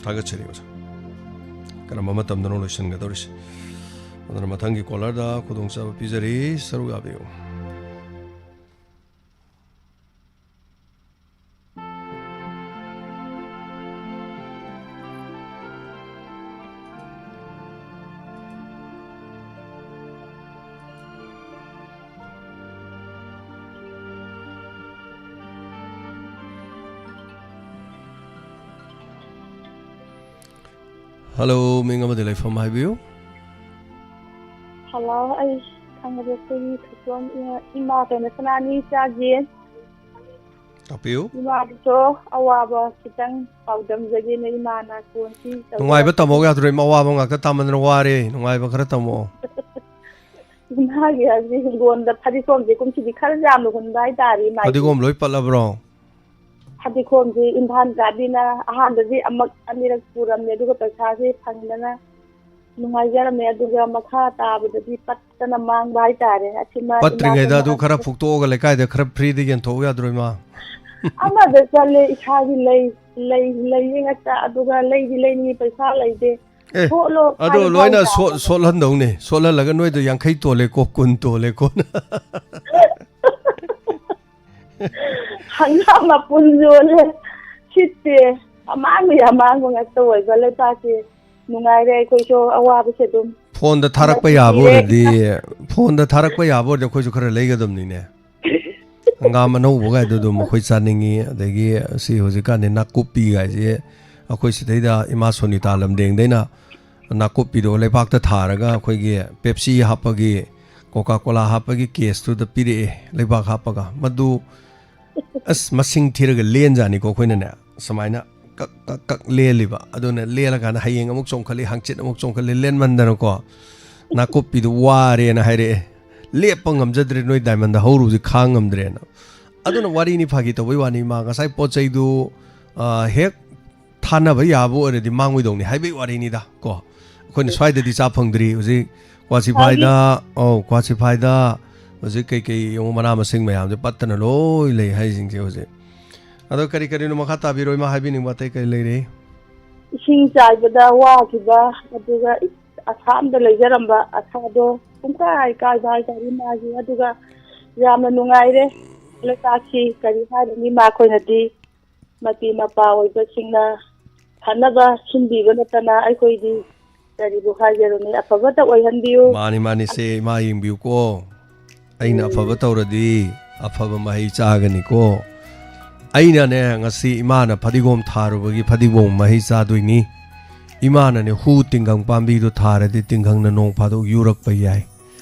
ꯊꯥꯒꯠꯆꯔꯤ ꯑꯣꯖꯥ꯫ ꯀꯔꯝꯕ ꯃꯇꯝꯗꯅꯣ ꯂꯣꯏꯁꯤꯟꯒꯗꯧꯔꯤꯁꯦ? ꯑꯗꯨꯅ ꯃꯊꯪꯒꯤ caller ꯗ ꯈꯨꯗꯣꯡꯆꯥꯕ ꯄꯤꯖꯔꯤ, ꯁꯔꯨꯛ ꯌꯥꯕꯤꯌꯨ꯫ ꯍꯜꯂꯣ, ꯃꯤꯡ ꯑꯃꯗꯤ ꯂꯩꯐꯝ ꯍꯥꯏꯕꯤꯌꯨ꯫ ꯍꯜꯂꯣ, ꯑꯩ ꯈꯪꯉꯕ ꯑꯩꯈꯣꯏꯒꯤ ꯊꯣꯏꯇꯣꯝ ꯏꯃꯥ ꯀꯩꯅꯣ ꯁꯅꯥꯅꯤ ꯏꯆꯥꯒꯤ ꯇꯥꯛꯄꯤꯌꯨ꯫ ꯏꯃꯥꯒꯤꯁꯨ ꯑꯋꯥꯕ ꯈꯤꯇꯪ ꯄꯥꯎꯗꯝꯖꯒꯦꯅ ꯏꯃꯥꯅ ꯀꯣꯟꯁꯤ ꯇꯧꯖꯔꯛꯄꯅꯤ꯫ ꯅꯨꯡꯉꯥꯏꯕ ꯇꯝꯃꯧ ꯌꯥꯗ꯭ꯔꯣ? ꯏꯃꯥ, ꯑꯋꯥꯕ ꯉꯥꯛꯇ ꯇꯥꯃꯟꯗꯅ ꯋꯥꯔꯦ, ꯅꯨꯡꯉꯥꯏꯕ ꯈꯔ ꯇꯝꯃꯛꯑꯣ꯫ ꯏꯃꯥꯒꯤ ꯍꯧꯖꯤꯛ ꯍꯤꯡꯒꯣꯜꯗ ꯐꯗꯤꯒꯣꯝꯁꯦ ꯀꯨꯝꯁꯤꯗꯤ ꯈꯔ ꯌꯥꯝꯅ ꯍꯨꯟꯕ ꯍꯥꯏꯇꯥꯔꯦ ꯏꯃꯥꯒꯤ꯫ ꯐꯗꯤꯒꯣꯝ ꯂꯣꯏ ꯄꯠꯂꯕ꯭ꯔꯣ? ꯐꯗꯤꯒꯣꯝꯁꯤ ꯏꯝꯐꯥꯜ ꯀꯥꯕꯤꯅ ꯑꯍꯥꯟꯕꯗꯤ ꯑꯃꯛ ꯑꯅꯤꯔꯛ ꯄꯨꯔꯝꯃꯦ, ꯑꯗꯨꯒ ꯄꯩꯁꯥꯁꯤ ꯐꯪꯗꯅ ꯅꯨꯡꯉꯥꯏꯖꯔꯝꯃꯦ, ꯑꯗꯨꯒ ꯃꯈꯥ ꯇꯥꯕꯗꯗꯤ ꯄꯠꯇꯅ ꯃꯥꯡꯕ ꯍꯥꯏꯇꯥꯔꯦ꯫ ꯑꯁꯤꯃ ꯏꯃꯥ ꯄꯠꯇ꯭ꯔꯤꯉꯩꯗ ꯑꯗꯨ ꯀꯩꯅꯣ ꯈꯔ ꯐꯨꯛꯇꯣꯛꯑꯒ ꯂꯩꯀꯥꯏꯗ ꯈꯔ ꯐ꯭ꯔꯤꯗ ꯌꯦꯟꯊꯣꯛꯎ ꯌꯥꯗ꯭ꯔꯣ, ꯏꯃꯥ? ꯑꯃꯗ ꯆꯠꯂꯦ, ꯏꯁꯥꯒꯤ ꯂꯩ ꯂꯩ ꯂꯩꯌꯦ ꯉꯥꯛꯇ, ꯑꯗꯨꯒ ꯂꯩꯗꯤ ꯂꯩꯅꯤꯡꯉꯤ, ꯄꯩꯁꯥ ꯂꯩꯇꯦ꯫ ꯑꯦ, ꯁꯣꯠꯂꯣ ꯑꯗꯨ ꯍꯥꯏꯕ ꯂꯣꯏꯅ ꯐꯥꯎ ꯁꯣ- ꯇꯥꯗꯕ꯫ ꯁꯣꯠꯍꯟꯗꯧꯅꯦ꯫ ꯁꯣꯠꯍꯜꯂꯒ ꯅꯣꯏꯗꯣ ꯌꯥꯡꯈꯩ ꯇꯣꯜꯂꯦꯀꯣ, ꯀꯨꯟ ꯇꯣꯜꯂꯦꯀꯣ꯫ ꯍꯪꯒꯥꯝ ꯃꯄꯨꯟ ꯌꯣꯜꯂꯦ꯫ ꯁꯤꯠꯇꯦ꯫ ꯑꯃꯥꯡꯕꯒꯤ ꯑꯃꯥꯡꯕ ꯉꯥꯛꯇ ꯑꯣꯏꯕ ꯂꯩꯕꯥꯛꯁꯦ꯫ ꯅꯨꯡꯉꯥꯏꯔꯦ ꯑꯩꯈꯣꯏꯁꯨ ꯑꯋꯥꯕꯁꯦ ꯑꯗꯨꯝ꯫ ꯐꯣꯟꯗ ꯊꯥꯔꯛꯄ ꯑꯃꯗꯤ ꯌꯥꯕ ꯄꯤꯔꯦ꯫ ꯑꯣꯏꯔꯗꯤ, ꯐꯣꯟꯗ ꯊꯥꯔꯛꯄ ꯌꯥꯕ ꯑꯣꯏꯔꯗꯤ ꯑꯩꯈꯣꯏꯁꯨ ꯈꯔ ꯂꯩꯒꯗꯕꯅꯤꯅꯦ꯫ ꯍꯪꯒꯥꯝ ꯑꯅꯧꯕꯒꯥꯏꯗꯨ ꯑꯗꯨꯝ ꯑꯩꯈꯣꯏ ꯆꯥꯅꯤꯡꯉꯤ꯫ ꯑꯗꯒꯤ ꯁꯤ ꯍꯧꯖꯤꯛꯀꯥꯟꯗꯤ ꯅꯥꯀꯨꯞꯄꯤꯒꯥꯏꯁꯦ ꯑꯩꯈꯣꯏ ꯁꯤꯗꯩꯗ ꯏꯃꯥ ꯁꯣꯅꯤꯇꯥ ꯂꯝꯗꯦꯡꯗꯩꯅ ꯅꯥꯀꯨꯞꯄꯤꯗꯣ ꯂꯩꯕꯥꯛꯇ ꯊꯥꯔꯒ ꯑꯩꯈꯣꯏꯒꯤ ꯄꯦꯞꯁꯤ ꯍꯥꯞꯄꯒꯤ, ꯀꯣꯀꯥ ꯀꯣꯂꯥ ꯍꯥꯞꯄꯒꯤ ꯀꯦꯁꯇꯨꯗ ꯄꯤꯔꯛꯑꯦ, ꯂꯩꯕꯥꯛ ꯍꯥꯞꯄꯒ꯫ ꯃꯗꯨ ꯑꯁ, ꯃꯁꯤꯡ ꯊꯤꯔꯒ ꯂꯦꯟꯖꯥꯅꯤꯀꯣ ꯑꯩꯈꯣꯏꯅꯅꯦ꯫ ꯁꯨꯃꯥꯏꯅ ꯀꯛ ꯀꯛ ꯀꯛ ꯂꯦꯜꯂꯤꯕ꯫ ꯑꯗꯨꯅ ꯂꯦꯜꯂꯀꯥꯟꯗ ꯍꯌꯦꯡ ꯑꯃꯨꯛ ꯆꯣꯡꯈꯠꯂꯤ, ꯍꯪꯆꯤꯠ ꯑꯃꯨꯛ ꯆꯣꯡꯈꯠꯂꯤ, ꯂꯦꯟꯃꯟꯗꯅꯀꯣ ꯅꯥꯀꯨꯞꯄꯤꯗꯨ ꯋꯥꯔꯦꯅ ꯍꯥꯏꯔꯛꯑꯦ꯫ "ꯂꯦꯞꯄ ꯉꯝꯖꯗ꯭ꯔꯦ, ꯅꯣꯏ ꯗꯥꯏꯃꯟꯗ ꯍꯧꯔꯨꯕꯁꯤ ꯈꯥꯡ ꯉꯝꯗ꯭ꯔꯦꯅ"꯫ ꯑꯗꯨꯅ ꯋꯥꯔꯤꯅꯤ, ꯐꯥꯒꯤ ꯇꯧꯕꯩ ꯋꯥꯅꯤ꯫ ꯃꯥ ꯉꯁꯥꯏ ꯄꯣꯠ ꯆꯩꯗꯨ, ꯑ, ꯍꯦꯛ ꯊꯥꯅꯕ ꯌꯥꯕ ꯑꯣꯏꯔꯗꯤ ꯃꯥꯡꯉꯣꯏꯗꯧꯅꯤ ꯍꯥꯏꯕꯩ ꯋꯥꯔꯤꯅꯤꯗ ꯀꯣ꯫ ꯑꯩꯈꯣꯏꯅ ꯁ꯭ꯋꯥꯏꯗꯗꯤ ꯆꯥ ꯐꯪꯗ꯭ꯔꯤ꯫ ꯍꯧꯖꯤꯛ ꯀ꯭ꯋꯥꯁꯤꯐꯥꯏꯗ, ꯑꯧ, ꯀ꯭ꯋꯥꯁꯤꯐꯥꯏꯗ ꯍꯧꯖꯤꯛ ꯀꯩꯀꯩ ꯌꯦꯡꯉꯨ, ꯃꯅꯥ ꯃꯁꯤꯡ ꯃꯌꯥꯝꯁꯦ ꯄꯠꯇꯅ ꯂꯣꯏ ꯂꯩ ꯍꯥꯏꯁꯤꯡꯁꯦ ꯍꯧꯖꯤꯛ꯫ ꯑꯗꯣ ꯀꯔꯤ ꯀꯔꯤꯅꯣ ꯃꯈꯥ ꯇꯥꯕꯤꯔꯣ, ꯏꯃꯥ, ꯍꯥꯏꯕꯤꯅꯤꯡꯕ ꯑꯇꯩ ꯀꯔꯤ ꯂꯩꯔꯤ? ꯏꯁꯤꯡ ꯆꯥꯏꯕꯗ ꯋꯥꯈꯤꯕ, ꯑꯗꯨꯒ ꯑꯁꯥꯝꯗ ꯂꯩꯖꯔꯝꯕ ꯑꯁꯥꯗꯣ ꯄꯨꯡꯀꯥꯏ ꯀꯥꯏꯕ ꯍꯥꯏꯇꯥꯔꯦ ꯃꯥꯒꯤ꯫ ꯑꯗꯨꯒ ꯌꯥꯝꯅ ꯅꯨꯡꯉꯥꯏꯔꯦ꯫ ꯂꯩꯕꯥꯛꯁꯤ ꯀꯔꯤ ꯍꯥꯏꯔꯨꯅꯤ, ꯃꯈꯣꯏꯅꯗꯤ ꯃꯄꯤ ꯃꯄꯥ ꯑꯣꯏꯕꯁꯤꯡꯅ ꯐꯅꯕ ꯁꯤꯟꯕꯤꯕ ꯅꯠꯇꯅ ꯑꯩꯈꯣꯏꯗꯤ ꯀꯔꯤꯕꯨ ꯍꯥꯏꯖꯔꯨꯅꯤ? ꯑꯐꯕꯇ ꯑꯣꯏꯍꯟꯕꯤꯌꯨ꯫ ꯃꯥꯅꯤ, ꯃꯥꯅꯤ, ꯁꯦ ꯏꯃꯥ, ꯌꯦꯡꯕꯤꯌꯨꯀꯣ꯫ ꯑꯩꯅ ꯑꯐꯕ ꯇꯧꯔꯗꯤ ꯑꯐꯕ ꯃꯍꯩ ꯆꯥꯒꯅꯤꯀꯣ꯫ ꯑꯩꯅꯅꯦ, ꯉꯁꯤ ꯏꯃꯥꯅ ꯐꯗꯤꯒꯣꯝ ꯊꯥꯔꯨꯕꯒꯤ ꯐꯗꯤꯒꯣꯝ ꯃꯍꯩ ꯆꯥꯗꯣꯏꯅꯤ꯫ ꯏꯃꯥꯅꯅꯦ ꯍꯨ ꯇꯤꯡꯈꯪ ꯄꯥꯝꯕꯤꯗꯣ ꯊꯥꯔꯗꯤ ꯇꯤꯡꯈꯪꯅ ꯅꯣꯡ ꯐꯥꯗꯣꯛ ꯌꯨꯔꯛꯄ ꯌꯥꯏ꯫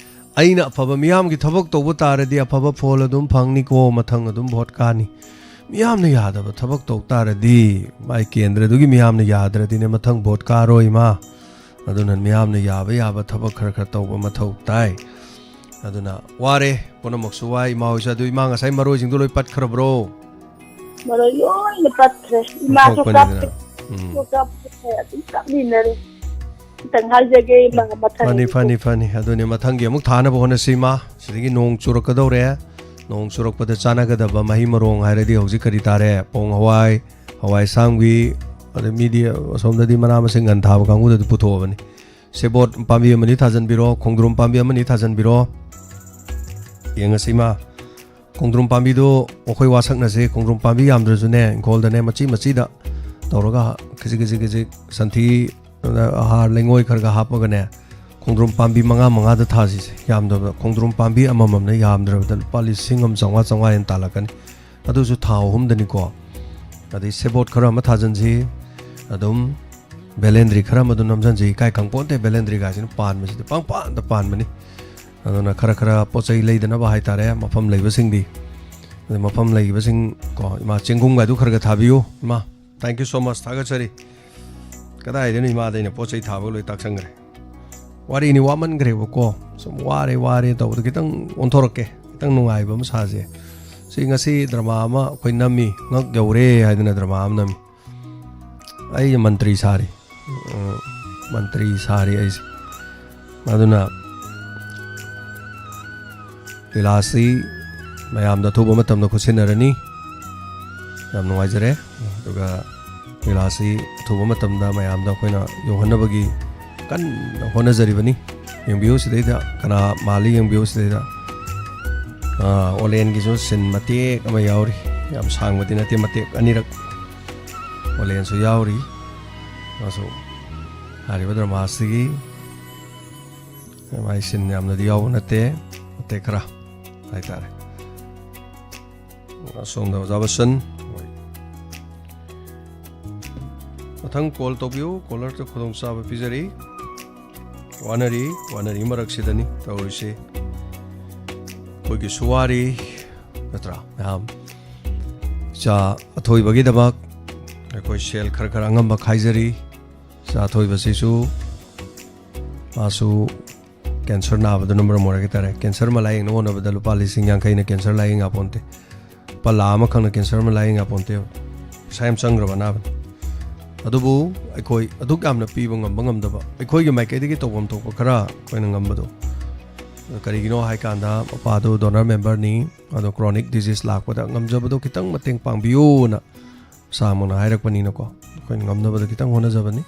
ꯑꯩꯅ ꯑꯐꯕ ꯃꯤꯌꯥꯝꯒꯤ ꯊꯕꯛ ꯇꯧꯕ ꯇꯥꯔꯗꯤ ꯑꯐꯕ ꯐꯣꯜ ꯑꯗꯨꯝ ꯐꯪꯅꯤꯀꯣ, ꯃꯊꯪ ꯑꯗꯨꯝ ꯚꯣꯠ ꯀꯥꯅꯤ꯫ ꯃꯤꯌꯥꯝꯅ ꯌꯥꯗꯕ ꯊꯕꯛ ꯇꯧ ꯇꯥꯔꯗꯤ, ꯃꯥꯏ ꯀꯦꯟꯗ꯭ꯔꯗꯨꯒꯤ ꯃꯤꯌꯥꯝꯅ ꯌꯥꯗ꯭ꯔꯗꯤꯅꯦ ꯃꯊꯪ ꯚꯣꯠ ꯀꯥꯔꯣꯏ ꯏꯃꯥ꯫ ꯑꯗꯨꯅ ꯃꯤꯌꯥꯝꯅ ꯌꯥꯕ ꯌꯥꯕ ꯊꯕꯛ ꯈꯔ ꯈꯔ ꯇꯧꯕ ꯃꯊꯧ ꯇꯥꯏ꯫ ꯑꯗꯨꯅ ꯋꯥꯔꯦ, ꯄꯨꯝꯅꯃꯛꯁꯨ ꯋꯥꯏ꯫ ꯏꯃꯥ ꯍꯣꯏꯁꯨ, ꯑꯗꯨ ꯏꯃꯥ ꯉꯁꯥꯏ ꯃꯔꯣꯏꯁꯤꯡꯗꯣ ꯂꯣꯏ ꯄꯠꯈ꯭ꯔꯕ꯭ꯔꯣ? ꯃꯔꯣꯏ ꯂꯣꯏꯅ ꯄꯠꯈ꯭ꯔꯦ꯫ ꯏꯃꯥꯁꯨ ꯑꯣꯟꯊꯣꯛꯄꯅꯤꯗꯅ꯫ ꯀꯞꯄꯦ꯫ ꯎꯝ꯫ ꯏꯃꯥꯁꯨ ꯀꯞꯄꯦ꯫ ꯑꯗꯨꯝ ꯀꯞꯃꯤꯟꯅꯔꯦ꯫ ꯈꯤꯇꯪ ꯍꯥꯏꯖꯒꯦ, ꯏꯃꯥ, ꯃꯊꯪ ꯐꯅꯤ, ꯐꯅꯤ, ꯐꯅꯤ꯫ ꯑꯗꯨꯅꯤ, ꯃꯊꯪꯒꯤ ꯑꯃꯨꯛ ꯊꯥꯅꯕ ꯍꯣꯠꯅꯁꯤ, ꯏꯃꯥ꯫ ꯁꯤꯗꯒꯤ ꯅꯣꯡ ꯆꯨꯔꯛꯀꯗꯧꯔꯦ꯫ ꯅꯣꯡ ꯆꯨꯔꯛꯄꯗ ꯆꯥꯅꯒꯗꯕ ꯃꯍꯩ ꯃꯔꯣꯡ ꯍꯥꯏꯔꯗꯤ ꯍꯧꯖꯤꯛ ꯀꯔꯤ ꯇꯥꯔꯦ? ꯄꯣꯡ ꯍꯋꯥꯏ, ꯍꯋꯥꯏ ꯑꯁꯥꯡꯕꯤ, ꯑꯗꯩ ꯃꯤꯗꯤ ꯑꯁꯣꯝꯗꯗꯤ ꯃꯅꯥ ꯃꯁꯤꯡ ꯉꯟ ꯊꯥꯕ ꯀꯥꯡꯕꯨꯗꯗꯤ ꯄꯨꯊꯣꯛꯑꯕꯅꯤ꯫ ꯁꯦꯕꯣꯠ ꯄꯥꯝꯕꯤ ꯑꯃꯅꯤ ꯊꯥꯖꯟꯕꯤꯔꯣ, ꯈꯣꯡꯗ꯭ꯔꯨꯝ ꯄꯥꯝꯕꯤ ꯑꯃꯅꯤ ꯊꯥꯖꯟꯕꯤꯔꯣ꯫ ꯌꯦꯡꯉꯁꯤ, ꯏꯃꯥ꯫ ꯈꯣꯡꯗ꯭ꯔꯨꯝ ꯄꯥꯝꯕꯤꯗꯨ ꯑꯩꯈꯣꯏ ꯋꯥꯁꯛꯅꯁꯦ꯫ ꯈꯣꯡꯗ꯭ꯔꯨꯝ ꯄꯥꯝꯕꯤ ꯌꯥꯝꯗ꯭ꯔꯁꯨꯅꯦ, ꯏꯪꯈꯣꯜꯗꯅꯦ, ꯃꯆꯤ ꯃꯆꯤꯗ ꯇꯧꯔꯒ ꯈꯖꯤꯛ ꯈꯖꯤꯛ ꯈꯖꯤꯛ ꯁꯟꯊꯤ, ꯍꯥꯔ, ꯂꯩꯉꯣꯏ ꯈꯔ ꯈꯔ ꯍꯥꯞꯄꯒꯅꯦ, ꯈꯣꯡꯗ꯭ꯔꯨꯝ ꯄꯥꯝꯕꯤ ꯃꯉꯥ ꯃꯉꯥꯗ ꯊꯥꯁꯤꯁꯦ꯫ ꯌꯥꯝꯗꯕꯗ ꯈꯣꯡꯗ꯭ꯔꯨꯝ ꯄꯥꯝꯕꯤ ꯑꯃꯃꯝꯅ ꯌꯥꯝꯗ꯭ꯔꯕꯗ ꯂꯨꯄꯥ ꯂꯤꯁꯤꯡ ꯑꯃ ꯆꯥꯝꯃꯉꯥ, ꯆꯥꯝꯃꯉꯥ ꯍꯦꯟꯅ ꯇꯥꯜꯂꯛꯀꯅꯤ꯫ ꯑꯗꯨꯁꯨ ꯊꯥ ꯑꯍꯨꯝꯗꯅꯤꯀꯣ꯫ ꯑꯗꯩ ꯁꯦꯕꯣꯠ ꯈꯔ ꯑꯃ ꯊꯥꯖꯤꯟꯁꯤ꯫ ꯑꯗꯨꯝ ꯕꯦꯂꯦꯟꯗ꯭ꯔꯤ ꯈꯔ ꯑꯃ ꯑꯗꯨꯝ ꯅꯝꯖꯟꯁꯤ꯫ ꯏꯀꯥꯏ ꯈꯪꯄꯣꯟꯇꯦ, ꯕꯦꯂꯦꯟꯗ꯭ꯔꯤ ꯀꯥꯏꯁꯤꯅ ꯄꯥꯟꯕꯁꯤꯗꯤ ꯄꯪꯄꯥꯟꯗ ꯄꯥꯟꯕꯅꯤ꯫ ꯑꯗꯨꯅ ꯈꯔ ꯈꯔ ꯄꯣꯠ ꯆꯩ ꯂꯩꯗꯅꯕ ꯍꯥꯏꯇꯥꯔꯦ, ꯃꯐꯝ ꯂꯩꯕꯁꯤꯡꯗꯤ꯫ ꯑꯗꯩ ꯃꯐꯝ ꯂꯩꯕꯁꯤꯡ ꯀꯣ, ꯏꯃꯥ, ꯆꯦꯡꯒꯨꯝꯒꯗꯨ ꯈꯔ ꯈꯔ ꯊꯥꯕꯤꯌꯨ, ꯏꯃꯥ꯫ Thank you so much, ꯊꯥꯒꯠꯆꯔꯤ꯫ ꯀꯗꯥꯏꯗꯩꯅꯣ ꯏꯃꯥꯗ ꯑꯩꯅ ꯄꯣꯠ ꯆꯩ ꯊꯥꯕꯒ ꯂꯣꯏ ꯇꯥꯛꯁꯟꯈ꯭ꯔꯦ꯫ ꯋꯥꯔꯤꯅꯤ, ꯋꯥꯃꯟꯈ꯭ꯔꯦꯕꯀꯣ꯫ ꯁꯨꯝ ꯋꯥꯔꯦ, ꯋꯥꯔꯦ ꯇꯧꯕꯗ ꯈꯤꯇꯪ ꯑꯣꯟꯊꯣꯔꯛꯀꯦ, ꯈꯤꯇꯪ ꯅꯨꯡꯉꯥꯏꯕ ꯑꯃ ꯁꯥꯁꯦ꯫ ꯁꯤ ꯉꯁꯤ ꯗ꯭ꯔꯃꯥ ꯑꯃ ꯑꯩꯈꯣꯏ ꯅꯝꯃꯤ, ꯉꯛ ꯌꯧꯔꯦ ꯍꯥꯏꯗꯅ ꯗ꯭ꯔꯃꯥ ꯑꯃ ꯅꯝꯃꯤ꯫ ꯑꯩ ꯃꯟꯇ꯭ꯔꯤ ꯁꯥꯔꯤ꯫ ꯎꯝ, ꯃꯟꯇ꯭ꯔꯤ ꯁꯥꯔꯤ ꯑꯩꯁꯦ꯫ ꯑꯗꯨꯅ ꯂꯤꯂꯥꯁꯤ ꯃꯌꯥꯝꯗ ꯑꯊꯨꯕ ꯃꯇꯝꯗ ꯈꯨꯠꯁꯤꯟꯅꯔꯅꯤ꯫ ꯌꯥꯝ ꯅꯨꯡꯉꯥꯏꯖꯔꯦ꯫ ꯑꯗꯨꯒ ꯂꯤꯂꯥꯁꯤ ꯑꯊꯨꯕ ꯃꯇꯝꯗ ꯃꯌꯥꯝꯗ ꯑꯩꯈꯣꯏꯅ ꯌꯧꯍꯟꯅꯕꯒꯤ ꯀꯟꯅ ꯍꯣꯠꯅꯖꯔꯤꯕꯅꯤ꯫ ꯌꯦꯡꯕꯤꯌꯨ ꯁꯤꯗꯩꯗ, ꯀꯅꯥ ꯃꯥꯜꯂꯤ ꯌꯦꯡꯕꯤꯌꯨ ꯁꯤꯗꯩꯗ꯫ ꯑꯥ, ꯑꯣꯂꯦꯟꯒꯤꯁꯨ ꯁꯤꯟ ꯃꯇꯦꯛ ꯑꯃ ꯌꯥꯎꯔꯤ, ꯌꯥꯝ ꯁꯥꯡꯕꯗꯤ ꯅꯠꯇꯦ, ꯃꯇꯦꯛ ꯑꯅꯤꯔꯛ ꯑꯣꯂꯦꯟꯁꯨ ꯌꯥꯎꯔꯤ꯫ ꯃꯥꯁꯨ ꯍꯥꯏꯔꯤꯕ ꯗ꯭ꯔꯃꯥꯁꯤꯒꯤ ꯃꯥꯏ ꯁꯤꯟ ꯌꯥꯝꯅꯗꯤ ꯌꯥꯎꯕ ꯅꯠꯇꯦ, ꯃꯇꯦꯛ ꯈꯔ ꯍꯥꯏꯇꯥꯔꯦ꯫ ꯑꯁꯣꯝꯗ ꯑꯣꯖꯥ ꯕꯁꯟ꯫ ꯃꯊꯪ ꯀꯣꯜ ꯇꯧꯕꯤꯌꯨ꯫ ꯀꯣꯂꯔꯗ ꯈꯨꯗꯣꯡꯆꯥꯕ ꯄꯤꯖꯔꯤ꯫ ꯋꯥꯅꯔꯤ, ꯋꯥꯅꯔꯤ ꯃꯔꯛꯁꯤꯗꯅꯤ ꯇꯧꯔꯤꯁꯤ꯫ ꯑꯩꯈꯣꯏꯒꯤꯁꯨ ꯋꯥꯔꯤ, ꯅꯠꯇ꯭ꯔꯥ ꯃꯌꯥꯝ? ꯏꯆꯥ ꯑꯊꯣꯏꯕꯒꯤꯗꯃꯛ ꯑꯩꯈꯣꯏ ꯁꯦꯜ ꯈꯔ ꯈꯔ ꯑꯉꯝꯕ ꯈꯥꯏꯖꯔꯤ꯫ ꯏꯆꯥ ꯑꯊꯣꯏꯕꯁꯤꯁꯨ, ꯃꯥꯁꯨ ꯀꯦꯟꯁꯔ ꯅꯥꯕꯗꯨꯅ ꯃꯔꯝ ꯑꯣꯏꯔꯒ ꯍꯥꯏꯇꯥꯔꯦ, ꯀꯦꯟꯁꯔ ꯑꯃ ꯂꯥꯏꯌꯦꯡꯅꯕ ꯍꯣꯠꯅꯕꯗ ꯂꯨꯄꯥ ꯂꯤꯁꯤꯡ ꯌꯥꯡꯈꯩꯅ ꯀꯦꯟꯁꯔ ꯂꯥꯏꯌꯦꯡ ꯌꯥꯄꯣꯟꯇꯦ꯫ ꯂꯨꯄꯥ ꯂꯥꯈ ꯑꯃꯈꯛꯅ ꯀꯦꯟꯁꯔ ꯑꯃ ꯂꯥꯏꯌꯦꯡ ꯌꯥꯄꯣꯟꯇꯦꯕ꯫ ꯄꯩꯁꯥ ꯌꯥꯝ ꯆꯪꯈ꯭ꯔꯕ ꯑꯅꯥꯕꯅꯤ꯫ ꯑꯗꯨꯕꯨ ꯑꯩꯈꯣꯏ ꯑꯗꯨꯛ ꯌꯥꯝꯅ ꯄꯤꯕ ꯉꯝꯕ ꯉꯝꯗꯕ, ꯑꯩꯈꯣꯏꯒꯤ ꯃꯥꯏꯀꯩꯗꯒꯤ ꯇꯧꯐꯝ ꯊꯣꯛꯄ ꯈꯔ ꯑꯩꯈꯣꯏꯅ ꯉꯝꯕꯗꯣ꯫ ꯑꯗꯣ ꯀꯔꯤꯒꯤꯅꯣ ꯍꯥꯏꯀꯥꯟꯗ, ꯃꯄꯥꯗꯣ ꯗꯣꯅꯔ ꯃꯦꯝꯕꯔꯅꯤ꯫ ꯑꯗꯣ ꯀ꯭ꯔꯣꯅꯤꯛ ꯗꯤꯖꯤꯁ ꯂꯥꯛꯄꯗ ꯉꯝꯖꯕꯗꯣ ꯈꯤꯇꯪ ꯃꯇꯦꯡ ꯄꯥꯡꯕꯤꯌꯨꯅ ꯃꯁꯥꯃꯛꯅ ꯍꯥꯏꯔꯛꯄꯅꯤꯅꯀꯣ, ꯑꯩꯈꯣꯏꯅ ꯉꯝꯅꯕꯗ ꯈꯤꯇꯪ ꯍꯣꯠꯅꯖꯕꯅꯤ꯫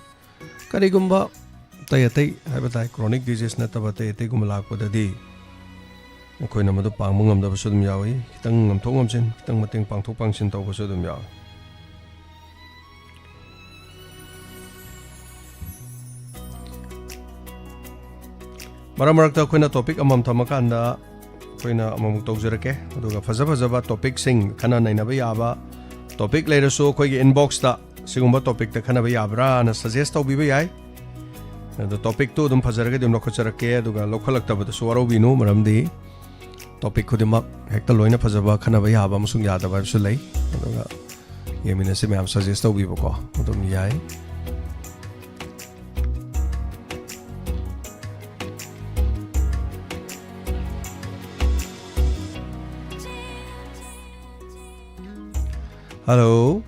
ꯀꯔꯤꯒꯨꯝꯕ ꯑꯇꯩ ꯑꯇꯩ ꯍꯥꯏꯕ ꯇꯥꯏ, ꯀ꯭ꯔꯣꯅꯤꯛ ꯗꯤꯖꯤꯁ ꯅꯠꯇꯕ ꯑꯇꯩ ꯑꯇꯩꯒꯨꯝꯕ ꯂꯥꯛꯄꯗꯗꯤ ꯑꯩꯈꯣꯏꯅ ꯃꯗꯨ ꯄꯥꯡꯕ ꯉꯝꯗꯕꯁꯨ ꯑꯗꯨꯝ ꯌꯥꯎꯏ꯫ ꯈꯤꯇꯪ ꯉꯝꯊꯣꯛ ꯉꯝꯁꯤꯟ, ꯈꯤꯇꯪ ꯃꯇꯦꯡ ꯄꯥꯡꯊꯣꯛ ꯄꯥꯡꯁꯤꯟ ꯇꯧꯕꯁꯨ ꯑꯗꯨꯝ ꯌꯥꯎꯏ꯫ ꯃꯔꯛ ꯃꯔꯛꯇ ꯑꯩꯈꯣꯏꯅ ꯇꯣꯄꯤꯛ ꯑꯃꯃꯝ ꯊꯝꯃꯀꯥꯟꯗ ꯑꯩꯈꯣꯏꯅ ꯑꯃꯃꯨꯛ ꯇꯧꯖꯔꯛꯀꯦ꯫ ꯑꯗꯨꯒ ꯐꯖ ꯐꯖꯕ ꯇꯣꯄꯤꯛꯁꯤꯡ, ꯈꯟꯅ ꯅꯩꯅꯕ ꯌꯥꯕ ꯇꯣꯄꯤꯛ ꯂꯩꯔꯁꯨ ꯑꯩꯈꯣꯏꯒꯤ ꯏꯟꯕꯣꯛꯁꯇ ꯁꯤꯒꯨꯝꯕ ꯇꯣꯄꯤꯛꯇ ꯈꯟꯅꯕ ꯌꯥꯕ꯭ꯔꯥꯅ ꯁꯖꯦꯁ ꯇꯧꯕꯤꯕ ꯌꯥꯏ꯫ ꯑꯗꯣ ꯇꯣꯄꯤꯛꯇꯨ ꯑꯗꯨꯝ ꯐꯖꯔꯒꯗꯤ ꯑꯗꯨꯝ ꯂꯧꯈꯠꯆꯔꯛꯀꯦ, ꯑꯗꯨꯒ ꯂꯧꯈꯠꯂꯛꯇꯕꯗꯁꯨ ꯋꯥꯔꯧꯕꯤꯅꯨ, ꯃꯔꯝꯗꯤ ꯇꯣꯄꯤꯛ ꯈꯨꯗꯤꯡꯃꯛ ꯍꯦꯛꯇ ꯂꯣꯏꯅ ꯐꯖꯕ ꯈꯟꯅꯕ ꯌꯥꯕ ꯑꯃꯁꯨꯡ ꯌꯥꯗꯕ ꯍꯥꯏꯕꯁꯨ ꯂꯩ꯫ ꯑꯗꯨꯒ ꯌꯦꯡꯃꯤꯟꯅꯁꯤ ꯃꯌꯥꯝ, ꯁꯖꯦꯁ ꯇꯧꯕꯤꯕꯀꯣ ꯑꯗꯨꯝ ꯌꯥꯏ꯫ ꯍꯜꯂꯣ꯫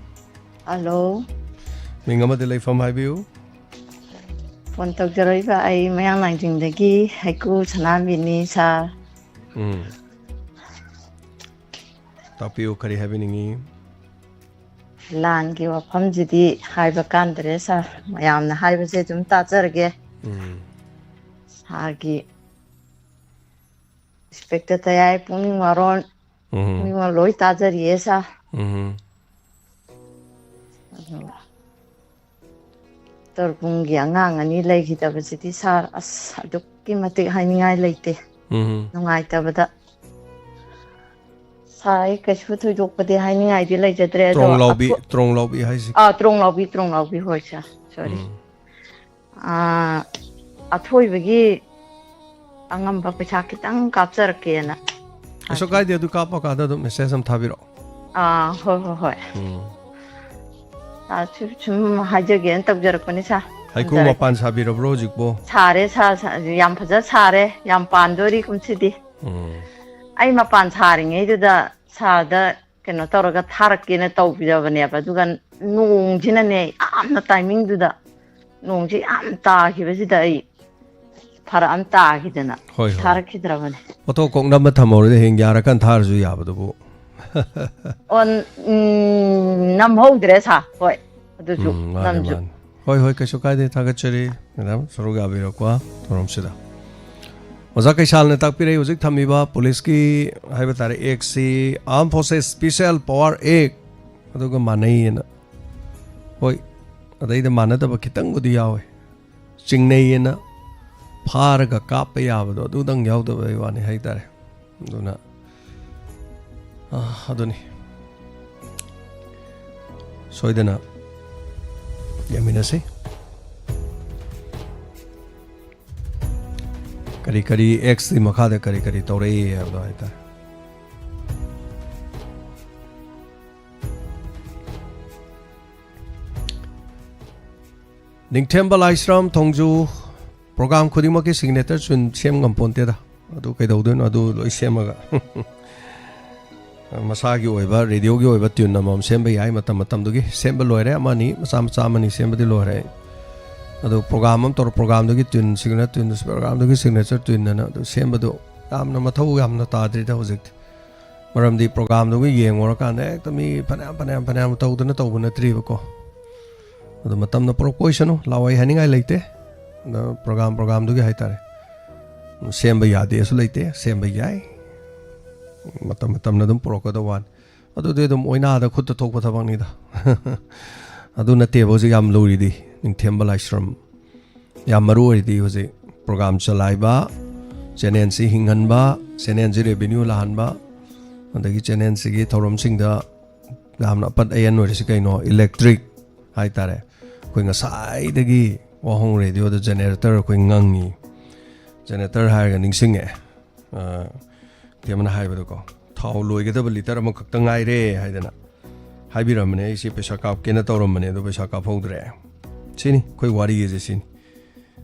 ꯍꯜꯂꯣ꯫ ꯃꯤꯡ ꯑꯃꯗꯤ ꯂꯩꯐꯝ ꯍꯥꯏꯕꯤꯌꯨ꯫ ꯐꯣꯟ ꯇꯧꯖꯔꯛꯏꯕ ꯑꯩ ꯃꯌꯥꯡ ꯂꯥꯡꯖꯤꯡꯗꯒꯤ ꯍꯩꯀꯨ ꯁꯅꯥꯝꯕꯤꯅꯤ, ꯁꯥꯔ꯫ ꯎꯝ꯫ ꯇꯥꯛꯄꯤꯌꯨ, ꯀꯔꯤ ꯍꯥꯏꯕꯤꯅꯤꯡꯉꯤ? ꯂꯥꯟꯒꯤ ꯋꯥꯐꯝꯁꯤꯗꯤ ꯍꯥꯏꯕ ꯀꯥꯟꯗ꯭ꯔꯦ, ꯁꯥꯔ꯫ ꯃꯌꯥꯝꯅ ꯍꯥꯏꯕꯁꯦ ꯑꯗꯨꯝ ꯇꯥꯖꯔꯒꯦ꯫ ꯎꯝ꯫ ꯁꯥꯔꯒꯤ ꯏꯟꯁꯄꯦꯛꯇꯔ ꯇꯌꯥꯏ ꯄꯨꯛꯅꯤꯡ ꯋꯥꯔꯣꯟ, ꯎꯝ꯫ ꯄꯨꯝꯅꯃꯛ ꯂꯣꯏ ꯇꯥꯖꯔꯤꯌꯦ, ꯁꯥꯔ꯫ ꯎꯝ꯫ ꯑꯗꯣ ꯇꯣꯔꯕꯨꯡꯒꯤ ꯑꯉꯥꯡ ꯑꯅꯤ ꯂꯩꯈꯤꯗꯕꯁꯤꯗꯤ, ꯁꯥꯔ, ꯑꯁ, ꯑꯗꯨꯛꯀꯤ ꯃꯇꯤꯛ ꯍꯥꯏꯅꯤꯡꯉꯥꯏ ꯂꯩꯇꯦ꯫ ꯎꯝ꯫ ꯅꯨꯡꯉꯥꯏꯇꯕꯗ꯫ ꯁꯥꯏ, ꯀꯩꯁꯨ ꯊꯣꯏꯗꯣꯛꯄꯗꯤ ꯍꯥꯏꯅꯤꯡꯉꯥꯏꯗꯤ ꯂꯩꯖꯗ꯭ꯔꯦ, ꯑꯗꯣ ꯇ꯭ꯔꯣꯡ ꯂꯥꯎꯕꯤ ꯑꯊꯣ- ꯇ꯭ꯔꯣꯡ ꯂꯥꯎꯕꯤ ꯍꯥꯏꯁꯤ ꯑꯥ, ꯇ꯭ꯔꯣꯡ ꯂꯥꯎꯕꯤ, ꯇ꯭ꯔꯣꯡ ꯂꯥꯎꯕꯤ, ꯍꯣꯏ, ꯁꯥꯔ, ꯁꯣꯔꯤ꯫ ꯎꯝ. ꯑꯥ, ꯑꯊꯣꯏꯕꯒꯤ ꯑꯉꯝꯕ ꯄꯩꯁꯥ ꯈꯤꯇꯪ ꯀꯥꯞꯆꯔꯛꯀꯦꯅ. ꯀꯩꯁꯨ ꯀꯥꯏꯗꯦ, ꯑꯗꯨ ꯀꯥꯞꯄꯀꯥꯟꯗ ꯑꯗꯨꯝ ꯃꯦꯁꯦꯖ ꯑꯃ ꯊꯥꯕꯤꯔꯛꯑꯣ. ꯑꯥ, ꯍꯣꯏ, ꯍꯣꯏ, ꯍꯣꯏ. ꯎꯝ. ꯑꯥ, ꯁꯨꯝ, ꯁꯨꯝ ꯍꯥꯏꯖꯒꯦꯅ ꯇꯧꯖꯔꯛꯄꯅꯤ, ꯁꯥꯔ. ꯍꯩꯀ꯭ꯔꯨ ꯊꯝꯖꯔꯒꯦ꯫ ꯃꯄꯥꯟ ꯁꯥꯕꯤꯔꯕ꯭ꯔꯣ ꯍꯧꯖꯤꯛꯄꯣ? ꯁꯥꯔꯦ, ꯁꯥꯔ, ꯁꯥꯔ, ꯌꯥꯝ ꯐꯖ ꯁꯥꯔꯦ, ꯌꯥꯝ ꯄꯥꯟꯗꯣꯔꯤ ꯀꯨꯝꯁꯤꯗꯤ꯫ ꯎꯝ. ꯑꯩ ꯃꯄꯥꯟ ꯁꯥꯔꯤꯉꯩꯗꯨꯗ ꯁꯥꯔꯗ ꯀꯩꯅꯣ ꯇꯧꯔꯒ ꯊꯥꯔꯛꯀꯦꯅ ꯇꯧꯕꯤꯔꯕꯅꯦꯕ, ꯑꯗꯨꯒ ꯅꯣꯡꯁꯤꯅꯅꯦ, ꯌꯥꯝꯅ ꯇꯥꯏꯃꯤꯡꯗꯨꯗ ꯅꯣꯡꯁꯤ ꯌꯥꯝ ꯇꯥꯈꯤꯕꯁꯤꯗ ꯑꯩ ꯐꯔꯛ ꯑꯃ ꯇꯥꯈꯤꯗꯅ ꯍꯣꯏ, ꯍꯣꯏ. ꯊꯥꯔꯛꯈꯤꯗ꯭ꯔꯕꯅꯦ꯫ ꯐꯣꯇꯣ ꯀꯣꯛ ꯅꯝꯕ ꯊꯝꯍꯧꯔꯗꯤ ꯍꯌꯦꯡ ꯌꯥꯔꯀꯥꯟꯗ ꯊꯥꯔꯁꯨ ꯌꯥꯕꯗꯨꯕꯨ. ꯑꯣ, ꯎꯝ, ꯅꯝꯍꯧꯗ꯭ꯔꯦ, ꯁꯥꯔ꯫ ꯍꯣꯏ, ꯑꯗꯨꯁꯨ ꯎꯝ, ꯃꯥꯅꯦ, ꯅꯝꯁꯨ꯫ ꯃꯥꯅꯦ. ꯍꯣꯏ, ꯍꯣꯏ, ꯀꯩꯁꯨ ꯀꯥꯏꯗꯦ, ꯊꯥꯒꯠꯆꯔꯤ ꯃꯦꯗꯥꯝ ꯁꯔꯨꯛ ꯌꯥꯕꯤꯔꯛꯄ ꯊꯧꯔꯝꯁꯤꯗ. ꯑꯣꯖꯥ ꯀꯩꯁꯥꯜꯅ ꯇꯥꯛꯄꯤꯔꯛꯏ, ꯍꯧꯖꯤꯛ ꯊꯝꯃꯤꯕ ꯄꯨꯂꯤꯁꯀꯤ ꯍꯥꯏꯕ ꯇꯥꯔꯦ ꯑꯦꯛꯁꯤ, Armed Forces Special Power Act, ꯑꯗꯨꯒ ꯃꯥꯟꯅꯩꯌꯦꯅ. ꯍꯣꯏ, ꯑꯗꯩꯗ ꯃꯥꯟꯅꯗꯕ ꯈꯤꯇꯪꯕꯨꯗꯤ ꯌꯥꯎꯋꯦ. ꯆꯤꯡꯅꯩꯌꯦꯅ ꯐꯥꯔꯒ ꯀꯥꯞꯄ ꯌꯥꯕꯗꯣ, ꯑꯗꯨꯗꯪ ꯌꯥꯎꯗꯕꯩ ꯋꯥꯅꯤ ꯍꯥꯏꯇꯥꯔꯦ. ꯑꯗꯨꯅ, ꯑ, ꯑꯗꯨꯅꯤ ꯁꯣꯏꯗꯅ ꯌꯦꯡꯃꯤꯟꯅꯁꯤ, ꯀꯔꯤ ꯀꯔꯤ ꯑꯦꯛꯁꯀꯤ ꯃꯈꯥꯗ ꯀꯔꯤ ꯀꯔꯤ ꯇꯧꯔꯛꯏ ꯍꯥꯏꯕꯗꯣ ꯍꯥꯏꯇꯥꯔꯦ. ꯅꯤꯡꯊꯦꯝꯕ ꯂꯥꯏꯁ꯭ꯔꯝ ꯊꯣꯡꯖꯨ, ꯄ꯭ꯔꯣꯒꯥꯝ ꯈꯨꯗꯤꯡꯃꯛꯀꯤ ꯁꯤꯒꯅꯦꯆꯔ ꯇ꯭ꯌꯨꯟ ꯁꯦꯝ ꯉꯝꯄꯣꯟꯇꯦꯗ. ꯑꯗꯨ ꯀꯩꯗꯧꯗꯣꯏꯅꯣ, ꯑꯗꯨ ꯂꯣꯏ ꯁꯦꯝꯃꯒ. ꯃꯁꯥꯒꯤ ꯑꯣꯏꯕ, ꯔꯦꯗꯤꯑꯣꯒꯤ ꯑꯣꯏꯕ ꯇ꯭ꯌꯨꯟ ꯑꯃꯃꯝ ꯁꯦꯝꯕ ꯌꯥꯏ, ꯃꯇꯝ ꯃꯇꯝꯗꯨꯒꯤ ꯁꯦꯝꯕ ꯂꯣꯏꯔꯦ, ꯑꯃꯅꯤ, ꯃꯆꯥ ꯃꯆꯥ ꯑꯃꯅꯤ ꯁꯦꯝꯕꯗꯤ ꯂꯣꯏꯔꯦ. ꯑꯗꯨ ꯄ꯭ꯔꯣꯒꯥꯝ ꯑꯃ ꯇꯧꯔ, ꯄ꯭ꯔꯣꯒꯥꯝꯗꯨꯒꯤ ꯇ꯭ꯌꯨꯟ, ꯁꯤꯒꯅꯦꯆꯔ ꯇ꯭ꯌꯨꯟ, ꯄ꯭ꯔꯣꯒꯥꯝꯗꯨꯒꯤ ꯁꯤꯒꯅꯦꯆꯔ ꯇ꯭ꯌꯨꯟ ꯑꯅ ꯑꯗꯨ ꯁꯦꯝꯕꯗꯣ ꯌꯥꯝꯅ ꯃꯊꯧ ꯌꯥꯝꯅ ꯇꯥꯗ꯭ꯔꯤꯗ ꯍꯧꯖꯤꯛꯇꯤ. ꯃꯔꯝꯗꯤ ꯄ꯭ꯔꯣꯒꯥꯝꯗꯨꯒ ꯌꯦꯡꯉꯨꯔꯀꯥꯟꯗ ꯍꯦꯛꯇ ꯃꯤ ꯐꯅꯌꯥꯝ ꯐꯅꯌꯥꯝ ꯐꯅꯌꯥꯝ ꯇꯧꯗꯅ ꯇꯧꯕ ꯅꯠꯇ꯭ꯔꯤꯕꯀꯣ. ꯑꯗꯣ ꯃꯇꯝꯅ ꯄꯨꯔꯛꯄ ꯑꯣꯏꯁꯅꯨ, ꯂꯥꯛꯑꯣꯏ ꯍꯥꯏꯅꯤꯡꯉꯥꯏ ꯂꯩꯇꯦ. ꯑꯗꯣ ꯄ꯭ꯔꯣꯒꯥꯝ ꯄ꯭ꯔꯣꯒꯥꯝꯗꯨꯒꯤ ꯍꯥꯏꯇꯥꯔꯦ, ꯁꯦꯝꯕ ꯌꯥꯗꯦꯁꯨ ꯂꯩꯇꯦ, ꯁꯦꯝꯕ ꯌꯥꯏ. ꯃꯇꯝ ꯃꯇꯝꯅ ꯑꯗꯨꯝ ꯄꯨꯔꯛꯀꯗꯧꯕ ꯋꯥꯅꯤ. ꯑꯗꯨꯗꯤ ꯑꯗꯨꯝ ꯑꯣꯏꯅꯥꯗ ꯈꯨꯠꯇ ꯊꯣꯛꯄ ꯊꯕꯛꯅꯤꯗ. ꯑꯗꯨ ꯅꯠꯇꯦꯕ ꯍꯧꯖꯤꯛ ꯌꯥꯝ ꯂꯨꯔꯤꯗꯤ, ꯅꯤꯡꯊꯦꯝꯕ ꯂꯥꯏꯁ꯭ꯔꯝ. ꯌꯥꯝ ꯃꯔꯨ ꯑꯣꯏꯔꯤꯗꯤ ꯍꯧꯖꯤꯛ ꯄ꯭ꯔꯣꯒꯥꯝ ꯆꯂꯥꯏꯕ, ꯆꯦꯅꯦꯜꯁꯤ ꯍꯤꯡꯍꯟꯕ, ꯆꯦꯅꯦꯜꯁꯤ ꯔꯦꯚꯤꯅ꯭ꯌꯨ ꯂꯥꯛꯍꯟꯕ, ꯑꯗꯒꯤ ꯆꯦꯅꯦꯜꯁꯤꯒꯤ ꯊꯧꯔꯝꯁꯤꯡꯗ ꯌꯥꯝꯅ ꯑꯄꯠ ꯑꯌꯟ ꯑꯣꯏꯔꯤꯁꯤ ꯀꯩꯅꯣ? ꯏꯂꯦꯛꯇ꯭ꯔꯤꯛ ꯍꯥꯏꯇꯥꯔꯦ꯫ ꯑꯩꯈꯣꯏ ꯉꯁꯥꯏꯗꯒꯤ ꯋꯥꯍꯣꯡ ꯔꯦꯗꯤꯑꯣꯗ ꯖꯦꯅꯦꯔꯦꯇꯔ ꯑꯩꯈꯣꯏ ꯉꯪꯉꯤ꯫ ꯖꯦꯅꯦꯔꯦꯇꯔ ꯍꯥꯏꯔꯒ ꯅꯤꯡꯁꯤꯡꯉꯛꯑꯦ, ꯑ, ꯏꯇꯩꯃꯅ ꯍꯥꯏꯕꯗꯀꯣ, "ꯊꯥꯎ ꯂꯣꯏꯒꯗꯕ ꯂꯤꯇꯔ ꯑꯃꯈꯛꯇ ꯉꯥꯏꯔꯦ" ꯍꯥꯏꯗꯅ ꯍꯥꯏꯕꯤꯔꯝꯕꯅꯦ꯫ ꯑꯩꯁꯦ ꯄꯩꯁꯥ ꯀꯥꯞꯀꯦꯅ ꯇꯧꯔꯝꯕꯅꯦ, ꯑꯗꯣ ꯄꯩꯁꯥ ꯀꯥꯞꯍꯧꯗ꯭ꯔꯦ꯫ ꯁꯤꯅꯤ ꯑꯩꯈꯣꯏ ꯋꯥꯔꯤꯒꯤꯁꯦ, ꯁꯤꯅꯤ꯫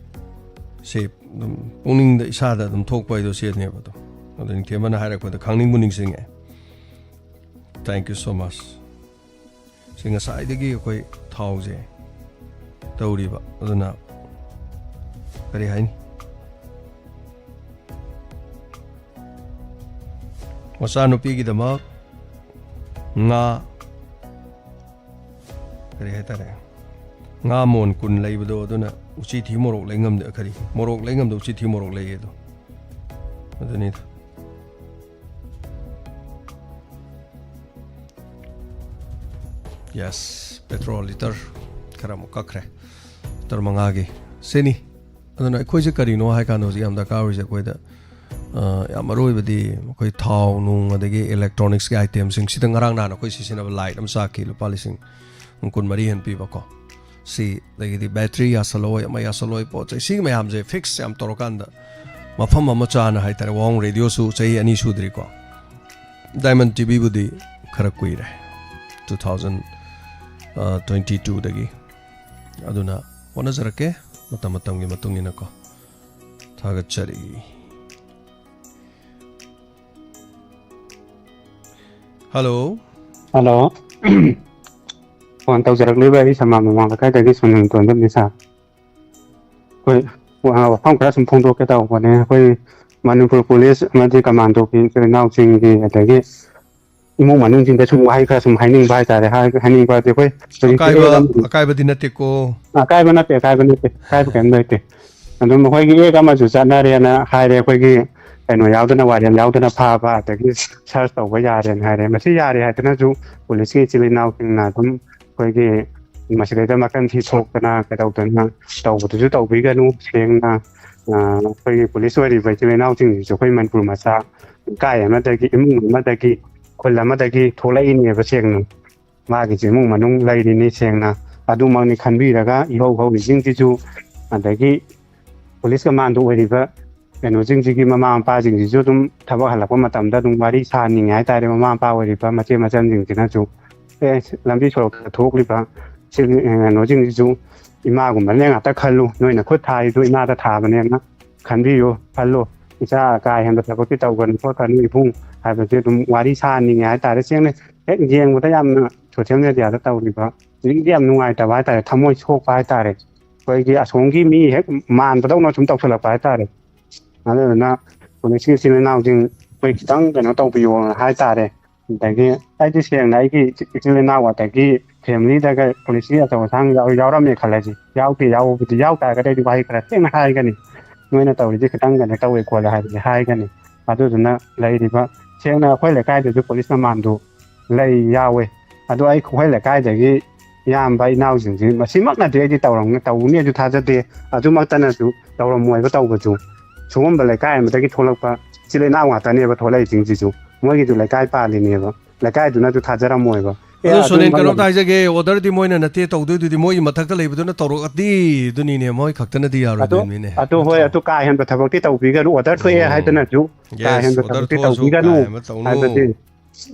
ꯁꯤ ꯑꯗꯨꯝ ꯄꯨꯛꯅꯤꯡꯗ, ꯏꯁꯥꯗ ꯑꯗꯨꯝ ꯊꯣꯛꯄ ꯍꯥꯏꯗꯣ ꯁꯤꯅꯦꯕ꯫ ꯑꯗꯣ, ꯑꯗꯣ ꯅꯤꯡꯊꯦꯝꯕꯅ ꯍꯥꯏꯔꯛꯄꯗ ꯈꯪꯅꯤꯡꯕꯨ ꯅꯤꯡꯁꯤꯡꯉꯦ꯫ Thank you so much꯫ ꯁꯤ ꯉꯁꯥꯏꯗꯒꯤ ꯑꯩꯈꯣꯏ ꯊꯥꯎꯁꯦ ꯇꯧꯔꯤꯕ, ꯑꯗꯨꯅ ꯀꯔꯤ ꯍꯥꯏꯅꯤ, ꯃꯆꯥꯅꯨꯄꯤꯒꯤꯗꯃꯛ ꯉꯥ, ꯀꯔꯤ ꯍꯥꯏꯇꯥꯔꯦ, ꯉꯥ ꯃꯣꯟ ꯀꯨꯟ ꯂꯩꯕꯗꯣ, ꯑꯗꯨꯅ ꯎꯆꯤꯊꯤ ꯃꯣꯔꯣꯛ ꯂꯩ ꯉꯝꯗꯦ, ꯀꯔꯤ, ꯃꯣꯔꯣꯛ ꯂꯩ ꯉꯝꯗꯦ, ꯎꯆꯤꯊꯤ ꯃꯣꯔꯣꯛ ꯂꯩꯌꯦ ꯑꯗꯣ꯫ ꯑꯗꯨꯅꯤꯗ꯫ Yes, ꯄꯦꯇ꯭ꯔꯣꯜ ꯂꯤꯇꯔ ꯈꯔ ꯑꯃꯨꯛ ꯀꯛꯈ꯭ꯔꯦ, ꯂꯤꯇꯔ ꯃꯉꯥꯒꯤ꯫ ꯁꯤꯅꯤ꯫ ꯑꯗꯨꯅ ꯑꯩꯈꯣꯏꯁꯦ ꯀꯔꯤꯅꯣ ꯍꯥꯏ ꯀꯥꯟꯗ ꯍꯧꯖꯤꯛ ꯌꯥꯝ ꯗꯔꯀꯥꯔ ꯑꯣꯏꯔꯤꯁꯦ ꯑꯩꯈꯣꯏꯗ, ꯑ, ꯌꯥꯝ ꯃꯔꯨ ꯑꯣꯏꯕꯗꯤ ꯑꯩꯈꯣꯏ ꯊꯥꯎ ꯅꯨꯡ ꯑꯗꯒꯤ ꯏꯂꯦꯛꯇ꯭ꯔꯣꯅꯤꯛꯁꯀꯤ ꯑꯥꯏꯇꯦꯝꯁꯤꯡ꯫ ꯁꯤꯗ ꯉꯔꯥꯡ ꯅꯍꯥꯟ ꯑꯩꯈꯣꯏ ꯁꯤꯖꯤꯟꯅꯕ ꯂꯥꯏꯠ ꯑꯃ ꯆꯥꯛꯈꯤ, ꯂꯨꯄꯥ ꯂꯤꯁꯤꯡ ꯀꯨꯟꯃꯔꯤ ꯍꯦꯟ ꯄꯤꯕꯀꯣ꯫ ꯁꯤ, ꯑꯗꯒꯤꯗꯤ ꯕꯦꯇ꯭ꯔꯤ ꯌꯥꯁꯜꯂꯣꯏ, ꯑꯃ ꯌꯥꯁꯜꯂꯣꯏ, ꯄꯣꯠ ꯆꯩ ꯁꯤꯒꯤ ꯃꯌꯥꯝꯁꯦ ꯐꯤꯛꯁ ꯌꯥꯝ ꯇꯧꯔꯀꯥꯟꯗ ꯃꯐꯝ ꯑꯃ ꯆꯥꯅ ꯍꯥꯏꯇꯥꯔꯦ꯫ ꯋꯥꯍꯣꯡ ꯔꯦꯗꯤꯑꯣꯁꯨ ꯆꯍꯤ ꯑꯅꯤ ꯁꯨꯗ꯭ꯔꯤꯀꯣ꯫ ꯗꯥꯏꯃꯟ ꯇꯤꯚꯤꯕꯨꯗꯤ ꯈꯔ ꯀꯨꯏꯔꯦ, ꯇꯨ ꯊꯥꯎꯖꯟ ꯇ꯭ꯋꯦꯟꯇꯤ ꯇꯨꯗꯒꯤ꯫ ꯑꯗꯨꯅ ꯍꯣꯠꯅꯖꯔꯛꯀꯦ ꯃꯇꯝ ꯃꯇꯝꯒꯤ ꯃꯇꯨꯡ ꯏꯟꯅꯀꯣ꯫ ꯊꯥꯒꯠꯆꯔꯤ꯫ ꯍꯜꯂꯣ꯫ ꯍꯜꯂꯣ꯫ ꯐꯣꯟ ꯇꯧꯖꯔꯛꯂꯤꯕ ꯑꯩ ꯁꯃꯥ ꯃꯃꯥꯡ ꯂꯩꯀꯥꯏꯗꯒꯤ ꯁꯨꯅꯤꯜ ꯇꯣꯟꯖꯝꯅꯤ ꯁꯥꯔ꯫ ꯑꯩꯈꯣꯏ ꯋꯥ-, ꯋꯥꯐꯝ ꯈꯔ ꯁꯨꯝ ꯐꯣꯡꯗꯣꯛꯀꯦ ꯇꯧꯕꯅꯦ꯫ ꯑꯩꯈꯣꯏ ꯃꯅꯤꯄꯨꯔ ꯄꯨꯂꯤꯁ ꯑꯃꯗꯤ ꯀꯃꯥꯟꯗꯣꯒꯤ ꯏꯆꯤꯜ ꯏꯅꯥꯎꯁꯤꯡꯒꯤ, ꯑꯗꯒꯤ ꯏꯃꯨꯡ ꯃꯅꯨꯡꯁꯤꯡꯗ ꯁꯨꯝ ꯋꯥꯍꯩ ꯈꯔ ꯁꯨꯝ ꯍꯥꯏꯅꯤꯡꯕ ꯍꯥꯏꯇꯥꯔꯦ꯫ ꯍꯥꯏ-, ꯍꯥꯏꯅꯤꯡꯕ ꯍꯥꯏꯗꯤ ꯑꯩꯈꯣꯏ ꯍꯧꯖꯤꯛꯇꯤ ꯑꯀꯥꯏꯕ, ꯑꯦꯛ ꯑꯃ-, ꯑꯀꯥꯏꯕꯗꯤ ꯅꯠꯇꯦꯀꯣ꯫ ꯑꯀꯥꯏꯕ ꯅꯠꯇꯦ, ꯑꯀꯥꯏꯕ ꯅꯠꯇꯦ, ꯑꯀꯥꯏꯕ ꯀꯔꯤꯝ ꯂꯩꯇꯦ꯫ ꯑꯗꯨꯝ ꯑꯩꯈꯣꯏꯒꯤ ꯑꯦꯛ ꯑꯃꯁꯨ ꯆꯠꯅꯔꯦꯅ ꯍꯥꯏꯔꯦ, ꯑꯩꯈꯣꯏꯒꯤ ꯀꯩꯅꯣ ꯌꯥꯎꯗꯅ, ꯋꯥꯔꯦꯟ ꯌꯥꯎꯗꯅ ꯐꯥꯕ, ꯑꯗꯒꯤ ꯁꯔꯆ ꯇꯧꯕ ꯌꯥꯔꯦꯅ ꯍꯥꯏꯔꯦ꯫ ꯃꯁꯤ ꯌꯥꯔꯦ ꯍꯥꯏꯗꯅꯁꯨ ꯄꯨꯂꯤꯁꯀꯤ ꯏꯆꯤꯜ ꯏꯅꯥꯎꯁꯤꯡꯅ ꯑꯗꯨꯝ ꯑꯩꯈꯣꯏꯒꯤ ꯃꯁꯤꯗꯩꯗ ꯃꯈꯜ ꯊꯤ ꯁꯣꯛꯇꯅ ꯀꯩꯗꯧꯗꯅ ꯇꯧꯕꯗꯨꯁꯨ ꯇꯧꯕꯤꯒꯅꯨ꯫ ꯁꯦꯡꯅ, ꯑ, ꯑꯩꯈꯣꯏꯒꯤ ꯄꯨꯂꯤꯁ ꯑꯣꯏꯔꯤꯕ ꯏꯆꯤꯜ ꯏꯅꯥꯎꯁꯤꯡꯁꯤꯁꯨ ꯑꯩꯈꯣꯏ ꯃꯅꯤꯄꯨꯔ ꯃꯆꯥ ꯂꯩꯀꯥꯏ ꯑꯃꯗꯒꯤ, ꯏꯃꯨꯡ ꯑꯃꯗꯒꯤ, ꯈꯨꯜ ꯑꯃꯗꯒꯤ ꯊꯣꯛꯂꯛꯏꯅꯦꯕ ꯁꯦꯡꯅ꯫ ꯃꯥꯒꯤꯁꯨ ꯏꯃꯨꯡ ꯃꯅꯨꯡ ꯂꯩꯔꯤꯅꯤ ꯁꯦꯡꯅ꯫ ꯑꯗꯨꯃꯛꯅꯤ ꯈꯟꯕꯤꯔꯒ ꯏꯍꯧ ꯍꯧꯔꯤꯁꯤꯡꯁꯤꯁꯨ, ꯑꯗꯒꯤ ꯄꯨꯂꯤꯁ ꯀꯃꯥꯟꯗꯣ ꯑꯣꯏꯔꯤꯕ ꯀꯩꯅꯣꯁꯤꯡꯁꯤꯒꯤ ꯃꯃꯥ ꯃꯄꯥꯁꯤꯡꯁꯤꯁꯨ ꯑꯗꯨꯝ ꯊꯕꯛ ꯍꯜꯂꯛꯄ ꯃꯇꯝꯗ ꯑꯗꯨꯝ ꯋꯥꯔꯤ ꯁꯥꯍꯟꯅꯤꯡꯉꯦ ꯍꯥꯏꯇꯥꯔꯦ꯫ ꯃꯃꯥ ꯃꯄꯥ ꯑꯣꯏꯔꯤꯕ ꯃꯆꯦ ꯃꯆꯟꯁꯤꯡꯁꯤꯅꯁꯨ, "ꯑꯦ, ꯂꯝꯕꯤ ꯁꯣꯔꯣꯛꯇ ꯊꯣꯛꯂꯤꯕ ꯁꯤ, ꯀꯩꯅꯣꯁꯤꯡꯁꯤꯁꯨ ꯏꯃꯥꯒꯨꯝꯕꯅꯦ ꯉꯥꯛꯇ ꯈꯜꯂꯨ, ꯅꯣꯏꯅ ꯈꯨꯠ ꯊꯥꯔꯤꯗꯨ ꯏꯃꯥꯗ ꯊꯥꯕꯅꯦꯅ ꯈꯟꯕꯤꯌꯨ, ꯈꯜꯂꯨ, ꯏꯆꯥ ꯀꯥ ꯍꯦꯟꯕ ꯊꯕꯛꯇꯤ ꯇꯧꯒꯅꯨ ꯈꯣꯠꯀꯅꯨ ꯏꯕꯨꯡ" ꯍꯥꯏꯕꯁꯦ ꯑꯗꯨꯝ ꯋꯥꯔꯤ ꯁꯥꯍꯟꯅꯤꯡꯉꯦ ꯍꯥꯏꯇꯥꯔꯦ꯫ ꯁꯦꯡꯅ ꯍꯦꯛ ꯌꯦꯡꯕꯗ ꯌꯥꯝꯅ ꯁꯣꯁꯦꯜ ꯃꯦꯗꯤꯌꯥꯗ ꯇꯧꯔꯤꯕ ꯁꯤꯡꯗꯤ ꯌꯥꯝ ꯅꯨꯡꯉꯥꯏꯇꯕ ꯍꯥꯏꯇꯥꯔꯦ, ꯊꯃꯣꯏ ꯁꯣꯛꯄ ꯍꯥꯏꯇꯥꯔꯦ꯫ ꯑꯩꯈꯣꯏꯒꯤ ꯑꯁꯣꯝꯒꯤ ꯃꯤ ꯍꯦꯛ ꯃꯥꯟꯕꯗꯧꯅ ꯁꯨꯝ ꯇꯧꯁꯜꯂꯛꯄ ꯍꯥꯏꯇꯥꯔꯦ꯫ ꯑꯗꯨꯗꯨꯅ ꯄꯨꯂꯤꯁꯀꯤ ꯏꯆꯤꯜ ꯏꯅꯥꯎꯁꯤꯡ ꯑꯩꯈꯣꯏ ꯈꯤꯇꯪ ꯀꯩꯅꯣ ꯇꯧꯕꯤꯌꯣꯅ ꯍꯥꯏꯇꯥꯔꯦ꯫ ꯑꯗꯒꯤ ꯑꯩꯗꯤ ꯁꯦꯡꯅ ꯑꯩꯒꯤ ꯏꯆꯤꯜ ꯏꯅꯥꯎ ꯑꯗꯒꯤ ꯐꯦꯃꯤꯂꯤꯗꯒ ꯄꯨꯂꯤꯁꯀꯤ ꯑꯆꯧ ꯑꯁꯥꯡ ꯌꯥꯎ-, ꯌꯥꯎꯔꯝꯃꯦ ꯈꯜꯂꯁꯤ, ꯌꯥꯎꯗꯦ, ꯌꯥꯎꯕꯕꯨꯗꯤ ꯌꯥꯎ ꯇꯥꯔꯒꯗꯤ ꯑꯩꯗꯤ ꯋꯥꯍꯩ ꯈꯔ ꯊꯦꯡꯅ ꯍꯥꯏꯒꯅꯤ, "ꯅꯣꯏꯅ ꯇꯧꯔꯤꯁꯦ ꯈꯤꯇꯪ ꯀꯩꯅꯣ ꯇꯧꯋꯦ ꯈꯣꯠꯂꯦ" ꯍꯥꯏꯕꯁꯦ ꯍꯥꯏꯒꯅꯤ꯫ ꯑꯗꯨꯗꯨꯅ ꯂꯩꯔꯤꯕ, ꯁꯦꯡꯅ ꯑꯩꯈꯣꯏ ꯂꯩꯀꯥꯏꯗꯁꯨ ꯄꯨꯂꯤꯁ ꯃꯃꯥꯟꯗꯨ ꯂꯩ, ꯌꯥꯎꯋꯦ꯫ ꯑꯗꯣ ꯑꯩꯈꯣꯏ ꯂꯩꯀꯥꯏꯗꯒꯤ ꯏꯌꯥꯝꯕ ꯏꯅꯥꯎꯁꯤꯡꯁꯤ ꯃꯁꯤꯃꯛꯅꯗꯤ ꯑꯩꯗꯤ ꯇꯧꯔꯝꯅꯤ, ꯇꯧꯅꯤ ꯑꯗꯨ ꯊꯥꯖꯗꯦ꯫ ꯑꯗꯨꯃꯛꯇꯅꯁꯨ ꯇꯧꯔꯝꯃꯣꯏꯕ ꯇꯧꯕꯁꯨ꯫ ꯁꯤꯒꯨꯝꯕ ꯂꯩꯀꯥꯏ ꯑꯃꯗꯒꯤ ꯊꯣꯛꯂꯛꯄ ꯏꯆꯤꯜ ꯏꯅꯥꯎ ꯉꯥꯛꯇꯅꯦꯕ ꯊꯣꯛꯂꯛꯏꯁꯤꯡꯁꯤꯁꯨ꯫ ꯃꯣꯏꯒꯤꯁꯨ ꯂꯩꯀꯥꯏ ꯄꯥꯜꯂꯤꯅꯦꯕ꯫ ꯂꯩꯀꯥꯏꯗꯨꯅꯁꯨ ꯊꯥꯖꯔꯝꯃꯣꯏꯕ꯫ ꯑꯦ, ꯑꯗꯨ ꯁꯣꯅꯦꯟ, ꯑꯗꯨꯝꯕ ꯀꯩꯅꯣꯝꯇ ꯂꯩ-, ꯍꯥꯏꯖꯒꯦ, orderꯗꯤ ꯃꯣꯏꯅ ꯅꯠꯇꯦ ꯇꯧꯗꯣꯏꯗꯨꯗꯤ, ꯃꯣꯏꯒꯤ ꯃꯊꯛꯇ ꯂꯩꯕꯗꯨꯅ ꯇꯧꯔꯛꯑꯗꯤ ꯑꯗꯨꯅꯤꯅꯦ, ꯃꯣꯏ ꯈꯛꯇꯅꯗꯤ ꯑꯗꯣ, ꯌꯥꯔꯣꯏꯗꯣꯏꯅꯤꯅꯦ, ꯑꯗꯣ ꯍꯣꯏ, ꯅꯠꯇ꯭ꯔꯣ? ꯑꯗꯨ ꯀꯥ ꯍꯦꯟꯕ ꯊꯕꯛꯇꯤ ꯇꯧꯕꯤꯒꯅꯨ, order ꯊꯣꯛꯑꯦ ꯎꯝ꯫ ꯍꯥꯏꯗꯅꯁꯨ ꯀꯥ Yes, ꯍꯦꯟꯕ order ꯊꯕꯛꯇꯤ ꯊꯣꯛꯑꯁꯨ ꯀꯥ ꯇꯧꯕꯤꯒꯅꯨ ꯍꯦꯟꯕ ꯇꯧꯅꯨ꯫ ꯍꯥꯏꯕꯗꯤ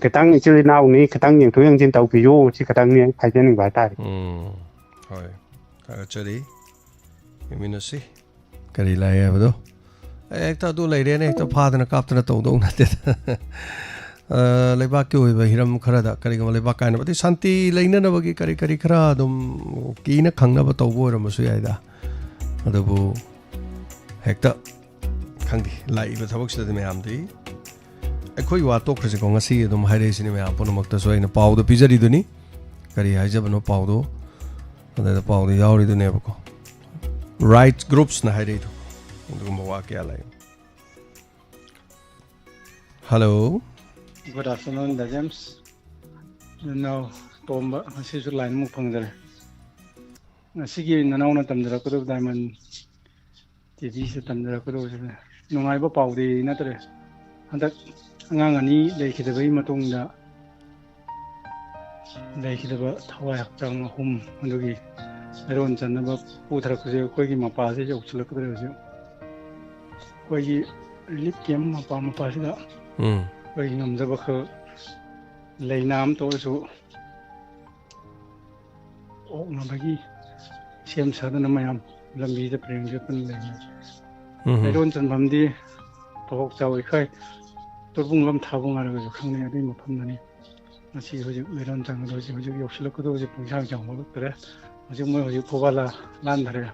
ꯈꯤꯇꯪ ꯏꯆꯤꯜ ꯏꯅꯥꯎꯅꯤ, ꯈꯤꯇꯪ ꯌꯦꯡꯊꯣꯛ ꯌꯦꯡꯁꯤꯟ ꯇꯧꯕꯤꯌꯨ, ꯁꯤ ꯈꯤꯇꯪꯅꯤ ꯑꯩ ꯍꯥꯏꯖꯅꯤꯡꯕ ꯍꯥꯏꯇꯥꯔꯦ꯫ ꯎꯝ, ꯍꯣꯏ, ꯊꯥꯒꯠꯆꯔꯤ꯫ ꯌꯦꯡꯃꯤꯟꯅꯁꯤ꯫ ꯀꯔꯤ ꯂꯥꯛꯑꯦ ꯍꯥꯏꯕꯗꯣ? ꯑꯦ, ꯍꯦꯛꯇ ꯑꯗꯨ ꯂꯩꯔꯦꯅ ꯍꯦꯛꯇ ꯐꯥꯗꯅ ꯀꯥꯞꯇꯅ ꯇꯧꯗꯧ ꯅꯠꯇꯦꯗ꯫ ꯑ, ꯂꯩꯕꯥꯛꯀꯤ ꯑꯣꯏꯕ ꯍꯤꯔꯝ ꯈꯔꯗ ꯀꯔꯤꯒꯨꯝꯕ ꯂꯩꯕꯥꯛ ꯀꯥꯏꯅꯕ, ꯑꯗꯩ ꯁꯥꯟꯇꯤ ꯂꯩꯅꯅꯕꯒꯤ ꯀꯔꯤ ꯀꯔꯤ ꯈꯔ ꯑꯗꯨꯝ ꯀꯤꯅ ꯈꯪꯅꯕ ꯇꯧꯕ ꯑꯣꯏꯔꯝꯕꯁꯨ ꯌꯥꯏꯗ꯫ ꯑꯗꯨꯕꯨ ꯍꯦꯛꯇ, ꯈꯪꯗꯦ, ꯂꯥꯛꯏꯕ ꯊꯕꯛꯁꯤꯗꯗꯤ ꯃꯌꯥꯝꯗꯤ ꯑꯩꯈꯣꯏ ꯋꯥ ꯇꯣꯛꯈ꯭ꯔꯁꯤꯀꯣ, ꯉꯁꯤ ꯑꯗꯨꯝ ꯍꯥꯏꯔꯛꯏꯁꯤꯅꯤ ꯃꯌꯥꯝ ꯄꯨꯝꯅꯃꯛꯇꯁꯨ ꯑꯩꯅ ꯄꯥꯎꯗꯣ ꯄꯤꯖꯔꯤꯗꯨꯅꯤ꯫ ꯀꯔꯤ ꯍꯥꯏꯖꯕꯅꯣ ꯄꯥꯎꯗꯣ? ꯑꯗꯨꯗ ꯄꯥꯎꯗꯣ ꯌꯥꯎꯔꯤꯗꯨꯅꯦꯕꯀꯣ꯫ Right groupsꯅ ꯍꯥꯏꯔꯛꯏꯗꯣ꯫ ꯑꯗꯨꯒꯨꯝꯕ ꯋꯥ ꯀꯌꯥ ꯂꯩ꯫ Hello꯫ Good afternoon, ꯗꯥ ꯖꯦꯝꯁ꯫ ꯅꯅꯥꯎ ꯇꯣꯝꯕ ꯉꯁꯤꯁꯨ line ꯑꯃꯨꯛ ꯐꯪꯖꯔꯦ꯫ ꯉꯁꯤꯒꯤ ꯅꯅꯥꯎꯅ ꯇꯝꯖꯔꯛꯀꯗꯕ Diamond TVꯁꯤꯗ ꯇꯝꯖꯔꯛꯀꯗꯕꯁꯤꯗ ꯅꯨꯡꯉꯥꯏꯕ ꯄꯥꯎꯗꯤ ꯅꯠꯇ꯭ꯔꯦ꯫ ꯍꯟꯗꯛ ꯑꯉꯥꯡ ꯑꯅꯤ ꯂꯩꯈꯤꯗꯕꯒꯤ ꯃꯇꯨꯡꯗ ꯂꯩꯈꯤꯗꯕ ꯊꯋꯥꯏ ꯍꯛꯆꯥꯡ ꯑꯍꯨꯝ ꯑꯗꯨꯒꯤ ꯃꯩꯔꯣꯟ ꯆꯟꯅꯕ ꯄꯨꯊꯔꯛꯄꯁꯦ ꯑꯩꯈꯣꯏꯒꯤ ꯃꯄꯥꯁꯦ ꯌꯧꯁꯤꯜꯂꯛꯀꯗꯧꯔꯦ ꯍꯧꯖꯤꯛ꯫ ꯑꯩꯈꯣꯏꯒꯤ ꯔꯤꯂꯤꯐ ꯀꯦꯝ ꯃꯄꯥ ꯃꯄꯥꯁꯤꯗ ꯎꯝ꯫ ꯑꯩꯈꯣꯏꯒꯤ ꯉꯝꯖꯕ ꯈꯔ ꯂꯩꯅꯥ ꯑꯃ ꯇꯧꯔꯁꯨ ꯑꯣꯛꯅꯕꯒꯤ ꯁꯦꯝ ꯁꯥꯗꯨꯅ ꯃꯌꯥꯝ ꯂꯝꯕꯤꯗ ꯄꯔꯦꯡ ꯂꯦꯞꯇꯨꯅ ꯂꯩꯔꯤ꯫ ꯎꯝ꯫ ꯃꯩꯔꯣꯟ ꯆꯟꯐꯝꯗꯤ ꯇꯣꯍꯣꯛ ꯆꯥꯎꯏ ꯈꯥꯏ ꯇꯣꯔꯕꯨꯡ ꯂꯝ ꯊꯥꯕꯨꯡ ꯍꯥꯏꯔꯒꯁꯨ ꯈꯪꯅꯩ ꯑꯗꯨꯒꯤ ꯃꯐꯝꯗꯅꯤ꯫ ꯉꯁꯤ ꯍꯧꯖꯤꯛ ꯃꯩꯔꯣꯟ ꯆꯪꯒꯗꯧꯁꯤ ꯍꯧꯖꯤꯛ ꯌꯧꯁꯤꯜꯂꯛꯀꯗꯧꯁꯤ ꯄꯨꯡꯁꯥꯡ ꯆꯪꯕ ꯉꯛꯇ꯭ꯔꯦ꯫ ꯍꯧꯖꯤꯛ ꯃꯣꯏ ꯍꯧꯖꯤꯛ ꯐꯨꯕꯥꯜ ꯂꯥꯟꯊꯔꯦ꯫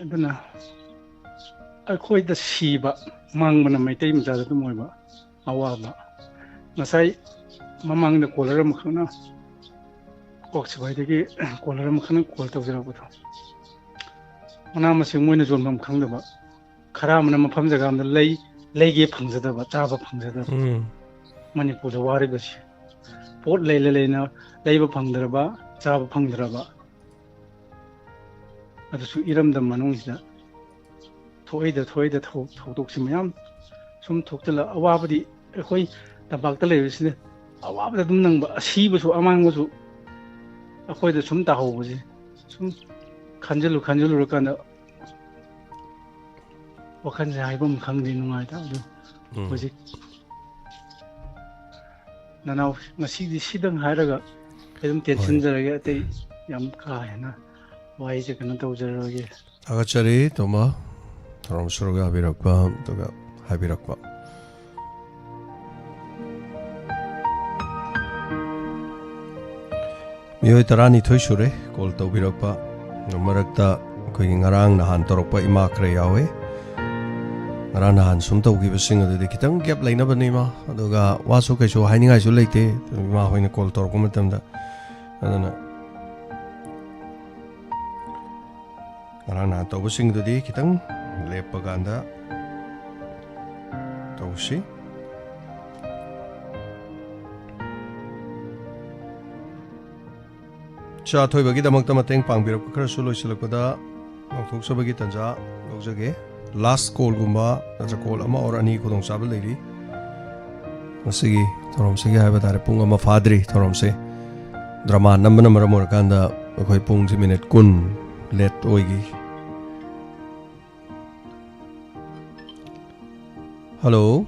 ꯑꯗꯨꯅ ꯑꯩꯈꯣꯏꯗ ꯁꯤꯕ ꯃꯥꯡꯕꯅ ꯃꯩꯇꯩ ꯃꯆꯥꯗ ꯑꯗꯨꯝ ꯑꯣꯏꯕ ꯑꯋꯥꯕ꯫ ꯉꯁꯥꯏ ꯃꯃꯥꯡꯗ ꯀꯣꯂꯔ ꯑꯃꯈꯛꯅ ꯀꯣꯛ ꯁꯤꯐꯥꯏꯗꯒꯤ ꯀꯣꯂꯔ ꯑꯃꯈꯛꯅ ꯀꯣꯜ ꯇꯧꯖꯔꯛꯄꯗꯣ, ꯃꯅꯥ ꯃꯁꯤꯡ ꯃꯣꯏꯅ ꯌꯣꯟꯐꯝ ꯈꯪꯗꯕ, ꯈꯔ ꯑꯃꯅ ꯃꯐꯝ ꯖꯒꯥ ꯑꯃꯗ ꯂꯩ, ꯂꯩꯒꯦ ꯐꯪꯖꯗꯕ, ꯆꯥꯕ ꯐꯪꯖꯗꯕ꯫ ꯎꯝ꯫ ꯃꯅꯤꯄꯨꯔꯗ ꯋꯥꯔꯤꯕꯁꯤ ꯄꯣꯠ ꯂꯩꯅ ꯂꯩꯅ ꯂꯩꯕ ꯐꯪꯗ꯭ꯔꯕ, ꯆꯥꯕ ꯐꯪꯗ꯭ꯔꯕ, ꯑꯗꯨꯁꯨ ꯏꯔꯝꯗꯝ ꯃꯅꯨꯡꯁꯤꯗ ꯊꯣꯛꯏꯗ ꯊꯣꯛꯏꯗ ꯊꯧ-, ꯊꯧꯗꯣꯛꯁꯤ ꯃꯌꯥꯝ ꯁꯨꯝ ꯊꯣꯛꯆꯜꯂ ꯑꯋꯥꯕꯗꯤ ꯑꯩꯈꯣꯏ ꯇꯝꯄꯥꯛꯇ ꯂꯩꯕꯁꯤꯅ ꯑꯋꯥꯕꯗ ꯑꯗꯨꯝ ꯅꯪꯕ, ꯑꯁꯤꯕꯁꯨ ꯑꯃꯥꯡꯕꯁꯨ ꯑꯩꯈꯣꯏꯗ ꯁꯨꯝ ꯇꯥꯍꯧꯕꯁꯦ ꯁꯨꯝ ꯈꯟꯖꯤꯜꯂꯨ ꯈꯟꯖꯤꯜꯂꯨꯔꯀꯥꯟꯗ ꯋꯥꯈꯜꯁꯦ ꯍꯥꯏꯐꯝ ꯈꯪꯗꯦ ꯅꯨꯡꯉꯥꯏꯇ꯫ ꯑꯗꯨ ꯎꯝ꯫ ꯍꯧꯖꯤꯛ ꯅꯅꯥꯎ ꯉꯁꯤꯗꯤ ꯁꯤꯗꯪ ꯍꯥꯏꯔꯒ ꯑꯩ ꯑꯗꯨꯝ ꯍꯣꯏ꯫ ꯇꯦꯟꯁꯤꯟꯖꯔꯒꯦ, ꯑꯇꯩ ꯌꯥꯝ ꯀꯥ ꯍꯦꯟꯅ ꯋꯥꯍꯩꯁꯦ ꯀꯩꯅꯣ ꯇꯧꯖꯔꯔꯣꯏꯒꯦ꯫ ꯊꯥꯒꯠꯆꯔꯤ ꯇꯣꯝꯕ, ꯊꯧꯔꯝ ꯁꯔꯨꯛ ꯌꯥꯕꯤꯔꯛꯄ ꯑꯗꯨꯒ ꯍꯥꯏꯕꯤꯔꯛꯄ꯫ ꯃꯤꯑꯣꯏ ꯇꯔꯥꯅꯤꯊꯣꯏ ꯁꯨꯔꯦ ꯀꯣꯜ ꯇꯧꯕꯤꯔꯛꯄ꯫ ꯃꯔꯛꯇ ꯑꯩꯈꯣꯏꯒꯤ ꯉꯔꯥꯡ ꯅꯍꯥꯟ ꯇꯧꯔꯛꯄ ꯏꯃꯥ ꯈꯔ ꯌꯥꯎꯋꯦ꯫ ꯉꯔꯥꯡ ꯅꯍꯥꯟ ꯁꯨꯝ ꯇꯧꯈꯤꯕꯁꯤꯡ ꯑꯗꯨꯗꯤ ꯈꯤꯇꯪ ꯒꯦꯞ ꯂꯩꯅꯕꯅꯤ ꯏꯃꯥ, ꯑꯗꯨꯒ ꯋꯥꯁꯨ ꯀꯩꯁꯨ ꯍꯥꯏꯅꯤꯡꯉꯥꯏꯁꯨ ꯂꯩꯇꯦ ꯏꯃꯥ ꯍꯣꯏꯅ ꯀꯣꯜ ꯇꯧꯔꯛꯄ ꯃꯇꯝꯗ꯫ ꯑꯗꯨꯅ ꯉꯔꯥꯡ ꯅꯍꯥꯟ ꯇꯧꯕꯁꯤꯡꯗꯨꯗꯤ ꯈꯤꯇꯪ ꯂꯦꯞꯄ ꯀꯥꯟꯗ ꯇꯧꯁꯤ꯫ ꯏꯆꯥ ꯊꯣꯏꯕꯒꯤꯗꯃꯛꯇ ꯃꯇꯦꯡ ꯄꯥꯡꯕꯤꯔꯛꯄ ꯈꯔꯁꯨ ꯂꯣꯏꯁꯤꯜꯂꯛꯄꯗ ꯂꯥꯎꯊꯣꯛꯆꯕꯒꯤ ꯇꯥꯟꯖꯥ ꯂꯧꯖꯒꯦ꯫ ꯂꯥꯁ ꯀꯣꯜꯒꯨꯝꯕ ꯅꯠꯇ꯭ꯔꯒ ꯀꯣꯜ ꯑꯃ ꯑꯣꯔ ꯑꯅꯤ ꯈꯨꯗꯣꯡꯆꯥꯕ ꯂꯩꯔꯤ꯫ ꯉꯁꯤꯒꯤ ꯊꯧꯔꯝꯁꯤꯒꯤ ꯍꯥꯏꯕ ꯇꯥꯔꯦ, ꯄꯨꯡ ꯑꯃ ꯐꯥꯗ꯭ꯔꯤ ꯊꯧꯔꯝꯁꯦ꯫ ꯗ꯭ꯔꯃꯥ ꯅꯝꯕꯅ ꯃꯔꯝ ꯑꯣꯏꯔꯀꯥꯟꯗ ꯑꯩꯈꯣꯏ ꯄꯨꯡꯁꯤ ꯃꯤꯅꯤꯠ ꯀꯨꯟ ꯂꯦꯠ ꯑꯣꯏꯈꯤ꯫ ꯍꯜꯂꯣ꯫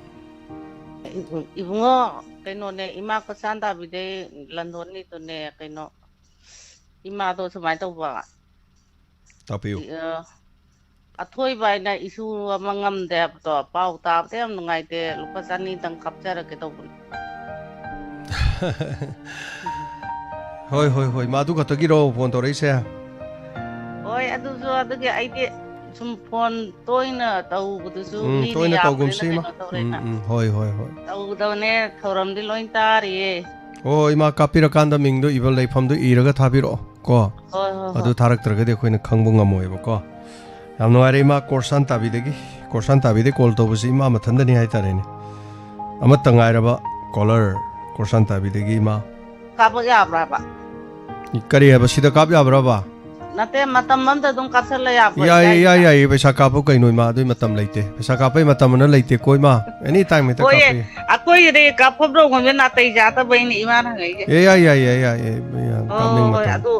ꯏꯕꯨꯡꯉꯣ, ꯀꯩꯅꯣꯅꯦ, ꯏꯃꯥ ꯀꯣꯏꯁꯥꯟ ꯇꯥꯕꯤꯗꯩ ꯂꯟꯗꯣꯟꯅꯤꯗꯨꯅꯦ, ꯀꯩꯅꯣ, ꯏꯃꯥꯗꯣ ꯁꯨꯃꯥꯏꯅ ꯇꯧꯕ꯫ ꯇꯥꯛꯄꯤꯌꯨ꯫ ꯏ-, ꯑ, ꯑꯊꯣꯏꯕ ꯍꯥꯏꯅ ꯏꯁꯨ ꯑꯃ ꯉꯝꯗꯦ ꯍꯥꯏꯕꯗꯣ, ꯄꯥꯎ ꯇꯥꯕꯗ ꯌꯥꯝ ꯅꯨꯡꯉꯥꯏꯇꯦ, ꯂꯨꯄꯥ ꯆꯅꯤꯗꯪ ꯀꯥꯞꯆꯔꯛꯀꯦ ꯇꯧꯕꯅꯤ꯫ ꯍꯣꯏ, ꯍꯣꯏ, ꯍꯣꯏ, ꯃꯥꯗꯨ ꯈꯛꯇꯒꯤꯔꯣ ꯐꯣꯟ ꯇꯧꯔꯛꯏꯁꯦ? ꯍꯣꯏ, ꯑꯗꯨꯁꯨ ꯑꯗꯨꯒꯤ ꯑꯩꯗꯤ ꯁꯨꯝ ꯐꯣꯟ ꯇꯣꯏꯅ ꯇꯧꯕꯗꯨꯁꯨ ꯎꯝ, ꯃꯤꯅ ꯇꯣꯏꯅ ꯌꯥꯝꯕꯅꯤꯅ ꯇꯧꯒꯨꯝꯁꯤ, ꯏꯃꯥ꯫ ꯀꯩꯅꯣ ꯇꯧꯔꯦꯅ꯫ ꯎꯝ, ꯎꯝ, ꯍꯣꯏ, ꯍꯣꯏ, ꯍꯣꯏ꯫ ꯇꯧꯗꯕꯅꯦ, ꯊꯧꯔꯝꯗꯤ ꯂꯣꯏ ꯇꯥꯔꯤꯌꯦ꯫ ꯑꯣ, ꯏꯃꯥ, ꯀꯥꯞꯄꯤꯔꯀꯥꯟꯗ ꯃꯤꯡꯗꯣ ꯏꯕ ꯂꯩꯐꯝꯗꯣ ꯏꯔꯒ ꯊꯥꯕꯤꯔꯛꯑꯣ ꯀꯣ꯫ ꯍꯣꯏ, ꯍꯣꯏ, ꯑꯗꯨ ꯍꯣꯏ꯫ ꯊꯥꯔꯛꯇ꯭ꯔꯒꯗꯤ ꯑꯩꯈꯣꯏꯅ ꯈꯪꯕ ꯉꯝꯃꯣꯏꯕꯀꯣ꯫ ꯌꯥꯝ ꯅꯨꯡꯉꯥꯏꯔꯦ ꯏꯃꯥ, ꯀꯣꯔꯁꯥꯟ ꯇꯥꯕꯤꯗꯒꯤ, ꯀꯣꯔꯁꯥꯟ ꯇꯥꯕꯤꯗꯒꯤ ꯀꯣꯜ ꯇꯧꯕꯁꯤ ꯏꯃꯥ ꯃꯊꯟꯗꯅꯤ ꯍꯥꯏꯇꯥꯔꯦꯅꯦ꯫ ꯑꯃꯠꯇ ꯉꯥꯏꯔꯕ ꯀꯣꯂꯔ ꯀꯣꯔꯁꯥꯟ ꯇꯥꯕꯤꯗꯒꯤ ꯏꯃꯥ꯫ ꯀꯥꯞꯄ ꯌꯥꯕ꯭ꯔꯕ? ꯀꯔꯤ ꯍꯥꯏꯕ? ꯁꯤꯗ ꯀꯥꯞ ꯌꯥꯕ꯭ꯔꯕ? ꯅꯠꯇꯦ, ꯃꯇꯝ ꯑꯝꯗ ꯑꯗꯨꯝ ꯀꯥꯞꯁꯜꯂ ꯌꯥꯕ꯭ꯔꯣ? ꯌꯥꯏꯌꯦ, ꯏꯆꯥꯒꯤꯗ? ꯌꯥꯏ, ꯌꯥꯏꯌꯦ, ꯄꯩꯁꯥ ꯀꯥꯞꯄ ꯀꯩꯅꯣ ꯏꯃꯥ, ꯑꯗꯨꯏ ꯃꯇꯝ ꯂꯩꯇꯦ꯫ ꯄꯩꯁꯥ ꯀꯥꯞꯄꯩ ꯃꯇꯝ ꯑꯅ ꯂꯩꯇꯦꯀꯣ ꯏꯃꯥ, ꯑꯦꯅꯤ ꯇꯥꯏꯝ ꯍꯦꯛꯇ ꯍꯣꯏꯌꯦ, ꯀꯥꯞꯄ ꯌꯥꯏ꯫ ꯑꯩꯈꯣꯏꯒꯤꯗꯤ ꯀꯥꯞꯐꯝ ꯇꯧꯐꯝꯁꯦ ꯅꯥꯇꯩ ꯆꯥꯗꯕꯩꯅꯦ ꯏꯃꯥꯅ ꯍꯪꯉꯛꯏꯁꯦ꯫ ꯑꯦ, ꯌꯥꯏ, ꯌꯥꯏ, ꯌꯥꯏ, ꯌꯥꯏ, ꯑꯦ, ꯌꯥꯝ ꯍꯣꯏ, ꯀꯥꯞꯅꯤꯡ ꯍꯣꯏ, ꯃꯇꯝ꯫ ꯑꯗꯨ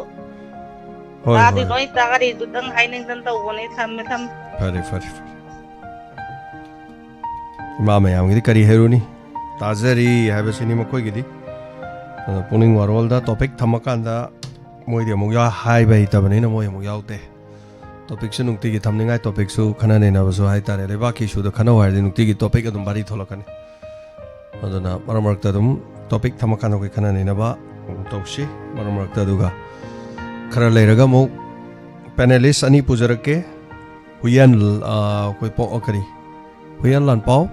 ꯍꯣꯏ, ꯇꯥꯗꯤ ꯍꯣꯏ꯫ ꯂꯣꯏ ꯇꯥꯔꯤ, ꯑꯗꯨꯇꯪ ꯍꯥꯏꯅꯤꯡꯗꯅ ꯇꯧꯕꯅꯦ꯫ ꯊꯝꯃꯦ, ꯊꯝꯃꯦ꯫ ꯐꯔꯦ, ꯐꯔꯦ, ꯐꯔꯦ꯫ ꯏꯃꯥ ꯃꯌꯥꯝꯒꯤꯗꯤ ꯀꯔꯤ ꯍꯥꯏꯔꯨꯅꯤ? ꯇꯥꯖꯔꯤ ꯍꯥꯏꯕꯁꯤꯅꯤ ꯃꯈꯣꯏꯒꯤꯗꯤ꯫ ꯑꯗꯣ ꯄꯨꯛꯅꯤꯡ ꯋꯥꯔꯣꯜꯗ ꯇꯣꯄꯤꯛ ꯊꯝꯃꯀꯥꯟꯗ ꯃꯣꯏꯗꯤ ꯑꯃꯨꯛ ꯌꯥ-, ꯍꯥꯏꯕ ꯍꯩꯇꯕꯅꯤꯅ ꯃꯣꯏ ꯑꯃꯨꯛ ꯌꯥꯎꯗꯦ꯫ ꯇꯣꯄꯤꯛꯁꯨ ꯅꯨꯡꯇꯤꯒꯤ ꯊꯝꯅꯤꯡꯉꯥꯏ ꯇꯣꯄꯤꯛꯁꯨ ꯈꯟꯅ ꯅꯩꯅꯕꯁꯨ ꯍꯥꯏꯇꯥꯔꯦ꯫ ꯂꯩꯕꯥꯛꯀꯤ ꯏꯁꯨꯗ ꯈꯟꯅꯧ ꯍꯥꯏꯔꯗꯤ ꯅꯨꯡꯇꯤꯒꯤ ꯇꯣꯄꯤꯛ ꯑꯗꯨꯝ ꯋꯥꯔꯤ ꯊꯣꯛꯂꯛꯀꯅꯤ꯫ ꯑꯗꯨꯅ ꯃꯔꯛ ꯃꯔꯛꯇ ꯑꯗꯨꯝ ꯇꯣꯄꯤꯛ ꯊꯝꯃꯀꯥꯟꯗ ꯑꯩꯈꯣꯏ ꯈꯟꯅ ꯅꯩꯅꯕ ꯇꯧꯁꯤ꯫ ꯃꯔꯛ ꯃꯔꯛꯇ ꯑꯗꯨꯒ ꯈꯔ ꯂꯩꯔꯒ ꯑꯃꯨꯛ ꯄꯦꯅꯦꯂꯤꯁ ꯑꯅꯤ ꯄꯨꯖꯔꯛꯀꯦ꯫ ꯍꯨꯌꯦꯟ, ꯑ, ꯑꯩꯈꯣꯏ ꯄꯣ-, ꯑ, ꯀꯔꯤ? ꯍꯨꯌꯦꯟ ꯂꯥꯟꯄꯥꯎ,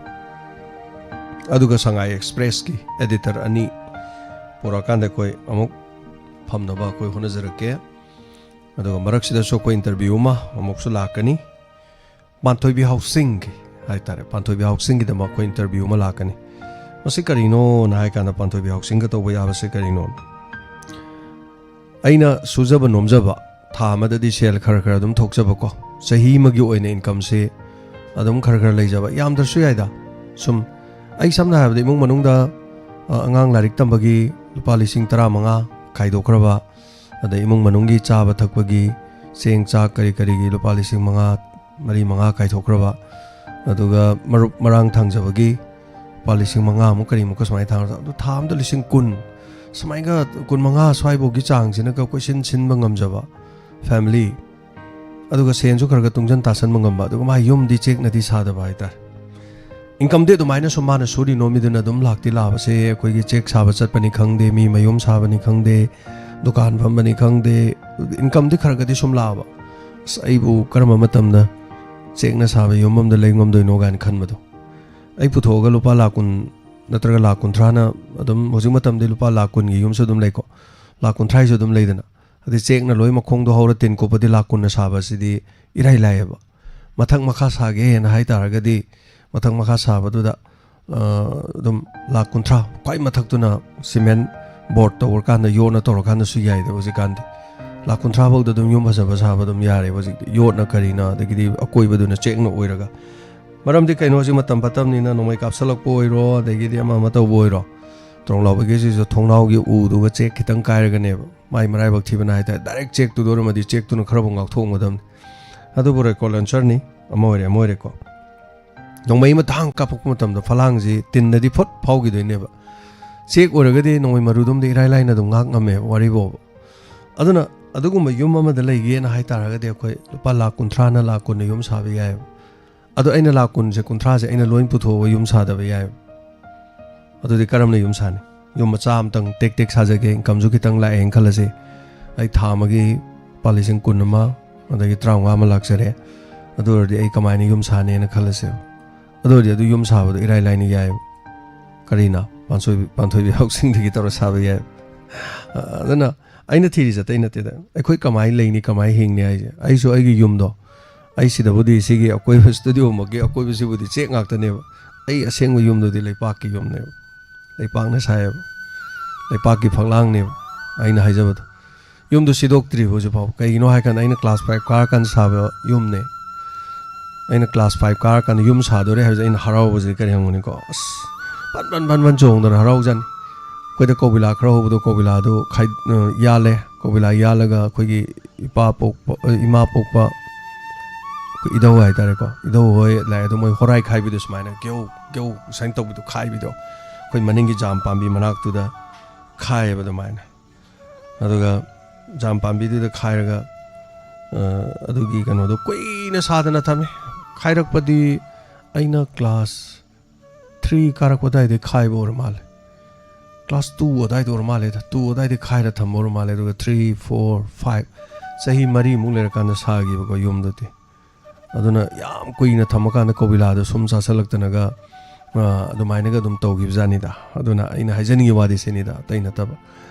ꯑꯗꯨꯒ ꯁꯉꯥꯏ ꯑꯦꯛꯁꯄ꯭ꯔꯦꯁꯀꯤ ꯑꯦꯗꯤꯇꯔ ꯑꯅꯤ ꯄꯨꯔꯛꯑꯀꯥꯟꯗ ꯑꯩꯈꯣꯏ ꯑꯃꯨꯛ ꯐꯝꯅꯕ ꯑꯩꯈꯣꯏ ꯍꯣꯠꯅꯖꯔꯛꯀꯦ꯫ ꯑꯗꯨꯒ ꯃꯔꯛꯁꯤꯗꯁꯨ ꯑꯩꯈꯣꯏ ꯏꯟꯇꯔꯚ꯭ꯌꯨ ꯑꯃ ꯑꯃꯨꯛꯁꯨ ꯂꯥꯛꯀꯅꯤ꯫ ꯄꯥꯟꯊꯣꯏꯕꯤ ꯍꯥꯎꯁꯤꯡꯒꯤ ꯍꯥꯏꯇꯥꯔꯦ, ꯄꯥꯟꯊꯣꯏꯕꯤ ꯍꯥꯎꯁꯤꯡꯒꯤꯗꯃꯛ ꯑꯩꯈꯣꯏ ꯏꯟꯇꯔꯚ꯭ꯌꯨ ꯑꯃ ꯂꯥꯛꯀꯅꯤ꯫ ꯃꯁꯤ ꯀꯔꯤꯅꯣꯅ ꯍꯥꯏ ꯀꯥꯟꯗ, ꯄꯥꯟꯊꯣꯏꯕꯤ ꯍꯥꯎꯁꯤꯡꯒ ꯇꯧꯕ ꯌꯥꯕꯁꯦ ꯀꯔꯤꯅꯣ? ꯑꯩꯅ ꯁꯨꯖꯕ ꯅꯣꯝꯖꯕ, ꯊꯥ ꯑꯃꯗꯗꯤ ꯁꯦꯜ ꯈꯔ ꯈꯔ ꯑꯗꯨꯝ ꯊꯣꯛꯆꯕꯀꯣ, ꯆꯍꯤ ꯑꯃꯒꯤ ꯑꯣꯏꯅ ꯏꯟꯀꯝꯁꯦ ꯑꯗꯨꯝ ꯈꯔ ꯈꯔ ꯂꯩꯖꯕ, ꯌꯥꯝꯗ꯭ꯔꯁꯨ ꯌꯥꯏꯗ꯫ ꯁꯨꯝ ꯑꯩ ꯁꯝꯅ ꯍꯥꯏꯔꯕꯗ ꯏꯃꯨꯡ ꯃꯅꯨꯡꯗ, ꯑ, ꯑꯉꯥꯡ ꯂꯥꯏꯔꯤꯛ ꯇꯝꯕꯒꯤ ꯂꯨꯄꯥ ꯂꯤꯁꯤꯡ ꯇꯔꯥꯃꯉꯥ ꯈꯥꯏꯗꯣꯛꯈ꯭ꯔꯕ, ꯑꯗꯩ ꯏꯃꯨꯡ ꯃꯅꯨꯡꯒꯤ ꯆꯥꯕ ꯊꯛꯄꯒꯤ ꯆꯦꯡ ꯆꯥꯛ ꯀꯔꯤ ꯀꯔꯤꯒꯤ ꯂꯨꯄꯥ ꯂꯤꯁꯤꯡ ꯃꯉꯥ, ꯃꯔꯤ ꯃꯉꯥ ꯀꯥꯏꯊꯣꯛꯈ꯭ꯔꯕ, ꯑꯗꯨꯒ ꯃꯔꯨꯞ ꯃꯔꯥꯡ ꯊꯥꯡꯖꯕꯒꯤ ꯂꯨꯄꯥ ꯂꯤꯁꯤꯡ ꯃꯉꯥꯃꯨꯛ ꯀꯔꯤꯃꯨꯛꯀ ꯁꯨꯃꯥꯏꯅ ꯊꯥꯡ, ꯑꯗꯨ ꯊꯥ ꯑꯃꯗ ꯂꯤꯁꯤꯡ ꯀꯨꯟ, ꯁꯨꯃꯥꯏꯅ ꯀꯨꯟ ꯃꯉꯥ ꯁ꯭ꯋꯥꯏꯐꯥꯎꯒꯤ ꯆꯥꯡꯁꯤꯅꯒ ꯀꯣꯏꯁꯤꯟ ꯁꯤꯟꯕ ꯉꯝꯖꯕ family, ꯑꯗꯨꯒ ꯁꯦꯟꯁꯨ ꯈꯔ ꯈꯔ ꯇꯨꯡꯁꯤꯟ ꯇꯥꯁꯟꯕ ꯉꯝꯕ, ꯑꯗꯨꯒ ꯃꯥ ꯌꯨꯝꯗꯤ ꯆꯦꯛꯅꯗꯤ ꯁꯥꯗꯕ ꯍꯥꯏꯇꯥꯔꯦ꯫ Income ꯗꯤ ꯑꯗꯨꯃꯥꯏꯅ ꯁꯨꯝ ꯃꯥꯅ ꯁꯨꯔꯤ ꯅꯣꯝꯃꯤꯗꯨꯅ ꯑꯗꯨꯝ ꯂꯥꯛꯇꯤ ꯂꯥꯛꯄꯁꯦ, ꯑꯩꯈꯣꯏꯒꯤ ꯆꯦꯛ ꯁꯥꯕ ꯆꯠꯄꯅꯤ ꯈꯪꯗꯦ, ꯃꯤ ꯃꯌꯨꯝ ꯁꯥꯕꯅꯤ ꯈꯪꯗꯦ, ꯗꯨꯀꯥꯟ ꯐꯝꯕꯅꯤ ꯈꯪꯗꯦ, income ꯗꯤ ꯈꯔ ꯈꯔꯗꯤ ꯁꯨꯝ ꯂꯥꯛꯑꯕ꯫ ꯑꯁ, ꯑꯩꯕꯨ ꯀꯔꯝꯕ ꯃꯇꯝꯗ ꯆꯦꯛꯅ ꯁꯥꯕ ꯌꯨꯝ ꯑꯃꯗ ꯂꯩ ꯉꯝꯗꯣꯏꯅꯣ ꯀꯥꯏꯅ ꯈꯟꯕꯗꯣ꯫ ꯑꯩ ꯄꯨꯊꯣꯛꯑꯒ ꯂꯨꯄꯥ ꯂꯥꯈ ꯀꯨꯟ ꯅꯠꯇ꯭ꯔꯒ ꯂꯥꯈ ꯀꯨꯟꯊ꯭ꯔꯥꯅ ꯑꯗꯨꯝ, ꯍꯧꯖꯤꯛ ꯃꯇꯝꯗꯤ ꯂꯨꯄꯥ ꯂꯥꯈ ꯀꯨꯟꯒꯤ ꯌꯨꯝꯁꯨ ꯑꯗꯨꯝ ꯂꯩꯀꯣ, ꯂꯥꯈ ꯀꯨꯟꯊ꯭ꯔꯥꯒꯤꯁꯨ ꯑꯗꯨꯝ ꯂꯩꯗꯅ꯫ ꯑꯗꯩ ꯆꯦꯛꯅ ꯂꯣꯏ ꯃꯈꯣꯡꯗꯣ ꯍꯧꯔ ꯇꯤꯟ ꯀꯨꯞꯄꯗꯤ ꯂꯥꯈ ꯀꯨꯟꯅ ꯁꯥꯕꯁꯤꯗꯤ ꯏꯔꯥꯏ ꯂꯥꯏꯌꯦꯕ꯫ ꯃꯊꯛ ꯃꯈꯥ ꯁꯥꯒꯦꯅ ꯍꯥꯏ ꯇꯥꯔꯒꯗꯤ, ꯃꯊꯛ ꯃꯈꯥ ꯁꯥꯕꯗꯨꯗ, ꯑ, ꯑꯗꯨꯝ ꯂꯥꯈ ꯀꯨꯟꯊ꯭ꯔꯥ, ꯈ꯭ꯋꯥꯏ ꯃꯊꯛꯇꯨꯅ cement board ꯇꯧꯔꯀꯥꯟꯗ, ꯌꯣꯠꯅ ꯇꯧꯔꯀꯥꯟꯗꯁꯨ ꯌꯥꯏꯗ ꯍꯧꯖꯤꯛꯀꯥꯟꯗꯤ꯫ ꯂꯥꯈ ꯀꯨꯟꯊ꯭ꯔꯥ ꯐꯥꯎꯗ ꯑꯗꯨꯝ ꯌꯨꯝ ꯐꯖꯕ ꯁꯥꯕ ꯑꯗꯨꯝ ꯌꯥꯔꯦ ꯍꯧꯖꯤꯛꯇꯤ, ꯌꯣꯠꯅ ꯀꯔꯤꯅ, ꯑꯗꯒꯤꯗꯤ ꯑꯀꯣꯏꯕꯗꯨꯅ ꯆꯦꯛꯅ ꯑꯣꯏꯔꯒ꯫ ꯃꯔꯝꯗꯤ ꯀꯩꯅꯣ, ꯍꯧꯖꯤꯛ ꯃꯇꯝ ꯐꯠꯇꯕꯅꯤꯅ ꯅꯣꯡꯃꯩ ꯀꯥꯞꯁꯤꯜꯂꯛꯄ ꯑꯣꯏꯔꯣ, ꯑꯗꯒꯤꯗꯤ ꯑꯃ ꯑꯃ ꯇꯧꯕ ꯑꯣꯏꯔꯣ, ꯇ꯭ꯔꯣꯡ ꯂꯥꯎꯕꯒꯤꯁꯤꯁꯨ ꯊꯣꯡꯅꯥꯎꯒꯤ ꯎꯗꯨꯒ ꯆꯦꯛ ꯈꯤꯇꯪ ꯀꯥꯏꯔꯒꯅꯦꯕ꯫ ꯃꯥꯏ ꯃꯔꯥꯏꯕꯛ ꯊꯤꯕꯅ ꯍꯥꯏꯇꯥꯔꯦ, direct ꯆꯦꯛꯇꯨꯗ ꯑꯣꯏꯔꯝꯃꯗꯤ ꯆꯦꯛꯇꯨꯅ ꯈꯔꯕꯨ ꯉꯥꯛꯊꯣꯛꯑꯝꯒꯗꯕꯅꯤ꯫ ꯑꯗꯨꯕꯨ rocket launcher ꯅꯤ, ꯑꯃ ꯑꯣꯏꯔꯦ ꯑꯃ ꯑꯣꯏꯔꯦꯀꯣ꯫ ꯅꯣꯡꯃꯩ ꯑꯃ ꯊꯥꯡ ꯀꯥꯞꯄꯛꯄ ꯃꯇꯝꯗ ꯐꯂꯥꯡꯁꯤ ꯇꯤꯟꯗꯗꯤ ꯐꯨꯠ ꯐꯥꯎꯈꯤꯗꯣꯏꯅꯦꯕ꯫ ꯆꯦꯛ ꯑꯣꯏꯔꯒꯗꯤ ꯅꯣꯡꯃꯩ ꯃꯔꯨꯗꯨꯝꯗꯤ ꯏꯔꯥꯏ ꯂꯥꯏꯅ ꯑꯗꯨꯝ ꯉꯥꯛ ꯉꯝꯃꯦꯕ, ꯋꯥꯔꯤ ꯐꯥꯎꯕ꯫ ꯑꯗꯨꯅ ꯑꯗꯨꯒꯨꯝꯕ ꯌꯨꯝ ꯑꯃꯗ ꯂꯩꯒꯦꯅ ꯍꯥꯏꯇꯥꯔꯒꯗꯤ ꯑꯩꯈꯣꯏ ꯂꯨꯄꯥ ꯂꯥꯈ ꯀꯨꯟꯊ꯭ꯔꯥꯅ ꯂꯥꯈ ꯀꯨꯟꯅ ꯌꯨꯝ ꯁꯥꯕ ꯌꯥꯏꯑꯕ꯫ ꯑꯗꯣ ꯑꯩꯅ ꯂꯥꯈ ꯀꯨꯟꯁꯦ, ꯀꯨꯟꯊ꯭ꯔꯥꯁꯦ ꯑꯩꯅ ꯂꯣꯏ ꯄꯨꯊꯣꯛꯑꯒ ꯌꯨꯝ ꯁꯥꯗꯕ ꯌꯥꯏꯑꯕ꯫ ꯑꯗꯨꯗꯤ ꯀꯔꯝꯅ ꯌꯨꯝ ꯁꯥꯅꯤ? ꯌꯨꯝ ꯃꯆꯥ ꯑꯃꯇꯪ ꯇꯦꯛ ꯇꯦꯛ ꯁꯥꯖꯒꯦ, income ꯁꯨ ꯈꯤꯇꯪ ꯂꯥꯛꯑꯦꯅ ꯈꯜꯂꯁꯦ꯫ ꯑꯩ ꯊꯥ ꯑꯃꯒꯤ ꯂꯨꯄꯥ ꯂꯤꯁꯤꯡ ꯀꯨꯟ ꯑꯃ, ꯑꯗꯒꯤ ꯇꯔꯥꯃꯉꯥ ꯑꯃ ꯂꯥꯛꯆꯔꯦ꯫ ꯑꯗꯨ ꯑꯣꯏꯔꯗꯤ ꯑꯩ ꯀꯃꯥꯏꯅ ꯌꯨꯝ ꯁꯥꯅꯤꯅ ꯈꯜꯂꯁꯦꯕ꯫ ꯑꯗꯨ ꯑꯣꯏꯔꯗꯤ ꯑꯗꯨ ꯌꯨꯝ ꯁꯥꯕꯗꯣ ꯏꯔꯥꯏ ꯂꯥꯏꯅ ꯌꯥꯏꯑꯕ꯫ ꯀꯔꯤꯅ? ꯄꯥꯟꯊꯣꯏꯕꯤ, ꯄꯥꯟꯊꯣꯏꯕꯤ ꯍꯥꯎꯁꯤꯡꯗꯒꯤ ꯇꯧꯔ ꯁꯥꯕ ꯌꯥꯏꯑꯕ꯫ ꯑ, ꯑꯗꯨꯅ ꯑꯩꯅ ꯊꯤꯔꯤꯁꯦ ꯑꯇꯩ ꯅꯠꯇꯦꯗ꯫ ꯑꯩꯈꯣꯏ ꯀꯃꯥꯏꯅ ꯂꯩꯅꯤ, ꯀꯃꯥꯏꯅ ꯍꯤꯡꯅꯤ ꯍꯥꯏꯁꯦ꯫ ꯑꯩꯁꯨ ꯑꯩꯒꯤ ꯌꯨꯝꯗꯣ, ꯑꯩ ꯁꯤꯗꯕꯨꯗꯤ ꯁꯤꯒꯤ ꯑꯀꯣꯏꯕ, studio ꯃꯛꯀꯤ ꯑꯀꯣꯏꯕꯁꯤꯕꯨꯗꯤ ꯆꯦꯛ ꯉꯥꯛꯇꯅꯦꯕ꯫ ꯑꯩ ꯑꯁꯦꯡꯕ ꯌꯨꯝꯗꯨꯗꯤ ꯂꯩꯄꯥꯛꯀꯤ ꯌꯨꯝꯅꯦꯕ꯫ ꯂꯩꯄꯥꯛꯅ ꯁꯥꯏꯌꯦꯕ꯫ ꯂꯩꯄꯥꯛꯀꯤ ꯐꯛꯂꯥꯡꯅꯦꯕ ꯑꯩꯅ ꯍꯥꯏꯖꯕꯗꯣ꯫ ꯌꯨꯝꯗꯨ ꯁꯤꯗꯣꯛꯇ꯭ꯔꯤꯕ ꯍꯧꯖꯤꯛꯐꯥꯎ꯫ ꯀꯩꯒꯤꯅꯣ ꯍꯥꯏꯀꯥꯟꯗ ꯑꯩꯅ class five ꯀꯥꯔꯀꯥꯟꯗ ꯁꯥꯕ ꯌꯨꯝꯅꯦ꯫ ꯑꯩꯅ ꯀ꯭ꯂꯥꯁ ꯐꯥꯏꯚ ꯀꯥꯔꯀꯥꯟꯗ ꯌꯨꯝ ꯁꯥꯗꯣꯔꯦ ꯍꯥꯏꯕꯁꯦ ꯑꯩꯅ ꯍꯔꯥꯎꯕꯁꯤꯗꯤ ꯀꯔꯤ ꯍꯪꯉꯨꯅꯤꯀꯣ? ꯑꯁ, ꯄꯟ ꯄꯟ ꯄꯟ ꯄꯟ ꯆꯣꯡꯗꯅ ꯍꯔꯥꯎꯖꯥꯠꯅꯤ꯫ ꯑꯩꯈꯣꯏꯗ ꯀꯧꯕꯤꯂꯥ ꯈꯔ ꯍꯧꯕꯗꯣ, ꯀꯧꯕꯤꯂꯥꯗꯣ ꯈꯥꯏ-, ꯑ, ꯌꯥꯜꯂꯦ꯫ ꯀꯧꯕꯤꯂꯥ ꯌꯥꯜꯂꯒ ꯑꯩꯈꯣꯏꯒꯤ ꯏꯄꯥ ꯄꯣꯛꯄ, ꯑ, ꯏꯃꯥ ꯄꯣꯛꯄ ꯑꯩꯈꯣꯏ ꯏꯙꯧ ꯍꯥꯏꯇꯥꯔꯦꯀꯣ, ꯏꯙꯧ ꯍꯣꯏ ꯂꯥꯛꯑꯦ꯫ ꯑꯗꯣ ꯃꯣꯏ ꯍꯣꯔꯥꯏ ꯈꯥꯏꯕꯤꯗꯣ, ꯁꯨꯃꯥꯏꯅ ꯒꯦꯎ ꯒꯦꯎ ꯁꯨꯃꯥꯏꯅ ꯇꯧꯕꯤꯗꯣ, ꯈꯥꯏꯕꯤꯗꯣ, ꯑꯩꯈꯣꯏ ꯃꯅꯤꯡꯒꯤ ꯖꯥꯝ ꯄꯥꯝꯕꯤ ꯃꯅꯥꯛꯇꯨꯗ ꯈꯥꯏꯌꯦꯕ ꯑꯗꯨꯃꯥꯏꯅ꯫ ꯑꯗꯨꯒ ꯖꯥꯝ ꯄꯥꯝꯕꯤꯗꯨꯗ ꯈꯥꯏꯔꯒ, ꯑ, ꯑꯗꯨꯒꯤ ꯀꯩꯅꯣꯗꯣ ꯀꯨꯏꯅ ꯁꯥꯗꯅ ꯊꯝꯃꯦ꯫ ꯈꯥꯏꯔꯛꯄꯗꯤ ꯑꯩꯅ ꯀ꯭ꯂꯥꯁ ꯊ꯭ꯔꯤ ꯀꯥꯔꯛꯄ ꯑꯗꯨꯋꯥꯏꯗꯩ ꯈꯥꯏꯕ ꯑꯣꯏꯔ ꯃꯥꯜꯂꯦ꯫ ꯀ꯭ꯂꯥꯁ ꯇꯨ ꯑꯗꯨꯋꯥꯏꯗ ꯑꯣꯏꯔ ꯃꯥꯜꯂꯦꯗ꯫ ꯇꯨ ꯑꯗꯨꯋꯥꯏꯗꯩ ꯈꯥꯏꯔ ꯊꯝꯕ ꯑꯣꯏꯔ ꯃꯥꯜꯂꯦ꯫ ꯑꯗꯨꯒ ꯊ꯭ꯔꯤ, ꯐꯣꯔ, ꯐꯥꯏꯚ, ꯆꯍꯤ ꯃꯔꯤꯃꯨꯛ ꯂꯩꯔꯀꯥꯟꯗ ꯁꯥꯈꯤꯕꯀꯣ ꯌꯨꯝꯗꯨꯗꯤ꯫ ꯑꯗꯨꯅ ꯌꯥꯝ ꯀꯨꯏꯅ ꯊꯝꯃꯀꯥꯟꯗ ꯀꯧꯕꯤꯂꯥꯗꯣ ꯁꯨꯝ ꯆꯥꯁꯤꯜꯂꯛꯇꯅꯒ, ꯑ, ꯑꯗꯨꯃꯥꯏꯅꯒ ꯑꯗꯨꯝ ꯇꯧꯈꯤꯕꯖꯥꯠꯅꯤꯗ꯫ ꯑꯗꯨꯅ ꯑꯩꯅ ꯍꯥꯏꯖꯅꯤꯡꯉꯤ ꯋꯥꯗꯤ ꯁꯤꯅꯤꯗ, ꯑꯇꯩ ꯅꯠꯇꯕ꯫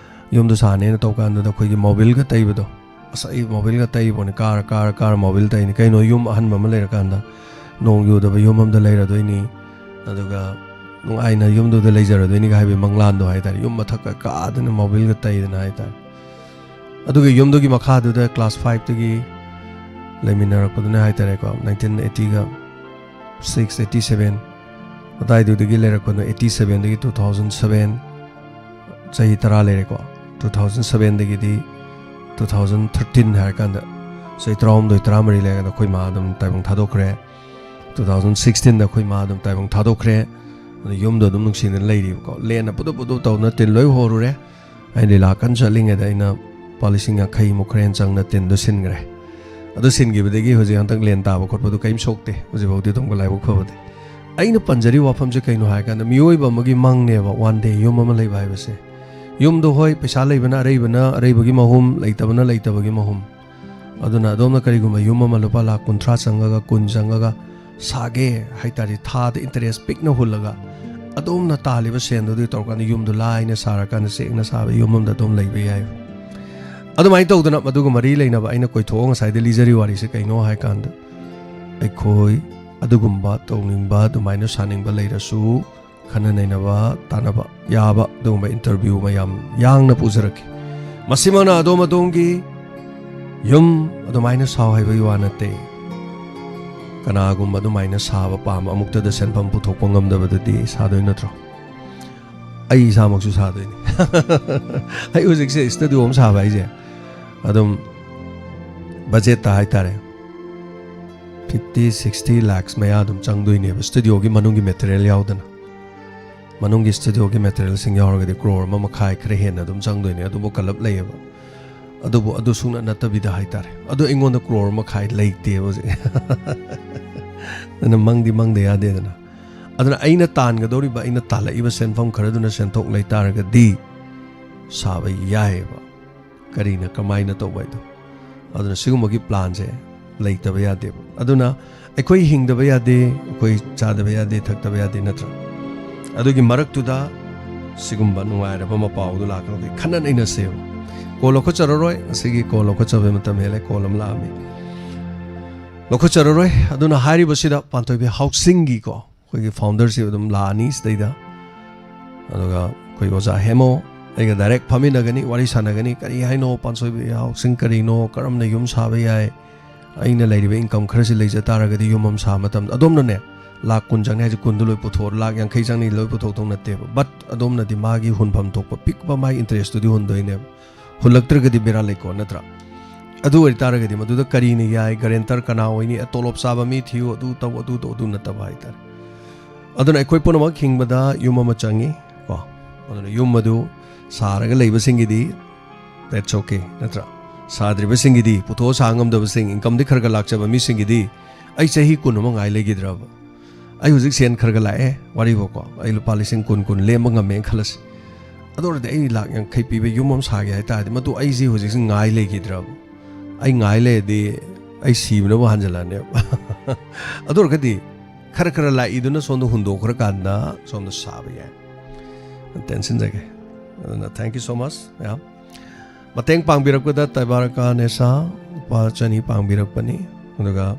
ꯌꯨꯝꯗꯣ ꯁꯥꯅꯦꯅ ꯇꯧꯀꯥꯟꯗꯨꯗ ꯑꯩꯈꯣꯏꯒꯤ ꯃꯣꯕꯤꯜꯒ ꯇꯩꯕꯗꯣ, ꯑꯁ, ꯑꯩ ꯃꯣꯕꯤꯜꯒ ꯇꯩꯕꯅꯦ, ꯀꯥꯔ, ꯀꯥꯔ, ꯀꯥꯔ ꯃꯣꯕꯤꯜ ꯇꯩꯅꯤ꯫ ꯀꯩꯅꯣ, ꯌꯨꯝ ꯑꯍꯟꯕ ꯑꯃ ꯂꯩꯔꯀꯥꯟꯗ ꯅꯣꯡ ꯌꯨꯗꯕ ꯌꯨꯝ ꯑꯃꯗ ꯂꯩꯔꯗꯣꯏꯅꯤ, ꯑꯗꯨꯒ ꯅꯨꯡꯉꯥꯏꯅ ꯌꯨꯝꯗꯨꯗ ꯂꯩꯖꯔꯗꯣꯏꯅꯤꯒ ꯍꯥꯏꯕꯒꯤ ꯃꯪꯂꯥꯟꯗꯣ ꯍꯥꯏꯇꯥꯔꯦ, ꯌꯨꯝ ꯃꯊꯛꯀ ꯀꯥꯗꯅ ꯃꯣꯕꯤꯜꯒ ꯇꯩꯗꯅ ꯍꯥꯏꯇꯥꯔꯦ꯫ ꯑꯗꯨꯒ ꯌꯨꯝꯗꯨꯒꯤ ꯃꯈꯥꯗꯨꯗ ꯀ꯭ꯂꯥꯁ ꯐꯥꯏꯚꯇꯒꯤ ꯂꯩꯃꯤꯟꯅꯔꯛꯄꯗꯨꯅ ꯍꯥꯏꯇꯥꯔꯦꯀꯣ, ꯅꯥꯏꯟꯇꯤꯟ ꯑꯩꯠꯇꯤꯒ ꯁꯤꯛꯁ, ꯑꯩꯠꯇꯤ ꯁꯚꯦꯟ ꯑꯗꯨꯋꯥꯏꯗꯨꯗꯒꯤ ꯂꯩꯔꯛꯄꯗꯣ, ꯑꯩꯠꯇꯤ ꯁꯚꯦꯟꯗꯒꯤ ꯇꯨ ꯊꯥꯎꯖꯟ ꯁꯚꯦꯟ, ꯆꯍꯤ ꯇꯔꯥ ꯂꯩꯔꯦꯀꯣ꯫ ꯇꯨ ꯊꯥꯎꯖꯟ ꯁꯚꯦꯟꯗꯒꯤꯗꯤ ꯇꯨ ꯊꯥꯎꯖꯟ ꯊꯥꯔꯇꯤꯟ ꯍꯥꯏꯔꯀꯥꯟꯗ ꯆꯍꯤ ꯇꯔꯥꯍꯨꯝꯗꯣꯏ, ꯇꯔꯥꯃꯔꯤ ꯂꯩꯔꯀꯥꯟꯗ ꯑꯩꯈꯣꯏ ꯃꯥ ꯑꯗꯨꯝ ꯇꯥꯏꯕꯪ ꯊꯥꯗꯣꯛꯈ꯭ꯔꯦ꯫ ꯇꯨ ꯊꯥꯎꯖꯟ ꯁꯤꯛꯁꯇꯤꯟꯗ ꯑꯩꯈꯣꯏ ꯃꯥ ꯑꯗꯨꯝ ꯇꯥꯏꯕꯪ ꯊꯥꯗꯣꯛꯈ꯭ꯔꯦ꯫ ꯑꯗꯨ ꯌꯨꯝꯗꯣ ꯑꯗꯨꯝ ꯅꯨꯡꯁꯤꯅ ꯂꯩꯔꯤꯕꯀꯣ꯫ ꯂꯦꯟꯅ ꯄꯨꯗꯨꯞ ꯄꯨꯗꯨꯞ ꯇꯧꯗꯅ ꯇꯤꯟ ꯂꯣꯏ ꯍꯣꯔꯨꯔꯦ꯫ ꯑꯩ ꯂꯤꯂꯥ ꯀꯟꯅ ꯆꯠꯂꯤꯉꯩꯗ ꯑꯩꯅ ꯂꯨꯄꯥ ꯂꯤꯁꯤꯡ ꯌꯥꯡꯈꯩꯃꯨꯛ ꯈꯔ ꯍꯦꯟꯅ ꯆꯪꯅ ꯇꯤꯟꯗꯣ ꯁꯤꯟꯈ꯭ꯔꯦ꯫ ꯑꯗꯨ ꯁꯤꯟꯈꯤꯕꯗꯒꯤ ꯍꯧꯖꯤꯛ ꯍꯟꯗꯛ ꯂꯦꯟ ꯇꯥꯕ ꯈꯣꯠꯄꯗꯨ ꯀꯔꯤꯝ ꯁꯣꯛꯇꯦ꯫ ꯍꯧꯖꯤꯛꯐꯥꯎꯗꯤ ꯑꯗꯨꯝ ꯂꯥꯏꯕꯛ ꯐꯕꯗꯤ꯫ ꯑꯩꯅ ꯄꯟꯖꯔꯤꯕ ꯋꯥꯐꯝꯁꯦ ꯀꯩꯅꯣ ꯍꯥꯏꯔꯀꯥꯟꯗ, ꯃꯤꯑꯣꯏꯕ ꯑꯃꯒꯤ ꯃꯪꯅꯦꯕ, ꯋꯥꯟ ꯗꯦ ꯌꯨꯝ ꯑꯃ ꯂꯩꯕ ꯍꯥꯏꯕꯁꯦ꯫ ꯌꯨꯝꯗꯣ ꯍꯣꯏ, ꯄꯩꯁꯥ ꯂꯩꯕꯅ ꯑꯔꯩꯕꯅ, ꯑꯔꯩꯕꯒꯤ ꯃꯍꯨꯝ, ꯂꯩꯇꯕꯅ ꯂꯩꯇꯕꯒꯤ ꯃꯍꯨꯝ꯫ ꯑꯗꯨꯅ ꯑꯗꯣꯝꯅ ꯀꯔꯤꯒꯨꯝꯕ ꯌꯨꯝ ꯑꯃ ꯂꯨꯄꯥ ꯂꯥꯈ ꯀꯨꯟꯊ꯭ꯔꯥ ꯆꯪꯉꯒ, ꯀꯨꯟ ꯆꯪꯉꯒ ꯁꯥꯒꯦ ꯍꯥꯏꯇꯥꯔꯦ, ꯊꯥꯗ ꯏꯟꯇꯔꯦꯁ ꯄꯤꯛꯅ ꯍꯨꯜꯂꯒ, ꯑꯗꯣꯝꯅ ꯇꯥꯜꯂꯤꯕ ꯁꯦꯟꯗꯨꯗꯤ ꯇꯧꯔꯀꯥꯟꯗ ꯌꯨꯝꯗꯨ ꯂꯥꯏꯅ ꯁꯥꯔꯀꯥꯟꯗ ꯆꯦꯛꯅ ꯁꯥꯕ ꯌꯨꯝ ꯑꯃꯗ ꯑꯗꯨꯝ ꯂꯩꯕ ꯌꯥꯏ꯫ ꯑꯗꯨꯃꯥꯏꯅ ꯇꯧꯗꯅ, ꯃꯗꯨꯒ ꯃꯔꯤ ꯂꯩꯅꯕ ꯑꯩꯅ ꯀꯣꯏꯊꯣꯛꯑ ꯉꯁꯥꯏꯗ ꯂꯤꯖꯔꯤ ꯋꯥꯔꯤꯁꯦ ꯀꯩꯅꯣ ꯍꯥꯏꯀꯥꯟꯗ, ꯑꯩꯈꯣꯏ ꯑꯗꯨꯒꯨꯝꯕ ꯇꯧꯅꯤꯡꯕ, ꯑꯗꯨꯃꯥꯏꯅ ꯁꯥꯅꯤꯡꯕ ꯂꯩꯔꯁꯨ, ꯈꯟꯅ ꯅꯩꯅꯕ, ꯇꯥꯟꯅꯕ ꯌꯥꯕ ꯑꯗꯨꯒꯨꯝꯕ ꯏꯟꯇꯔꯚ꯭ꯌꯨ ꯃꯌꯥꯝ ꯌꯥꯡꯅ ꯄꯨꯖꯔꯛꯈꯤ꯫ ꯃꯁꯤꯃꯛꯅ ꯑꯗꯣꯝ ꯑꯗꯣꯝꯒꯤ ꯌꯨꯝ ꯑꯗꯨꯃꯥꯏꯅ ꯁꯥꯎ ꯍꯥꯏꯕꯒꯤ ꯋꯥ ꯅꯠꯇꯦ꯫ ꯀꯅꯥꯒꯨꯝꯕ ꯑꯗꯨꯃꯥꯏꯅ ꯁꯥꯕ ꯄꯥꯝꯕ, ꯑꯃꯨꯛꯇꯗ ꯁꯦꯟꯐꯝ ꯄꯨꯊꯣꯛꯄ ꯉꯝꯗꯕꯗꯗꯤ ꯁꯥꯗꯣꯏ ꯅꯠꯇ꯭ꯔꯣ? ꯑꯩ ꯏꯁꯥꯃꯛꯁꯨ ꯁꯥꯗꯣꯏꯅꯤ꯫ ꯑꯩ ꯍꯧꯖꯤꯛꯁꯦ ꯁ꯭ꯇꯨꯗꯤꯑꯣ ꯑꯃ ꯁꯥꯕ ꯍꯥꯏꯁꯦ ꯑꯗꯨꯝ ꯕꯖꯦꯠꯇ ꯍꯥꯏꯇꯥꯔꯦ, ꯐꯤꯐꯇꯤ ꯁꯤꯛꯁꯇꯤ ꯂꯥꯛꯁ ꯃꯌꯥ ꯑꯗꯨꯝ ꯆꯪꯗꯣꯏꯅꯦꯕ, ꯁ꯭ꯇꯨꯗꯤꯑꯣꯒꯤ ꯃꯅꯨꯡꯒꯤ ꯃꯦꯇꯔꯤꯌꯦꯜ ꯌꯥꯎꯗꯅ꯫ ꯃꯅꯨꯡꯒꯤ ꯁ꯭ꯇꯨꯗꯤꯑꯣꯒꯤ ꯃꯦꯇꯔꯤꯌꯦꯜꯁꯤꯡ ꯌꯥꯎꯔꯒꯗꯤ ꯀ꯭ꯔꯣꯔ ꯑꯃ ꯃꯈꯥꯏ ꯈꯔ ꯍꯦꯟꯅ ꯑꯗꯨꯝ ꯆꯪꯗꯣꯏꯅꯦ꯫ ꯑꯗꯨꯕꯨ ꯀꯂꯞ ꯂꯩꯌꯦꯕ꯫ ꯑꯗꯨꯕꯨ ꯑꯗꯨ ꯁꯨꯡꯅ ꯅꯠꯇꯕꯤꯗ ꯍꯥꯏꯇꯥꯔꯦ꯫ ꯑꯗꯣ ꯑꯩꯉꯣꯟꯗ ꯀ꯭ꯔꯣꯔ ꯃꯈꯥꯏ ꯂꯩꯇꯦꯕ ꯍꯧꯖꯤꯛ꯫ ꯑꯗꯨꯅ ꯃꯪꯗꯤ ꯃꯪꯗ ꯌꯥꯗꯦꯗꯅ꯫ ꯑꯗꯨꯅ ꯑꯩꯅ ꯇꯥꯟꯒꯗꯧꯔꯤꯕ, ꯑꯩꯅ ꯇꯥꯜꯂꯛꯏꯕ ꯁꯦꯟꯐꯝ ꯈꯔꯗꯨꯅ ꯁꯦꯟꯊꯣꯛ ꯂꯩꯇꯥꯔꯒꯗꯤ ꯁꯥꯕ ꯌꯥꯏꯑꯕ꯫ ꯀꯔꯤꯅ ꯀꯃꯥꯏꯅ ꯇꯧꯕ ꯍꯥꯏꯗꯣ꯫ ꯑꯗꯨꯅ ꯁꯤꯒꯨꯝꯕꯒꯤ ꯄ꯭ꯂꯥꯟꯁꯦ ꯂꯩꯇꯕ ꯌꯥꯗꯦꯕ꯫ ꯑꯗꯨꯅ ꯑꯩꯈꯣꯏ ꯍꯤꯡꯗꯕ ꯌꯥꯗꯦ, ꯑꯩꯈꯣꯏ ꯆꯥꯗꯕ ꯌꯥꯗꯦ, ꯊꯛꯇꯕ ꯌꯥꯗꯦ, ꯅꯠꯇ꯭ꯔꯥ? ꯑꯗꯨꯒꯤ ꯃꯔꯛꯇꯨꯗ ꯁꯤꯒꯨꯝꯕ ꯅꯨꯡꯉꯥꯏꯔꯕ ꯃꯄꯥꯎꯗꯨ ꯂꯥꯛꯀꯗꯧꯕꯒꯤ ꯈꯟꯅ ꯅꯩꯅꯁꯦꯕ꯫ ꯀꯣꯜ ꯂꯧꯈꯠꯆꯔꯔꯣꯏ, ꯉꯁꯤꯒꯤ ꯀꯣꯜ ꯂꯧꯈꯠꯆꯕꯒꯤ ꯃꯇꯝ ꯍꯦꯜꯂꯦ, ꯀꯣꯜ ꯑꯃ ꯂꯥꯛꯑꯝꯃꯤ꯫ ꯂꯧꯈꯠꯆꯔꯔꯣꯏ꯫ ꯑꯗꯨꯅ ꯍꯥꯏꯔꯤꯕꯁꯤꯗ ꯄꯥꯟꯊꯣꯏꯕꯤ ꯍꯥꯎꯁꯤꯡꯒꯤꯀꯣ, ꯑꯩꯈꯣꯏꯒꯤ ꯐꯥꯎꯟꯗꯔꯁꯤ ꯑꯗꯨꯝ ꯂꯥꯛꯑꯅꯤ ꯁꯤꯗꯩꯗ꯫ ꯑꯗꯨꯒ ꯑꯩꯈꯣꯏ ꯑꯣꯖꯥ ꯍꯦꯃꯣ ꯑꯩꯒ ꯗꯥꯏꯔꯦꯛ ꯐꯝꯃꯤꯟꯅꯒꯅꯤ, ꯋꯥꯔꯤ ꯁꯥꯟꯅꯒꯅꯤ꯫ "ꯀꯔꯤ ꯍꯥꯏꯅꯣ ꯄꯥꯟꯊꯣꯏꯕꯤ ꯍꯥꯎꯁꯤꯡ, ꯀꯔꯤꯅꯣ, ꯀꯔꯝꯅ ꯌꯨꯝ ꯁꯥꯕ ꯌꯥꯏ? ꯑꯩꯅ ꯂꯩꯔꯤꯕ ꯏꯟꯀꯝ ꯈꯔꯁꯤ ꯂꯩꯖ ꯇꯥꯔꯒꯗꯤ ꯌꯨꯝ ꯑꯃ ꯁꯥꯕ ꯃꯇꯝꯗ", ꯑꯗꯣꯝꯅꯅꯦ, ꯂꯥꯛ ꯀꯨꯟ ꯆꯪꯅꯤ ꯍꯥꯏꯁꯦ ꯀꯨꯟꯗꯨ ꯂꯣꯏ ꯄꯨꯊꯣꯛꯑꯣ, ꯂꯥꯛ ꯌꯥꯡꯈꯩ ꯆꯪꯅꯤ ꯂꯣꯏ ꯄꯨꯊꯣꯛꯇꯧ ꯅꯠꯇꯦꯕ꯫ ꯕꯠ ꯑꯗꯣꯝꯅꯗꯤ ꯃꯥꯒꯤ ꯍꯨꯟꯐꯝ ꯊꯣꯛꯄ ꯄꯤꯛꯄ ꯃꯥꯒꯤ ꯏꯟꯇꯔꯦꯁꯇꯨꯗꯤ ꯍꯨꯟꯗꯣꯏꯅꯦꯕ꯫ ꯍꯨꯜꯂꯛꯇ꯭ꯔꯒꯗꯤ ꯕꯦꯔꯥ ꯂꯩꯀꯣ, ꯅꯠꯇ꯭ꯔꯥ? ꯑꯗꯨ ꯑꯣꯏꯇꯥꯔꯒꯗꯤ ꯃꯗꯨꯗ ꯀꯔꯤꯅ ꯌꯥꯏ, ꯒꯔꯦꯟꯇꯔ ꯀꯅꯥ ꯑꯣꯏꯅꯤ, ꯑꯦ, ꯇꯣꯂꯣꯞ ꯆꯥꯕ ꯃꯤ ꯊꯤꯌꯨ, ꯑꯗꯨ ꯇꯧ, ꯑꯗꯨ ꯇꯧ, ꯑꯗꯨ ꯅꯠꯇꯕ ꯍꯥꯏꯇꯥꯔꯦ꯫ ꯑꯗꯨꯅ ꯑꯩꯈꯣꯏ ꯄꯨꯝꯅꯃꯛ ꯍꯤꯡꯕꯗ ꯌꯨꯝ ꯑꯃ ꯆꯪꯉꯤ ꯀꯣ꯫ ꯑꯗꯨꯅ ꯌꯨꯝ ꯑꯗꯨ ꯁꯥꯔꯒ ꯂꯩꯕꯁꯤꯡꯒꯤꯗꯤ that's okay, ꯅꯠꯇ꯭ꯔꯥ? ꯁꯥꯗ꯭ꯔꯤꯕꯁꯤꯡꯒꯤꯗꯤ, ꯄꯨꯊꯣꯛꯑ ꯁꯥ ꯉꯝꯗꯕꯁꯤꯡ, ꯏꯟꯀꯝꯗꯤ ꯈꯔ ꯈꯔ ꯂꯥꯛꯆꯕ ꯃꯤꯁꯤꯡꯒꯤꯗꯤ, ꯑꯩ ꯆꯍꯤ ꯀꯨꯟ ꯑꯃ ꯉꯥꯏ ꯂꯩꯈꯤꯗ꯭ꯔꯕ? ꯑꯩ ꯍꯧꯖꯤꯛ ꯁꯦꯟ ꯈꯔ ꯈꯔ ꯂꯥꯛꯑꯦ, ꯋꯥꯔꯤꯕꯀꯣ, ꯑꯩ ꯂꯨꯄꯥ ꯂꯤꯁꯤꯡ ꯀꯨꯟ ꯀꯨꯟ ꯂꯦꯝꯕ ꯉꯝꯃꯦꯅ ꯈꯜꯂꯁꯤ꯫ ꯑꯗꯨ ꯑꯣꯏꯔꯗꯤ ꯑꯩ ꯂꯥꯛ ꯌꯥꯡꯈꯩ ꯄꯤꯕ ꯌꯨꯝ ꯑꯃ ꯁꯥꯒꯦ ꯍꯥꯏꯇꯥꯔꯗꯤ, ꯃꯗꯨ ꯑꯩꯁꯤ ꯍꯧꯖꯤꯛꯁꯤ ꯉꯥꯏ ꯂꯩꯈꯤꯗ꯭ꯔꯕ? ꯑꯩ ꯉꯥꯏ ꯂꯩꯔꯗꯤ ꯑꯩ ꯁꯤꯕꯅꯕꯨ ꯍꯟꯖꯜꯂꯛꯑꯅꯦꯕ꯫ ꯑꯗꯨ ꯑꯣꯏꯔꯒꯗꯤ ꯈꯔ ꯈꯔ ꯂꯥꯛꯏꯗꯨꯅ ꯁꯣꯝꯗ ꯍꯨꯟꯗꯣꯛꯈ꯭ꯔꯀꯥꯟꯗ ꯁꯣꯝꯗ ꯁꯥꯕ ꯌꯥꯏ꯫ ꯇꯦꯟꯁꯤꯟꯖꯒꯦ꯫ ꯑꯗꯨꯅ thank you so much ꯃꯌꯥꯝ꯫ ꯃꯇꯦꯡ ꯄꯥꯡꯕꯤꯔꯛꯄꯗ ꯇꯩꯕꯥꯔꯀꯥ ꯅꯦꯁꯥ ꯂꯨꯄꯥ ꯆꯅꯤ ꯄꯥꯡꯕꯤꯔꯛꯄꯅꯤ꯫ ꯑꯗꯨꯒ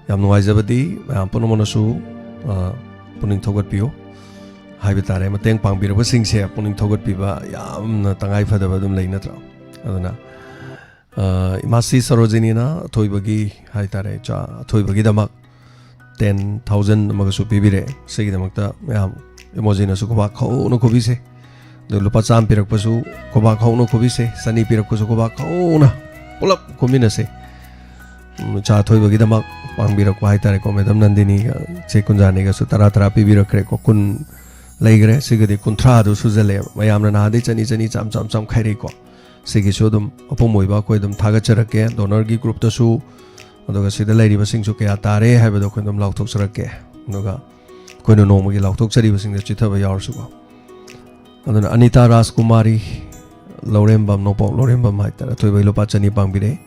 ꯌꯥꯝ ꯅꯨꯡꯉꯥꯏꯖꯕꯗꯤ ꯃꯌꯥꯝ ꯄꯨꯝꯅꯃꯛꯅꯁꯨ, ꯑ, ꯄꯨꯛꯅꯤꯡ ꯊꯧꯒꯠꯄꯤꯌꯨ ꯍꯥꯏꯕ ꯇꯥꯔꯦ꯫ ꯃꯇꯦꯡ ꯄꯥꯡꯕꯤꯔꯛꯄꯁꯤꯡꯁꯦ ꯄꯨꯛꯅꯤꯡ ꯊꯧꯒꯠꯄꯤꯕ ꯌꯥꯝꯅ ꯇꯉꯥꯏ ꯐꯗꯕ ꯑꯗꯨꯝ ꯂꯩ, ꯅꯠꯇ꯭ꯔꯥ? ꯑꯗꯨꯅ ꯑ, ꯏꯃꯥꯁꯤ ꯁꯔꯣꯖꯤꯅꯤꯅ ꯑꯊꯣꯏꯕꯒꯤ ꯍꯥꯏꯇꯥꯔꯦ, ꯆꯥ ꯑꯊꯣꯏꯕꯒꯤꯗꯃꯛ ten thousand ꯑꯃꯒꯁꯨ ꯄꯤꯕꯤꯔꯛꯑꯦ꯫ ꯁꯤꯒꯤꯗꯃꯛꯇ ꯃꯌꯥꯝ ꯏꯃꯣꯖꯤꯅꯁꯨ ꯈꯨꯕꯥꯛ ꯍꯧꯅ ꯈꯨꯕꯤꯁꯦ꯫ ꯑꯗꯨ ꯂꯨꯄꯥ ꯆꯥꯝꯃ ꯄꯤꯔꯛꯄꯁꯨ ꯈꯨꯕꯥꯛ ꯍꯧꯅ ꯈꯨꯕꯤꯁꯦ꯫ ꯆꯅꯤ ꯄꯤꯔꯛꯄꯁꯨ ꯈꯨꯕꯥꯛ ꯍꯧꯅ ꯄꯨꯂꯞ ꯈꯨꯃꯤꯟꯅꯁꯦ꯫ ꯎꯝ, ꯆꯥ ꯑꯊꯣꯏꯕꯒꯤꯗꯃꯛ ꯄꯥꯡꯕꯤꯔꯛꯄ ꯍꯥꯏꯇꯥꯔꯦꯀꯣ, ꯃꯦꯗꯝ ꯅꯟꯗꯤꯅꯤꯒ ꯆꯦ ꯀꯨꯟꯖꯥꯅꯤꯒꯁꯨ ꯇꯔꯥ ꯇꯔꯥ ꯄꯤꯕꯤꯔꯛꯈ꯭ꯔꯦꯀꯣ꯫ ꯀꯨꯟ ꯂꯩꯈ꯭ꯔꯦ꯫ ꯁꯤꯒꯗꯤ ꯀꯨꯟꯊ꯭ꯔꯥꯗꯨ ꯁꯨꯖꯜꯂꯛꯑꯦꯕ꯫ ꯃꯌꯥꯝꯅ ꯅꯍꯥꯟꯗꯩ ꯆꯅꯤ, ꯆꯅꯤ, ꯆꯥꯝ, ꯆꯥꯝ, ꯆꯥꯝ ꯈꯥꯏꯔꯛꯏꯀꯣ꯫ ꯁꯤꯒꯤꯁꯨ ꯑꯗꯨꯝ ꯑꯄꯨꯝ ꯑꯣꯏꯕ ꯑꯩꯈꯣꯏ ꯑꯗꯨꯝ ꯊꯥꯒꯠꯆꯔꯛꯀꯦ꯫ ꯗꯣꯅꯔꯒꯤ ꯒ꯭ꯔꯨꯞꯇꯁꯨ, ꯑꯗꯨꯒ ꯁꯤꯗ ꯂꯩꯔꯤꯕꯁꯤꯡꯁꯨ ꯀꯌꯥ ꯇꯥꯔꯦ ꯍꯥꯏꯕꯗꯣ ꯑꯩꯈꯣꯏ ꯑꯗꯨꯝ ꯂꯥꯎꯊꯣꯛꯆꯔꯛꯀꯦ꯫ ꯑꯗꯨꯒ ꯑꯩꯈꯣꯏꯅ ꯅꯣꯡꯃꯒꯤ ꯂꯥꯎꯊꯣꯛꯆꯔꯤꯕꯁꯤꯡꯗ ꯆꯤꯊꯕ ꯌꯥꯎꯔꯁꯨꯀꯣ꯫ ꯑꯗꯨꯅ ꯑꯅꯤꯇꯥ ꯔꯥꯖꯀꯨꯃꯥꯔꯤ, ꯂꯧꯔꯦꯝꯕꯝ, ꯅꯣꯡꯄꯣꯛ ꯂꯧꯔꯦꯝꯕꯝ ꯍꯥꯏꯇꯥꯔꯦ, ꯑꯊꯣꯏꯕꯒꯤ ꯂꯨꯄꯥ ꯆꯅꯤ ꯄꯥꯡꯕꯤꯔꯦ꯫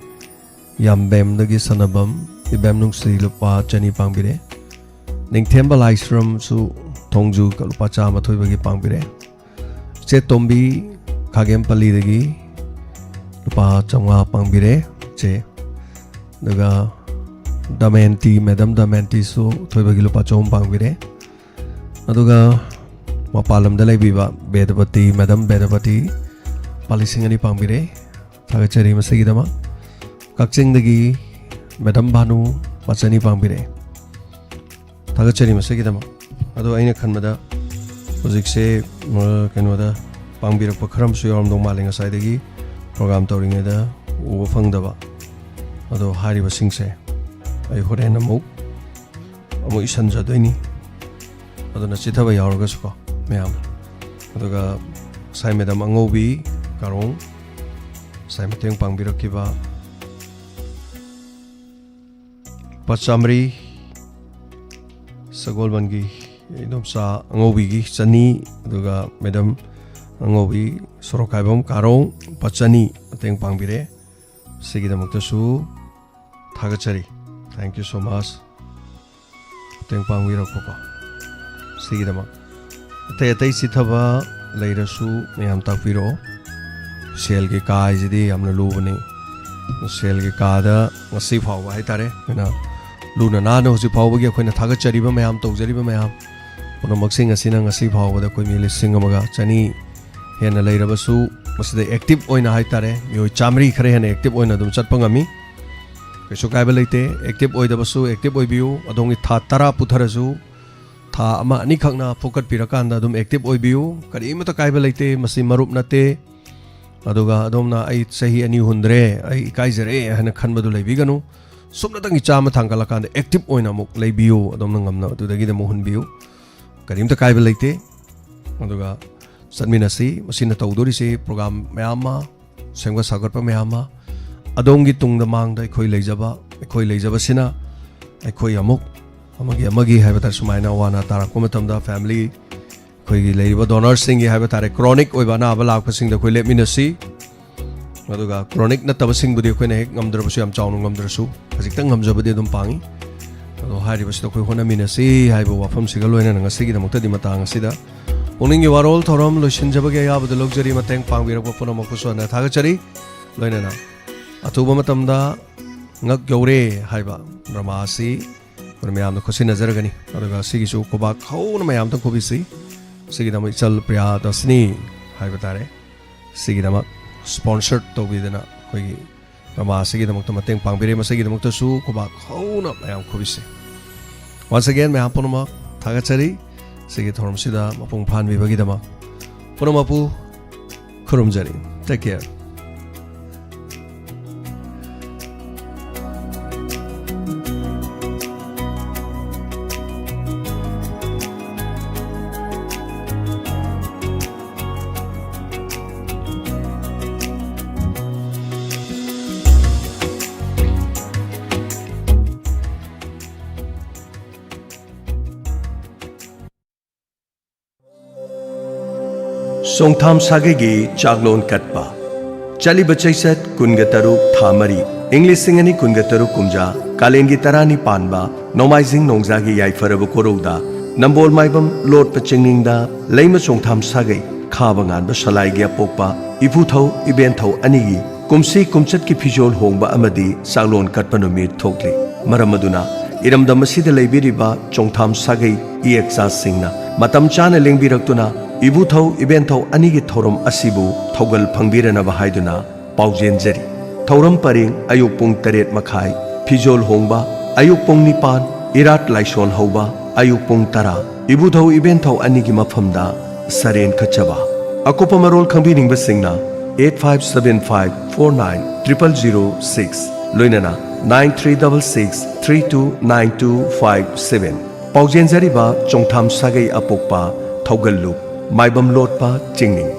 ꯌꯥꯝꯕꯦꯝꯗꯒꯤ ꯁꯅꯕꯝ, ꯏꯕꯦꯝ ꯅꯨꯡꯁꯤ ꯂꯨꯄꯥ ꯆꯅꯤ ꯄꯥꯡꯕꯤꯔꯦ꯫ ꯅꯤꯡꯊꯦꯝꯕ ꯂꯥꯏꯁ꯭ꯔꯝꯁꯨ ꯊꯣꯡꯖꯨ ꯂꯨꯄꯥ ꯆꯥꯝꯃ ꯑꯊꯣꯏꯕꯒꯤ ꯄꯥꯡꯕꯤꯔꯦ꯫ ꯏꯆꯦ ꯇꯣꯝꯕꯤ ꯈꯥꯒꯦꯝꯄꯜꯂꯤꯗꯒꯤ ꯂꯨꯄꯥ ꯆꯥꯝꯃꯉꯥ ꯄꯥꯡꯕꯤꯔꯦ ꯏꯆꯦ꯫ ꯑꯗꯨꯒ ꯗꯃꯌꯟꯇꯤ, ꯃꯦꯗꯝ ꯗꯃꯌꯟꯇꯤꯁꯨ ꯑꯊꯣꯏꯕꯒꯤ ꯂꯨꯄꯥ ꯆꯍꯨꯝ ꯄꯥꯡꯕꯤꯔꯦ꯫ ꯑꯗꯨꯒ ꯃꯄꯥꯟ ꯂꯝꯗ ꯂꯩꯕꯤꯕ ꯕꯦꯗꯄꯇꯤ, ꯃꯦꯗꯝ ꯕꯦꯗꯄꯇꯤ ꯂꯨꯄꯥ ꯂꯤꯁꯤꯡ ꯑꯅꯤ ꯄꯥꯡꯕꯤꯔꯦ꯫ ꯊꯥꯒꯠꯆꯔꯤ ꯃꯁꯤꯒꯤꯗꯃꯛ꯫ ꯀꯛꯆꯤꯡꯗꯒꯤ ꯃꯦꯗꯝ ꯚꯥꯅꯨ ꯂꯨꯄꯥ ꯆꯅꯤ ꯄꯥꯡꯕꯤꯔꯛꯑꯦ꯫ ꯊꯥꯒꯠꯆꯔꯤ ꯃꯁꯤꯒꯤꯗꯃꯛ꯫ ꯑꯗꯣ ꯑꯩꯅ ꯈꯟꯕꯗ ꯍꯧꯖꯤꯛꯁꯦ, ꯑ, ꯀꯩꯅꯣꯗ ꯄꯥꯡꯕꯤꯔꯛꯄ ꯈꯔ ꯑꯃꯁꯨ ꯌꯥꯎꯔꯝꯗꯧ ꯃꯥꯜꯂꯦ, ꯉꯁꯥꯏꯗꯒꯤ ꯄ꯭ꯔꯣꯒ꯭ꯔꯥꯝ ꯇꯧꯔꯤꯉꯩꯗ ꯎꯕ ꯐꯪꯗꯕ꯫ ꯑꯗꯣ ꯍꯥꯏꯔꯤꯕꯁꯤꯡꯁꯦ ꯑꯩ ꯍꯣꯔꯦꯟ ꯑꯃꯨꯛ, ꯑꯃꯨꯛ ꯏꯁꯟꯖꯗꯣꯏꯅꯤ꯫ ꯑꯗꯨꯅ ꯆꯤꯊꯕ ꯌꯥꯎꯔꯒꯁꯨꯀꯣ ꯃꯌꯥꯝ꯫ ꯑꯗꯨꯒ ꯉꯁꯥꯏ ꯃꯦꯗꯝ ꯑꯉꯧꯕꯤ ꯀꯥꯔꯣꯡ ꯉꯁꯥꯏ ꯃꯇꯦꯡ ꯄꯥꯡꯕꯤꯔꯛꯈꯤꯕ ꯂꯨꯄꯥ ꯆꯥꯃꯔꯤ, ꯁꯒꯣꯜꯕꯟꯒꯤ ꯏꯗꯣꯝꯆꯥ ꯑꯉꯧꯕꯤꯒꯤ ꯆꯅꯤ, ꯑꯗꯨꯒ ꯃꯦꯗꯝ ꯑꯉꯧꯕꯤ ꯁꯣꯔꯣꯛꯈꯥꯏꯕꯝ ꯀꯥꯔꯣꯡ ꯂꯨꯄꯥ ꯆꯅꯤ ꯃꯇꯦꯡ ꯄꯥꯡꯕꯤꯔꯦ꯫ ꯁꯤꯒꯤꯗꯃꯛꯇꯁꯨ ꯊꯥꯒꯠꯆꯔꯤ꯫ Thank you so much꯫ ꯃꯇꯦꯡ ꯄꯥꯡꯕꯤꯔꯛꯄꯀꯣ ꯁꯤꯒꯤꯗꯃꯛ꯫ ꯑꯇꯩ ꯑꯇꯩ ꯆꯤꯊꯕ ꯂꯩꯔꯁꯨ ꯃꯌꯥꯝ ꯇꯥꯛꯄꯤꯔꯛꯑꯣ꯫ ꯁꯦꯜꯒꯤ ꯀꯥ ꯍꯥꯏꯁꯤꯗꯤ ꯌꯥꯝꯅ ꯂꯨꯕꯅꯤ꯫ ꯁꯦꯜꯒꯤ ꯀꯥꯗ ꯉꯁꯤ ꯐꯥꯎꯕ ꯍꯥꯏꯇꯥꯔꯦ, ꯑꯩꯈꯣꯏꯅ ꯂꯨꯅ ꯅꯥꯟꯅ ꯍꯧꯖꯤꯛ ꯐꯥꯎꯕꯒꯤ ꯑꯩꯈꯣꯏꯅ ꯊꯥꯒꯠꯆꯔꯤꯕ ꯃꯌꯥꯝ, ꯇꯧꯖꯔꯤꯕ ꯃꯌꯥꯝ ꯄꯨꯝꯅꯃꯛꯁꯤꯡ ꯑꯁꯤꯅ ꯉꯁꯤ ꯐꯥꯎꯕꯗ ꯑꯩꯈꯣꯏ ꯃꯤ ꯂꯤꯁꯤꯡ ꯑꯃꯒ ꯆꯅꯤ ꯍꯦꯟꯅ ꯂꯩꯔꯕꯁꯨ, ꯃꯁꯤꯗ ꯑꯦꯛꯇꯤꯚ ꯑꯣꯏꯅ ꯍꯥꯏꯇꯥꯔꯦ, ꯃꯤꯑꯣꯏ ꯆꯥꯃꯔꯤ ꯈꯔ ꯍꯦꯟꯅ ꯑꯦꯛꯇꯤꯚ ꯑꯣꯏꯅ ꯑꯗꯨꯝ ꯆꯠꯄ ꯉꯝꯃꯤ꯫ ꯀꯩꯁꯨ ꯀꯥꯏꯕ ꯂꯩꯇꯦ꯫ ꯑꯦꯛꯇꯤꯚ ꯑꯣꯏꯗꯕꯁꯨ ꯑꯦꯛꯇꯤꯚ ꯑꯣꯏꯕꯤꯌꯨ꯫ ꯑꯗꯣꯝꯒꯤ ꯊꯥ ꯇꯔꯥ ꯄꯨꯊꯔꯁꯨ, ꯊꯥ ꯑꯃ ꯑꯅꯤꯈꯛꯅ ꯐꯨꯀꯠꯄꯤꯔꯀꯥꯟꯗ ꯑꯗꯨꯝ ꯑꯦꯛꯇꯤꯚ ꯑꯣꯏꯕꯤꯌꯨ꯫ ꯀꯔꯤꯃꯠꯇ ꯀꯥꯏꯕ ꯂꯩꯇꯦ꯫ ꯃꯁꯤ ꯃꯔꯨꯞ ꯅꯠꯇꯦ꯫ ꯑꯗꯨꯒ ꯑꯗꯣꯝꯅ "ꯑꯩ ꯆꯍꯤ ꯑꯅꯤ ꯍꯨꯟꯗ꯭ꯔꯦ, ꯑꯩ ꯏꯀꯥꯏꯖꯔꯦ" ꯍꯥꯏꯅ ꯈꯟꯕꯗꯨ ꯂꯩꯕꯤꯒꯅꯨ꯫ ꯁꯨꯞꯅꯇꯪꯒꯤ ꯆꯥꯝꯃ ꯊꯥꯡꯒꯠꯂꯀꯥꯟꯗ ꯑꯦꯛꯇꯤꯚ ꯑꯣꯏꯅ ꯑꯃꯨꯛ ꯂꯩꯕꯤꯌꯨ꯫ ꯑꯗꯣꯝꯅ ꯉꯝꯅꯕ ꯑꯗꯨꯗꯒꯤꯗꯤ ꯑꯃꯨꯛ ꯍꯨꯟꯕꯤꯌꯨ꯫ ꯀꯔꯤꯝꯇ ꯀꯥꯏꯕ ꯂꯩꯇꯦ꯫ ꯑꯗꯨꯒ ꯆꯠꯃꯤꯟꯅꯁꯤ꯫ ꯃꯁꯤꯅ ꯇꯧꯗꯣꯔꯤꯁꯤ ꯄ꯭ꯔꯣꯒ꯭ꯔꯥꯝ ꯃꯌꯥꯝ ꯑꯃ, ꯁꯦꯝꯒꯠ ꯁꯥꯒꯠꯄ ꯃꯌꯥꯝ ꯑꯃ, ꯑꯗꯣꯝꯒꯤ ꯇꯨꯡꯗ ꯃꯥꯡꯗ ꯑꯩꯈꯣꯏ ꯂꯩꯖꯕ, ꯑꯩꯈꯣꯏ ꯂꯩꯖꯕꯁꯤꯅ ꯑꯩꯈꯣꯏ ꯑꯃꯨꯛ ꯑꯃꯒꯤ ꯑꯃꯒꯤ ꯍꯥꯏꯕ ꯇꯥꯔꯦ, ꯁꯨꯃꯥꯏꯅ ꯑꯋꯥ ꯑꯅꯥ ꯇꯥꯔꯛꯄ ꯃꯇꯝꯗ ꯐꯦꯃꯤꯂꯤ, ꯑꯩꯈꯣꯏꯒꯤ ꯂꯩꯔꯤꯕ ꯗꯣꯅꯔꯁꯤꯡꯒꯤ ꯍꯥꯏꯕ ꯇꯥꯔꯦ, ꯀ꯭ꯔꯣꯅꯤꯛ ꯑꯣꯏꯕ ꯑꯅꯥꯕ ꯂꯥꯛꯄꯁꯤꯡꯗ ꯑꯩꯈꯣꯏ ꯂꯦꯞꯃꯤꯟꯅꯁꯤ꯫ ꯑꯗꯨꯒ ꯀ꯭ꯔꯣꯅꯤꯛ ꯅꯠꯇꯕꯁꯤꯡꯕꯨꯗꯤ ꯑꯩꯈꯣꯏꯅ ꯍꯦꯛ ꯉꯝꯗ꯭ꯔꯕꯁꯨ, ꯌꯥꯝ ꯆꯥꯎꯅ ꯉꯝꯗ꯭ꯔꯁꯨ, ꯈꯖꯤꯛꯇꯪ ꯉꯝꯖꯕꯗꯤ ꯑꯗꯨꯝ ꯄꯥꯡꯉꯤ꯫ ꯑꯗꯣ ꯍꯥꯏꯔꯤꯕꯁꯤꯗ ꯑꯩꯈꯣꯏ ꯍꯣꯠꯅꯃꯤꯟꯅꯁꯤ ꯍꯥꯏꯕ ꯋꯥꯐꯝꯁꯤꯒ ꯂꯣꯏꯅꯅ ꯉꯁꯤꯒꯤꯗꯃꯛꯇꯗꯤ ꯃꯇꯥꯡ ꯑꯁꯤꯗ ꯄꯨꯛꯅꯤꯡꯒꯤ ꯋꯥꯔꯣꯜ ꯊꯧꯔꯝ ꯂꯣꯏꯁꯤꯟꯖꯕꯒꯤ ꯑꯌꯥꯕꯗꯨ ꯂꯧꯖꯔꯤ꯫ ꯃꯇꯦꯡ ꯄꯥꯡꯕꯤꯔꯛꯄ ꯄꯨꯝꯅꯃꯛꯄꯨꯁꯨ ꯍꯟꯅ ꯊꯥꯒꯠꯆꯔꯤ꯫ ꯂꯣꯏꯅꯅ ꯑꯊꯨꯕ ꯃꯇꯝꯗ "ꯉꯛ ꯌꯧꯔꯦ" ꯍꯥꯏꯕ ꯗ꯭ꯔꯃꯥ ꯑꯁꯤ ꯑꯩꯈꯣꯏ ꯃꯌꯥꯝꯅ ꯈꯨꯠꯁꯤꯟꯅꯖꯔꯒꯅꯤ꯫ ꯑꯗꯨꯒ ꯁꯤꯒꯤꯁꯨ ꯈꯨꯕꯥꯛ ꯍꯧꯅ ꯃꯌꯥꯝꯗ ꯈꯨꯕꯤꯁꯤ꯫ ꯁꯤꯒꯤꯗꯃꯛ ꯏꯆꯜ ꯄ꯭ꯔꯤꯌꯥꯗꯁꯤꯅꯤ ꯍꯥꯏꯕ ꯇꯥꯔꯦ, ꯁꯤꯒꯤꯗꯃꯛ ꯁ꯭ꯄꯣꯟꯁꯔ ꯇꯧꯕꯤꯗꯅ ꯑꯩꯈꯣꯏꯒꯤ ꯗ꯭ꯔꯃꯥ ꯑꯁꯤꯒꯤꯗꯃꯛꯇ ꯃꯇꯦꯡ ꯄꯥꯡꯕꯤꯔꯦ꯫ ꯃꯁꯤꯒꯤꯗꯃꯛꯇꯁꯨ ꯈꯨꯕꯥꯛ ꯍꯧꯅ ꯃꯌꯥꯝ ꯈꯨꯕꯤꯁꯤ꯫ Once again, ꯃꯌꯥꯝ ꯄꯨꯝꯅꯃꯛ ꯊꯥꯒꯠꯆꯔꯤ꯫ ꯁꯤꯒꯤ ꯊꯧꯔꯝꯁꯤꯗ ꯃꯄꯨꯡ ꯐꯥꯍꯟꯕꯤꯕꯒꯤꯗꯃꯛ ꯄꯨꯝꯅꯃꯛꯄꯨ ꯈꯨꯔꯨꯝꯖꯔꯤ꯫ Take care. ꯆꯣꯡꯊꯥꯝ ꯁꯥꯒꯩꯒꯤ ꯆꯥꯛꯂꯣꯟ ꯀꯠꯄ꯫ ꯆꯠꯂꯤꯕ ꯆꯩꯆꯠ ꯀꯨꯟꯒ ꯇꯔꯨꯛ, ꯊꯥ ꯃꯔꯤ, ꯏꯪ ꯂꯤꯁꯤꯡ ꯑꯅꯤ ꯀꯨꯟꯒ ꯇꯔꯨꯛ ꯀꯨꯝꯖꯥ, ꯀꯥꯂꯦꯟꯒꯤ ꯇꯔꯥꯅꯤ ꯄꯥꯟꯕ ꯅꯣꯡꯃꯥꯏꯖꯤꯡ ꯅꯣꯡꯖꯥꯒꯤ ꯌꯥꯏꯐꯔꯕ ꯀꯣꯔꯧꯗ ꯅꯝꯕꯣꯜ ꯃꯥꯏꯕꯝ ꯂꯣꯠꯄ ꯆꯤꯡꯅꯤꯡꯗ ꯂꯩꯃ ꯆꯣꯡꯊꯥꯝ ꯁꯥꯒꯩ ꯈꯥꯕ ꯉꯥꯟꯕ ꯁꯂꯥꯏꯒꯤ ꯑꯄꯣꯛꯄ ꯏꯄꯨꯊꯧ ꯏꯕꯦꯟꯊꯧ ꯑꯅꯤꯒꯤ ꯀꯨꯝꯁꯤ ꯀꯨꯝꯆꯠꯀꯤ ꯐꯤꯖꯣꯜ ꯍꯣꯡꯕ ꯑꯃꯗꯤ ꯆꯥꯛꯂꯣꯟ ꯀꯠꯄ ꯅꯨꯃꯤꯠ ꯊꯣꯛꯂꯤ꯫ ꯃꯔꯝ ꯑꯗꯨꯅ ꯏꯔꯝꯗꯝ ꯑꯁꯤꯗ ꯂꯩꯕꯤꯔꯤꯕ ꯆꯣꯡꯊꯥꯝ ꯁꯥꯒꯩ ꯏꯌꯦꯛꯆꯥꯁꯤꯡꯅ ꯃꯇꯝ ꯆꯥꯅ ꯂꯦꯡꯕꯤꯔꯛꯇꯨꯅ ꯏꯕꯨꯙꯧ ꯏꯕꯦꯟꯊꯧ ꯑꯅꯤꯒꯤ ꯊꯧꯔꯝ ꯑꯁꯤꯕꯨ ꯊꯧꯒꯜ ꯐꯪꯕꯤꯔꯅꯕ ꯍꯥꯏꯗꯨꯅ ꯄꯥꯎꯖꯦꯟꯖꯔꯤ꯫ ꯊꯧꯔꯝ ꯄꯔꯦꯡ: ꯑꯌꯨꯛ ꯄꯨꯡ ꯇꯔꯦꯠ ꯃꯈꯥꯏ ꯐꯤꯖꯣꯜ ꯍꯣꯡꯕ, ꯑꯌꯨꯛ ꯄꯨꯡ ꯅꯤꯄꯥꯟ ꯏꯔꯥꯠ ꯂꯥꯏꯁꯣꯟ ꯍꯧꯕ, ꯑꯌꯨꯛ ꯄꯨꯡ ꯇꯔꯥ ꯏꯕꯨꯙꯧ ꯏꯕꯦꯟꯊꯧ ꯑꯅꯤꯒꯤ ꯃꯐꯝꯗ ꯁꯔꯦꯟ ꯀꯠꯆꯕ꯫ ꯑꯀꯨꯞꯄ ꯃꯔꯣꯜ ꯈꯪꯕꯤꯅꯤꯡꯕꯁꯤꯡꯅ eight five seven five four nine triple zero six, ꯂꯣꯏꯅꯅ nine three double six three two nine two five seven꯫ ꯄꯥꯎꯖꯦꯟꯖꯔꯤꯕ ꯆꯣꯡꯊꯥꯝ ꯁꯥꯒꯩ ꯑꯄꯣꯛꯄ ꯊꯧꯒꯜꯂꯨꯞ ꯃꯥꯏꯕꯝ ꯂꯣꯠꯄ ꯆꯤꯡꯅꯤꯡ꯫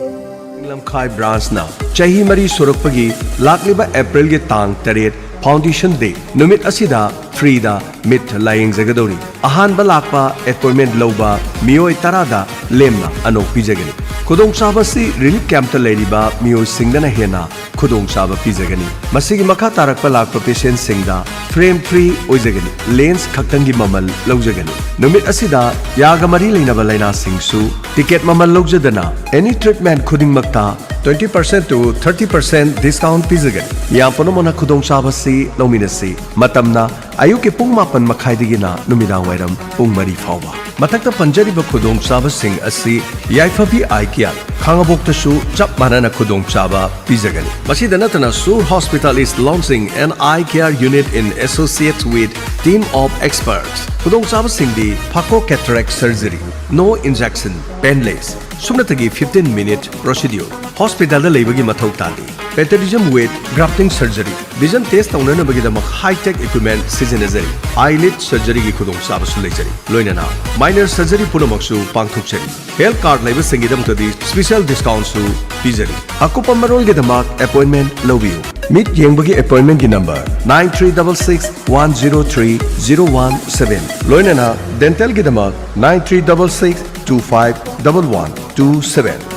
ꯂꯝꯈꯥꯏ ꯕ꯭ꯔꯥꯟꯁꯅ ꯆꯍꯤ ꯃꯔꯤ ꯁꯨꯔꯛꯄꯒꯤ ꯂꯥꯛꯂꯤꯕ ꯑꯦꯄ꯭ꯔꯤꯜꯒꯤ ꯇꯥꯡ ꯇꯔꯦꯠ, Foundation Day ꯅꯨꯃꯤꯠ ꯑꯁꯤꯗ ꯐ꯭ꯔꯤꯗ ꯃꯤꯠ ꯂꯥꯌꯦꯡꯖꯒꯗꯧꯔꯤ꯫ ꯑꯍꯥꯟꯕ ꯂꯥꯛꯄ ꯑꯦꯄꯣꯏꯟꯃꯦꯟꯠ ꯂꯧꯕ ꯃꯤꯑꯣꯏ ꯇꯔꯥꯗ ꯂꯦꯝꯅ ꯑꯅꯣꯛ ꯄꯤꯖꯒꯅꯤ꯫ ꯈꯨꯗꯣꯡꯆꯥꯕ ꯑꯁꯤ ꯔꯤꯂꯤꯐ ꯀꯦꯝꯞꯇ ꯂꯩꯔꯤꯕ ꯃꯤꯑꯣꯏꯁꯤꯡꯗꯅ ꯍꯦꯟꯅ ꯈꯨꯗꯣꯡꯆꯥꯕ ꯄꯤꯖꯒꯅꯤ꯫ ꯃꯁꯤꯒꯤ ꯃꯈꯥ ꯇꯥꯔꯛꯄ ꯂꯥꯛꯄ ꯄꯦꯁꯦꯟꯠꯁꯤꯡꯗ ꯐ꯭ꯔꯦꯝ ꯐ꯭ꯔꯤ ꯑꯣꯏꯖꯒꯅꯤ, ꯂꯦꯟꯁ ꯈꯛꯇꯪꯒꯤ ꯃꯃꯜ ꯂꯧꯖꯒꯅꯤ꯫ ꯅꯨꯃꯤꯠ ꯑꯁꯤꯗ ꯌꯥꯒ ꯃꯔꯤ ꯂꯩꯅꯕ ꯂꯥꯏꯅꯥꯁꯤꯡꯁꯨ ꯇꯤꯀꯦꯠ ꯃꯃꯜ ꯂꯧꯖꯗꯅ ꯑꯦꯅꯤ ꯇ꯭ꯔꯤꯠꯃꯦꯟꯠ ꯈꯨꯗꯤꯡꯃꯛꯇ twenty percent to thirty percent discount ꯄꯤꯖꯒꯅꯤ꯫ ꯃꯤꯌꯥꯝ ꯄꯨꯝꯅꯃꯛꯅ ꯈꯨꯗꯣꯡꯆꯥꯕ ꯑꯁꯤ ꯂꯧꯃꯤꯟꯅꯁꯤ꯫ ꯃꯇꯝꯅ ꯑꯌꯨꯛꯀꯤ ꯄꯨꯡ ꯃꯥꯄꯟ ꯃꯈꯥꯏꯗꯒꯤꯅ ꯅꯨꯃꯤꯗꯥꯡ ꯋꯥꯏꯔꯝ ꯄꯨꯡ ꯃꯔꯤ ꯐꯥꯎꯕ꯫ ꯃꯊꯛꯇ ꯄꯟꯖꯔꯤꯕ ꯈꯨꯗꯣꯡꯆꯥꯕꯁꯤꯡ ꯑꯁꯤ ꯌꯥꯏꯐꯕꯤ ꯑꯥꯏ ꯀꯤꯌꯔ ꯈꯥꯉꯕꯣꯛꯇꯁꯨ ꯆꯞ ꯃꯥꯟꯅꯅ ꯈꯨꯗꯣꯡꯆꯥꯕ ꯄꯤꯖꯒꯅꯤ꯫ ꯃꯁꯤꯗ ꯅꯠꯇꯅ, Sur Hospital is launching an eye care unit in associate with team of experts꯫ ꯈꯨꯗꯣꯡꯆꯥꯕꯁꯤꯡꯗꯤ: phaco cataract surgery, no injection, painless, ꯁꯨꯞꯅꯇꯒꯤ fifteen minute procedure, ꯍꯣꯁꯄꯤꯇꯥꯜꯗ ꯂꯩꯕꯒꯤ ꯃꯊꯧ ꯇꯥꯗꯦ꯫ Pterygium with grafting surgery, vision test ꯇꯧꯅꯅꯕꯒꯤꯗꯃꯛ ꯍꯥꯏ ꯇꯦꯛ ꯏꯀ꯭ꯋꯤꯞꯃꯦꯟꯠ ꯁꯤꯖꯤꯟꯅꯖꯔꯤ꯫ ꯑꯥꯏꯂꯤꯗ ꯁꯔꯖꯔꯤꯒꯤ ꯈꯨꯗꯣꯡꯆꯥꯕꯁꯨ ꯂꯩꯖꯔꯤ, ꯂꯣꯏꯅꯅ ꯃꯥꯏꯅꯔ ꯁꯔꯖꯔꯤ ꯄꯨꯝꯅꯃꯛꯁꯨ ꯄꯥꯡꯊꯣꯛꯆꯔꯤ꯫ ꯍꯦꯜꯊ ꯀꯥꯔꯗ ꯂꯩꯕꯁꯤꯡꯒꯤꯗꯃꯛꯇꯗꯤ ꯁ꯭ꯄꯦꯁꯤꯌꯦꯜ ꯗꯤꯁꯀꯥꯎꯟꯠꯁꯨ ꯄꯤꯖꯔꯤ꯫ ꯑꯀꯨꯞꯄ ꯃꯔꯣꯜꯒꯤꯗꯃꯛ ꯑꯦꯄꯣꯏꯟꯃꯦꯟꯠ ꯂꯧꯕꯤꯌꯨ꯫ ꯃꯤꯠ ꯌꯦꯡꯕꯒꯤ ꯑꯦꯄꯣꯏꯟꯃꯦꯟꯠꯀꯤ number nine three double six one zero three zero one seven, ꯂꯣꯏꯅꯅ ꯗꯦꯟꯇꯦꯜꯒꯤꯗꯃꯛ nine three double six two five double one two seven꯫